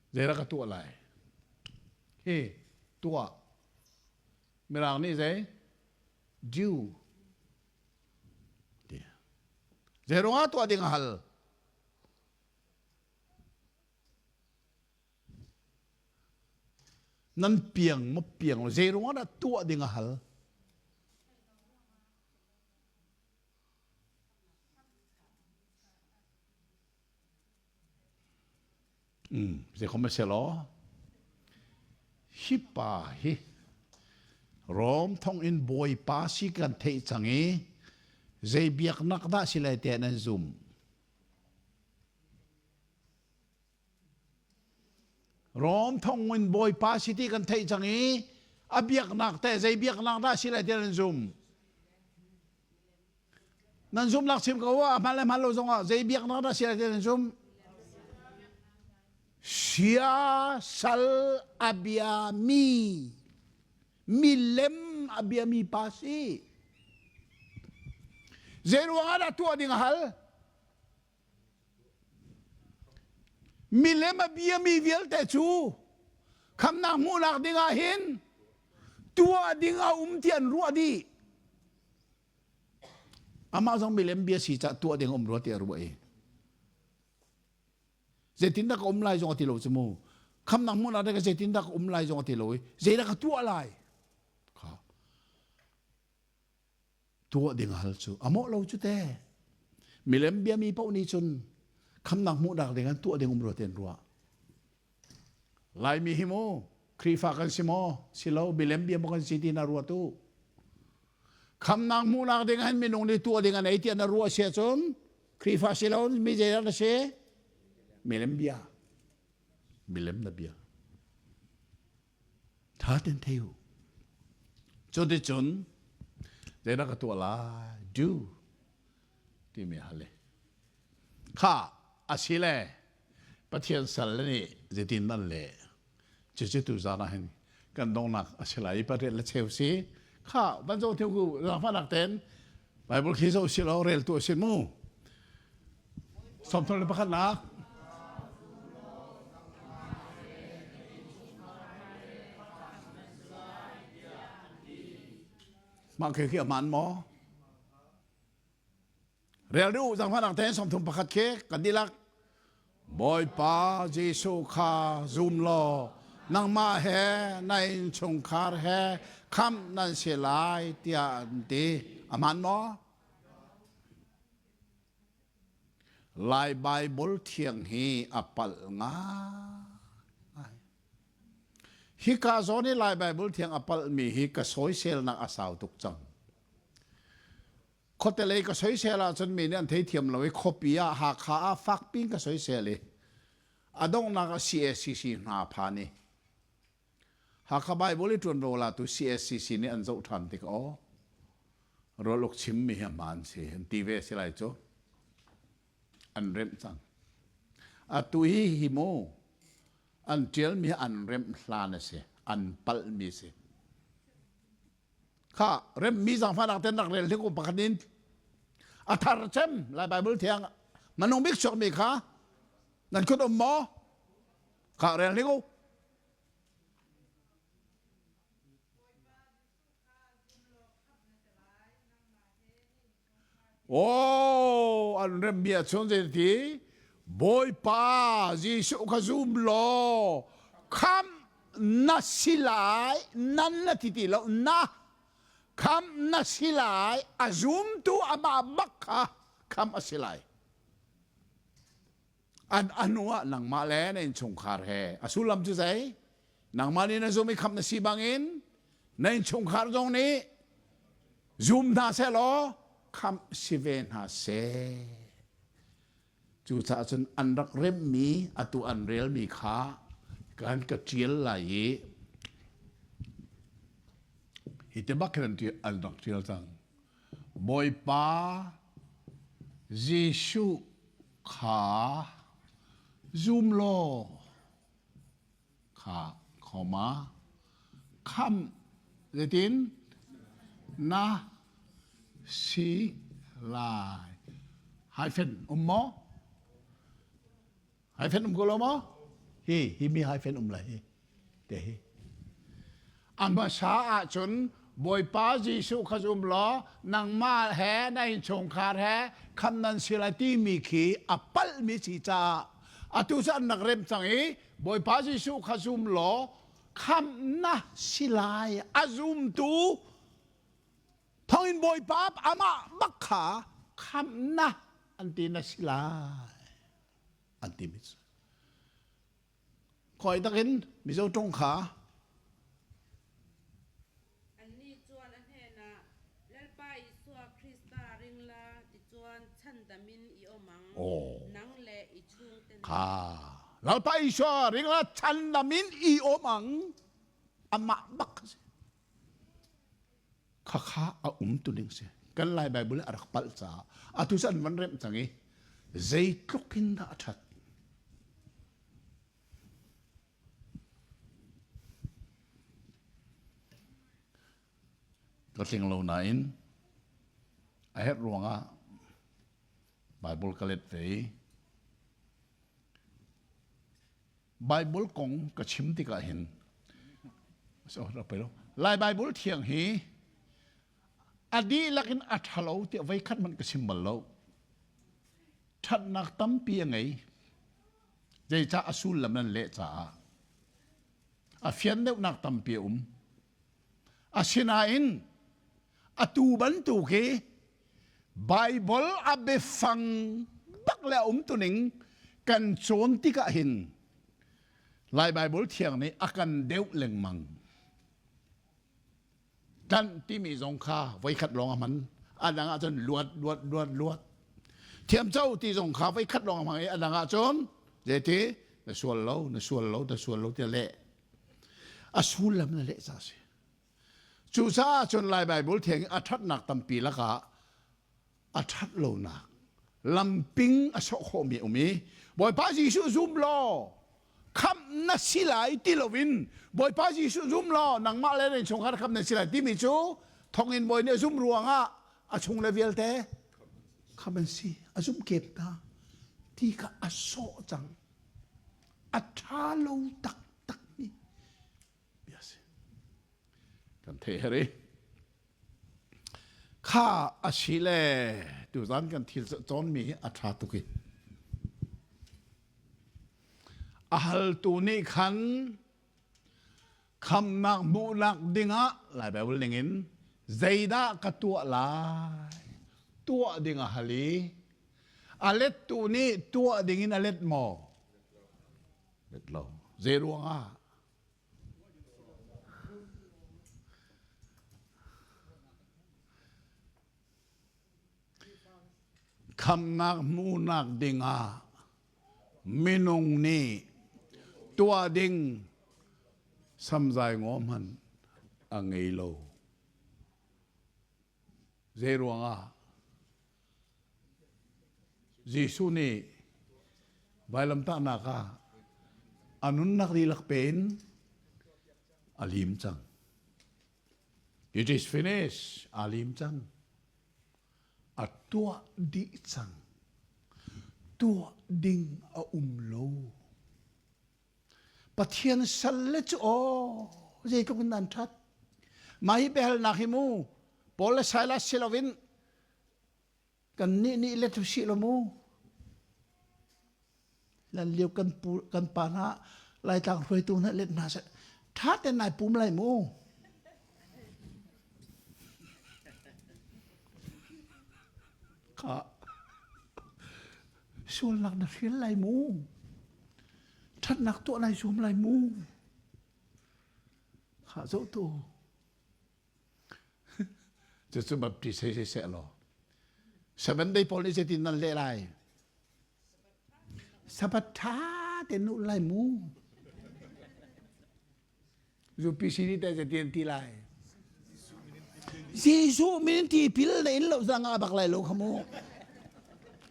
Zeidah ka tuah lai? Hi tuah. Mirang nih zei? Do. Zei ruangah tuah ding a hal? Nan piang maw piang lo zei ruangah dah tuah ding a hal? Zei khom a si law hi pa hi Rom thonginn bawipa si kan theih cang i zei biaknak dah si lai tiah nan zumh? Rom thonginn bawipa si ti kan theih cang i a biaknak teh zei biaknak dah si lai ti nan zum? Nan zumnak chim ko a hman le hman lo zongah zei biaknak dah si lai ti nan zum? Sia sal a biami milem a biami pa si. Zei ruangah dah tuah ding a hal? Milem a biami vialte cu khamnak hmuhnak dingah hin tuah ding a um ti an ruah dih. Amah zong milem bia si cah tuah ding a um rua ti a ruah i. Zeitindah ka um lai zong a ti lo cu mu. Khamnak hmuhnak ding zeitindah ka um lai zong a ti lo i zeidah ka tuah lai kha tuah ding a hal cu a mawh lo cu te. Milem biami paoh nih cun khamnak hmuhnak ding an tuah ding um rua ten ruah. Laimi hi mu Khrihfa kan si maw? Si lo, milem bia maw kan si ti na ruat u. Khamnak hmuhnak ding han minung nih tuah ding an ei tiah na ruah si ahcun Khrihfa si lo mi zeidah na si? Milem bia. Milem na bia. Tha ten thei u. Cuticun zeidah ka tuah lai? Do timi hal i kha a si le Pathian sal nih zeitin nan leh? Cucu tu zan ah hin kan donghnak a si lai i pariat le cheu si. Kha van zo thiu ku zaangfahnak ten Bible khi zo si lo rel tu a si mu. Sawmthum le pakhatnak. Mah khi khi a hmaan maw? Rel duh zaangfahnak tein 31 khi kan dihlak. Bawipa Jesuh kha zum law nangmah he na innchungkhar he khamh nan si lai tiah an ti. A hmaan maw? Lai Baibal thiang hi a palh ngai. Hika zawn i Lai Baibal thiang a palhmi hi ka sawiselnak a sau tuk cang. Khuate lei ka soisel ahcun mi nih an theithiam lo i khuapi ah Hakha ah fakpi in ka soisel i a donghnak ah CACC hna phan i Hakha Bible i ṭuanvo latu CACC nih an zoh ṭhan tik aw rualuk chimmi hi a hmaan si an ti ve si lai cu an remh cang. Atu hi hi mu an ṭialmi hi an remh hlan a si an palhmi si. Kha remmi zaangfahnak ten rak rel hnik u pakhat in a thar cem Lai Bible thiang manung bik chuakmi kha nan khut um maw? Kha rel hnik u. Oh, an remmi ahcun zeiti Bawipa Jesuh kha zum law khamh na si lai nan na ti ti lo na khamh na si lai a zumtu amah bak kha khamh a si lai an anu ah nangmah le na innchungkhar he a sullam cu zei nangmah nih na zum i khamh na si bangin na innchungkhar zong nih zum hna seh law khamh si ve hna seh cucaah cun an rak remmi atu an relmi kha kan ka ṭial lai i hi te bak khin an rak ṭial cang Bawipa Jesuh kha zum law kha khoma khamh zeitin na si lai hyphen um maw Hyphen um ko lo maw? Hi hi mi hyphen um lai hi. Te hi. A hmasa ahcun Bawipa Jesuh kha zum law nangmah he na innchungkhar he khamh nan si lai timi khi a palhmi si caah atu cu an rak remh cang i Bawipa Jesuh kha zum law khamh na si lai a zumtu thawngin Bawipa amah bak kha khamh na an ti na si lai. An timi cu khawi takin Mizo ṭong kha Annih chuan a hnenah Lalpa Isua Krista ring la tichuan chhandam in i awm ang nang le i chungte nen. Kha Lalpa Isua ring la chhandam in i awm ang amah bak si Khakha a um tu ning si. Kan Lai Bible a rak palh caah atu cu an van remh cang i zeitluk in dah a ṭhat. Ka tling lo nain a herh ruangah Bible ka let ve i Bible kong ka chim tikah hin Lai Bible thiang hi a dihlak in a ṭhalo tiah voikhat hmanh ka chim bal lo. Ṭhatnak tampi a ngei. Zeicah a sullam nan leh caah. A fian deuhnak tampi a um. Asinain atu bantuk hi Baibal a biafang bak le a umtuning kan cawn tikah hin Lai Baibal thiang nih a kan deuh lengmang. Tlanh timi zong kha voikhat lawng a hman. A dang ahcun luat, luat, luat, luat. Thiamco ti zong kha voikhat lawng a hmang i a dang ahcun zeiti na sual lo, na sual lo, na sual lo tiah leh. A sullam na leh ca a si. Cucaah cun Lai Baibal thiang i a ṭhatnak tampi lakah a ṭhat lonak lamping a sawh khawhmi a um i Bawipa Jesuh zum law khamh na si lai ti loin Bawipa Jesuh zum law nangmah le na innchungkhar khamh na si lai timi cu thonginn bawi nih a zumh ruangah a chung le vialte khamh an si a zumh kep hna ti kha a sawh cang a ṭha lo taktakmi bia si. Kan theih her i kha a si le tuzan kan thil cawnmi hi a ṭha tuk i a haltu nih khan khamnak hmuhnak dingah Lai Baibal ningin zeidah ka tuah lai tuah ding a hal i a lettu nih tuah dingin a let maw let lo zei ruangah Khamnak hmuhnak dingah minung nih tuah ding samzai ngaw hmanh a ngei lo. Zeiruangah? Jesuh nih vailamtahnak ah a nunnak dihlak pe in a lim cang. It is finished. Aa lim cang. A tuah dih cang. Tuah ding a um lo. Pathian salle cu aw zeitluk in an ṭhat. Mah hi biahalnak hi mu Paul le Silas si loin kannih nih let usih law mu. Lan lio kan pu kan pa hna Laitlang hruaitu hna let hna seh. Ṭha ten nai pum lai mu. Kha sualnak na hrial lai mu. Ṭhatnak tuah nai zuam lai mu. Khah zoh tu. Cucu Baptist hei si seh law. Seven day pawl nih zeitin nan leh lai? Sabbath ṭha tein nu lai mu. UPC nih teh zeitin an ti lai? Jesuh min in tipil na in lo zang ah bak lai lo kha mu.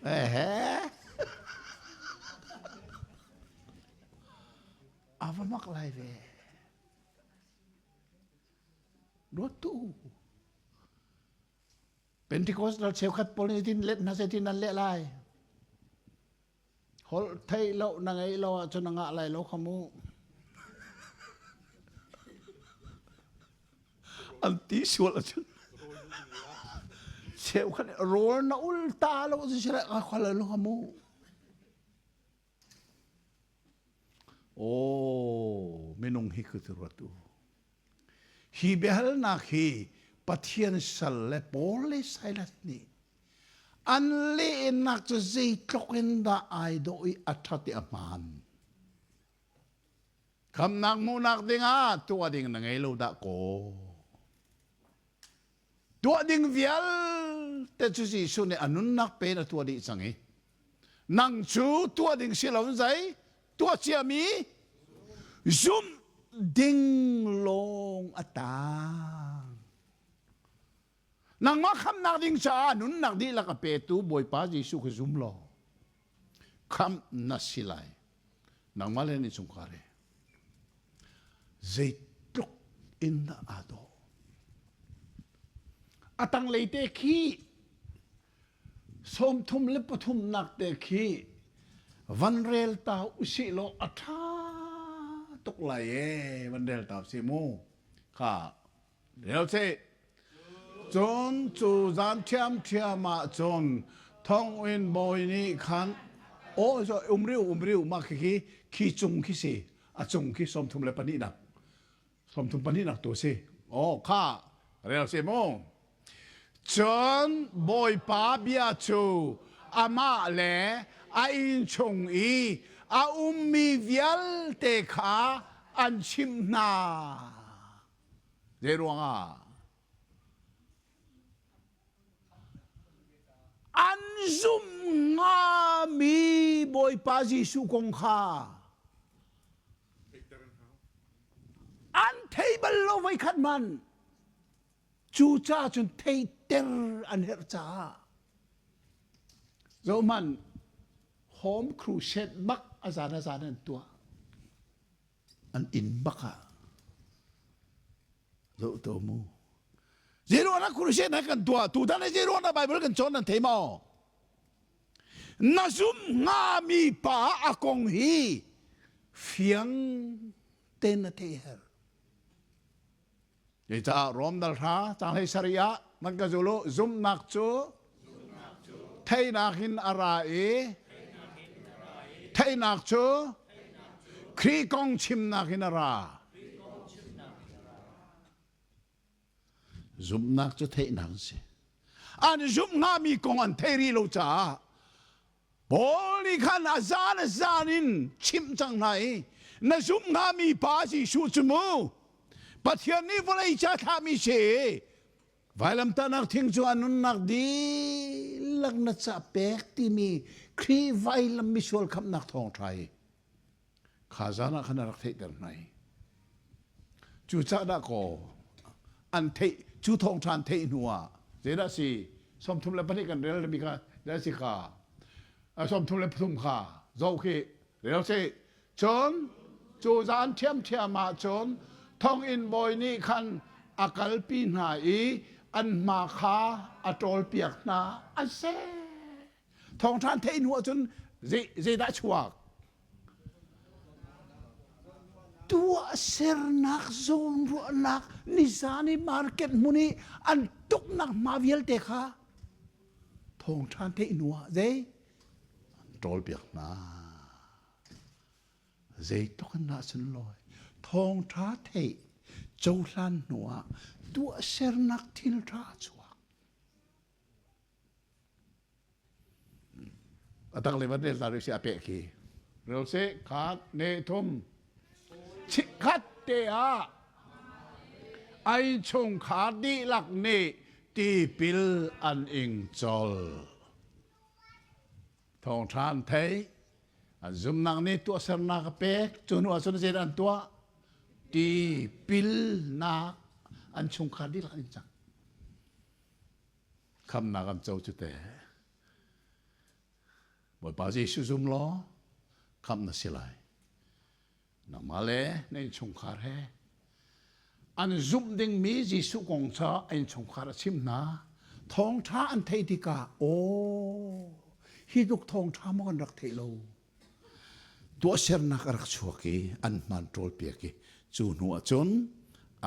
Ehe. A va mak lai ve. Ruat tu. Pentecostal cheukhat pawl nih tin let hna zeitin an leh lai. Holh theih lo na ngeih lo ahcun na ngah lai lo kha mu. An ti sual ahcun cheukhat rawl na ul ta lo si sila ka khal lo kha mu. Oh, minung hi ku ruat u. Hi biahalnak hi Pathian sal le Paul le Silas nih an lehnak cu zeitluk in dah ai dawh i a ṭhat i a hmaan. Khamnak hmuhnak dingah tuah ding na ngei lo dah kaw. Tuah ding vialte cu Jesuh nih a nunnak pe in a tuah dih cang i nang cu tuah ding si lo zei tuah ciami zumh ding lawng a tang. Nangmah khamnak ding caah nunnak dihlak a petu Bawipa Jesuh kha zum law khamh na si lai. Nangmah le na innchungkhar he zeitluk in dah aa dawh. A tanglei te khi 33 te khi van rel ta usih law a ṭha tuk lai ee van rel ta usih mu kha rel sih Cun cu zan ṭhiamṭhiam ah cun thonginn bawi nih khan aw umriu umriu mah khi khi cung khi si a cung khi 32 nak. Sawmthum pahnihnak tu si. Oh, kha rel si mu. Cun Bawipa bia cu amah le a innchung i a ummi vialte kha an chimh hna. Zei ruangah? An zumh hngami Bawipa Jesuh kong kha an thei bal lo voikhat hmanh. Cucaah cun theihter an herh caah zohhmanh home crusade bak a zan a zan an tuah. An inn bak ah zoh to mu. Zeiruangah crusade na kan tuah? Tutan ah zeiruangah Bible kan cawn nan thei maw? Na zumh hngami pa a kong hi fiang tein na theih her. Zeicah Rom dal hra cang hlei sarih ah man ka zul u zumhnak cu theihnak in a ra i theihnak cu Khrih kong chimnak in a ra. Zumhnak cu theihnak an si. An zumh hngami kong an thei rih lo caah Paul nih khan a zan a zan in chimh cang hna i na zumh hngami pa Jesuh cu mu Pathian nih vawlei ca thlahmi si vailamtahnak thing cu a nunnak dihlak na ca pek timi Khrih vailam misual khamhnak thawngṭha hi kha zan ah khan a rak theihter hna i cucaah dah kaw an theih cu thawngṭha an theih hnu ah zeidah si 32 kan rel mi kha zeidah si kha 33 kha zoh khi rel si cun cu zan ṭhiamṭhiam ah cun thonginn bawi nih khan a kalpi hna i an hma kha a ṭawlpiak hna a si Thawngṭha an theih hnu ahcun zeidah chuak? Tuahsernak zawnruahnak nizan i market hmun i an tuknak hma vialte kha thawngṭha an theih hnu ah zei an ṭawlpiak hna. Zeitluk in dah sunlawi thawngṭha theih cohlan hnu ah tuahsernak thil ṭha a chuak. A dang le van rel ta rih si a peh khi. Rel si khat ne thum. Chikkhat te ah ai chungkhar dihlak nih tipil an ing col. Thawngṭha an thei. An zumnak nih tuahsernak a pek. Cu hnu ah cun zeidah an tuah? Tipilnak an chungkhar dihlak an cang. Khamnak an co cu teh. Bawipa Jesuh zum law khamh na si lai. Nangmah le na innchungkhar he an zumh dingmi Jesuh kong ca a innchungkhar a chimh hna. Thawngṭha an theih tikah aw hi tluk thawngṭha maw kan rak theih lo. Tuahsernak a rak chuak i an hmaan ṭawlpiak i cu hnu ah cun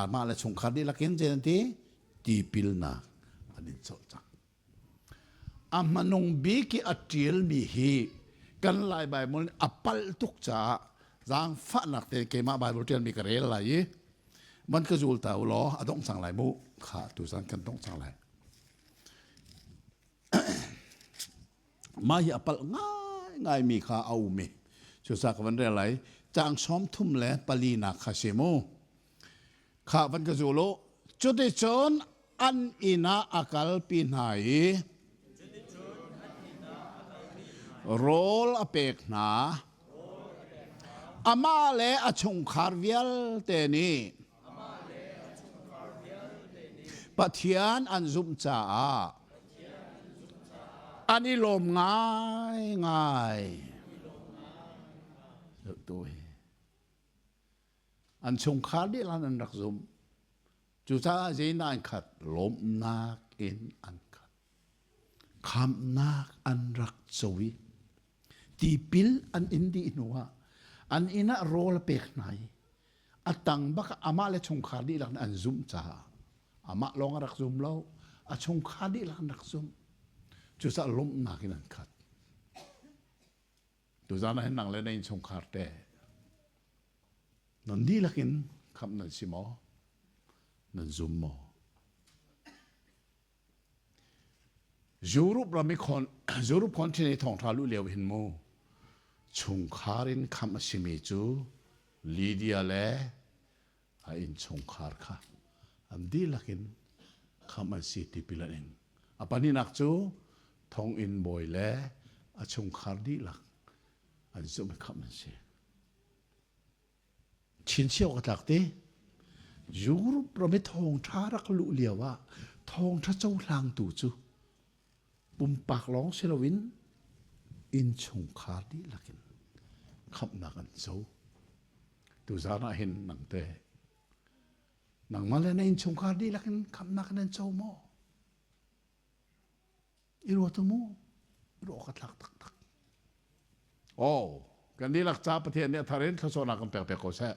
amah le chungkhar dihlak in zei an ti tipilnak an in colh cang. A hmanung bik i a ṭialmi hi kan Lai Baibal nih a palh tuk caah zaangfahnak tein keimah Baibal ṭialmi ka rel lai i van ka zul ta u law a dongh cang lai mu kha tuzan kan dongh cang lai. Mah hi a palh ngaingaimi kha a um i cucaah ka van rel lai. Caang sawm thum le palinak kha si mu. Kha van ka zul u. Cuticun an inn ah a kalpi hna i rawl a pek hna. Amah le a chungkhar vialte nih Pathian an zumh caah an i lawm ngaingai. An chungkhar dihlak an rak zumh. Cucaah zeidah an khat? Lawmhnak in an khat. Khamhnak an rak co i tipil an in dih hnuah an inn ah rawl a pek hna i a tang bak ah amah le chungkhar dihlak nih an zumh caah amah lawng a rak zum lo a chungkhar dihlak an rak zumh cucaah lawmhnak in an khat tuzan ah hin nang le na innchungkhar te nan dihlak in. Khamh nan si maw? Nan zum maw? Europe ram i khon Europe continent i thawngṭha luh lio hin mu chungkhar in khamh a simi cu Lydia le a innchungkhar kha an dihlak in khamh an si tipil an ing. A pahnihnak cu thonginn bawi le a chungkhar dihlak an zumh i khamh an si. Chinchiah awk a tlak ti. Europe ram i thawngṭha rak luh lio ah thawngṭha cohlangtu cu pumpak lawng si loin innchungkhar dihlak in khamhnak an co. Tuzaan ah hin nang te nangmah le na innchungkhar dihlak in khamhnak nan co maw? I ruat mu ruah ka tlak taktak. Oh, kan dihlak ca Pathian nih a thar in thluachuahnak kan pek piak ko seh.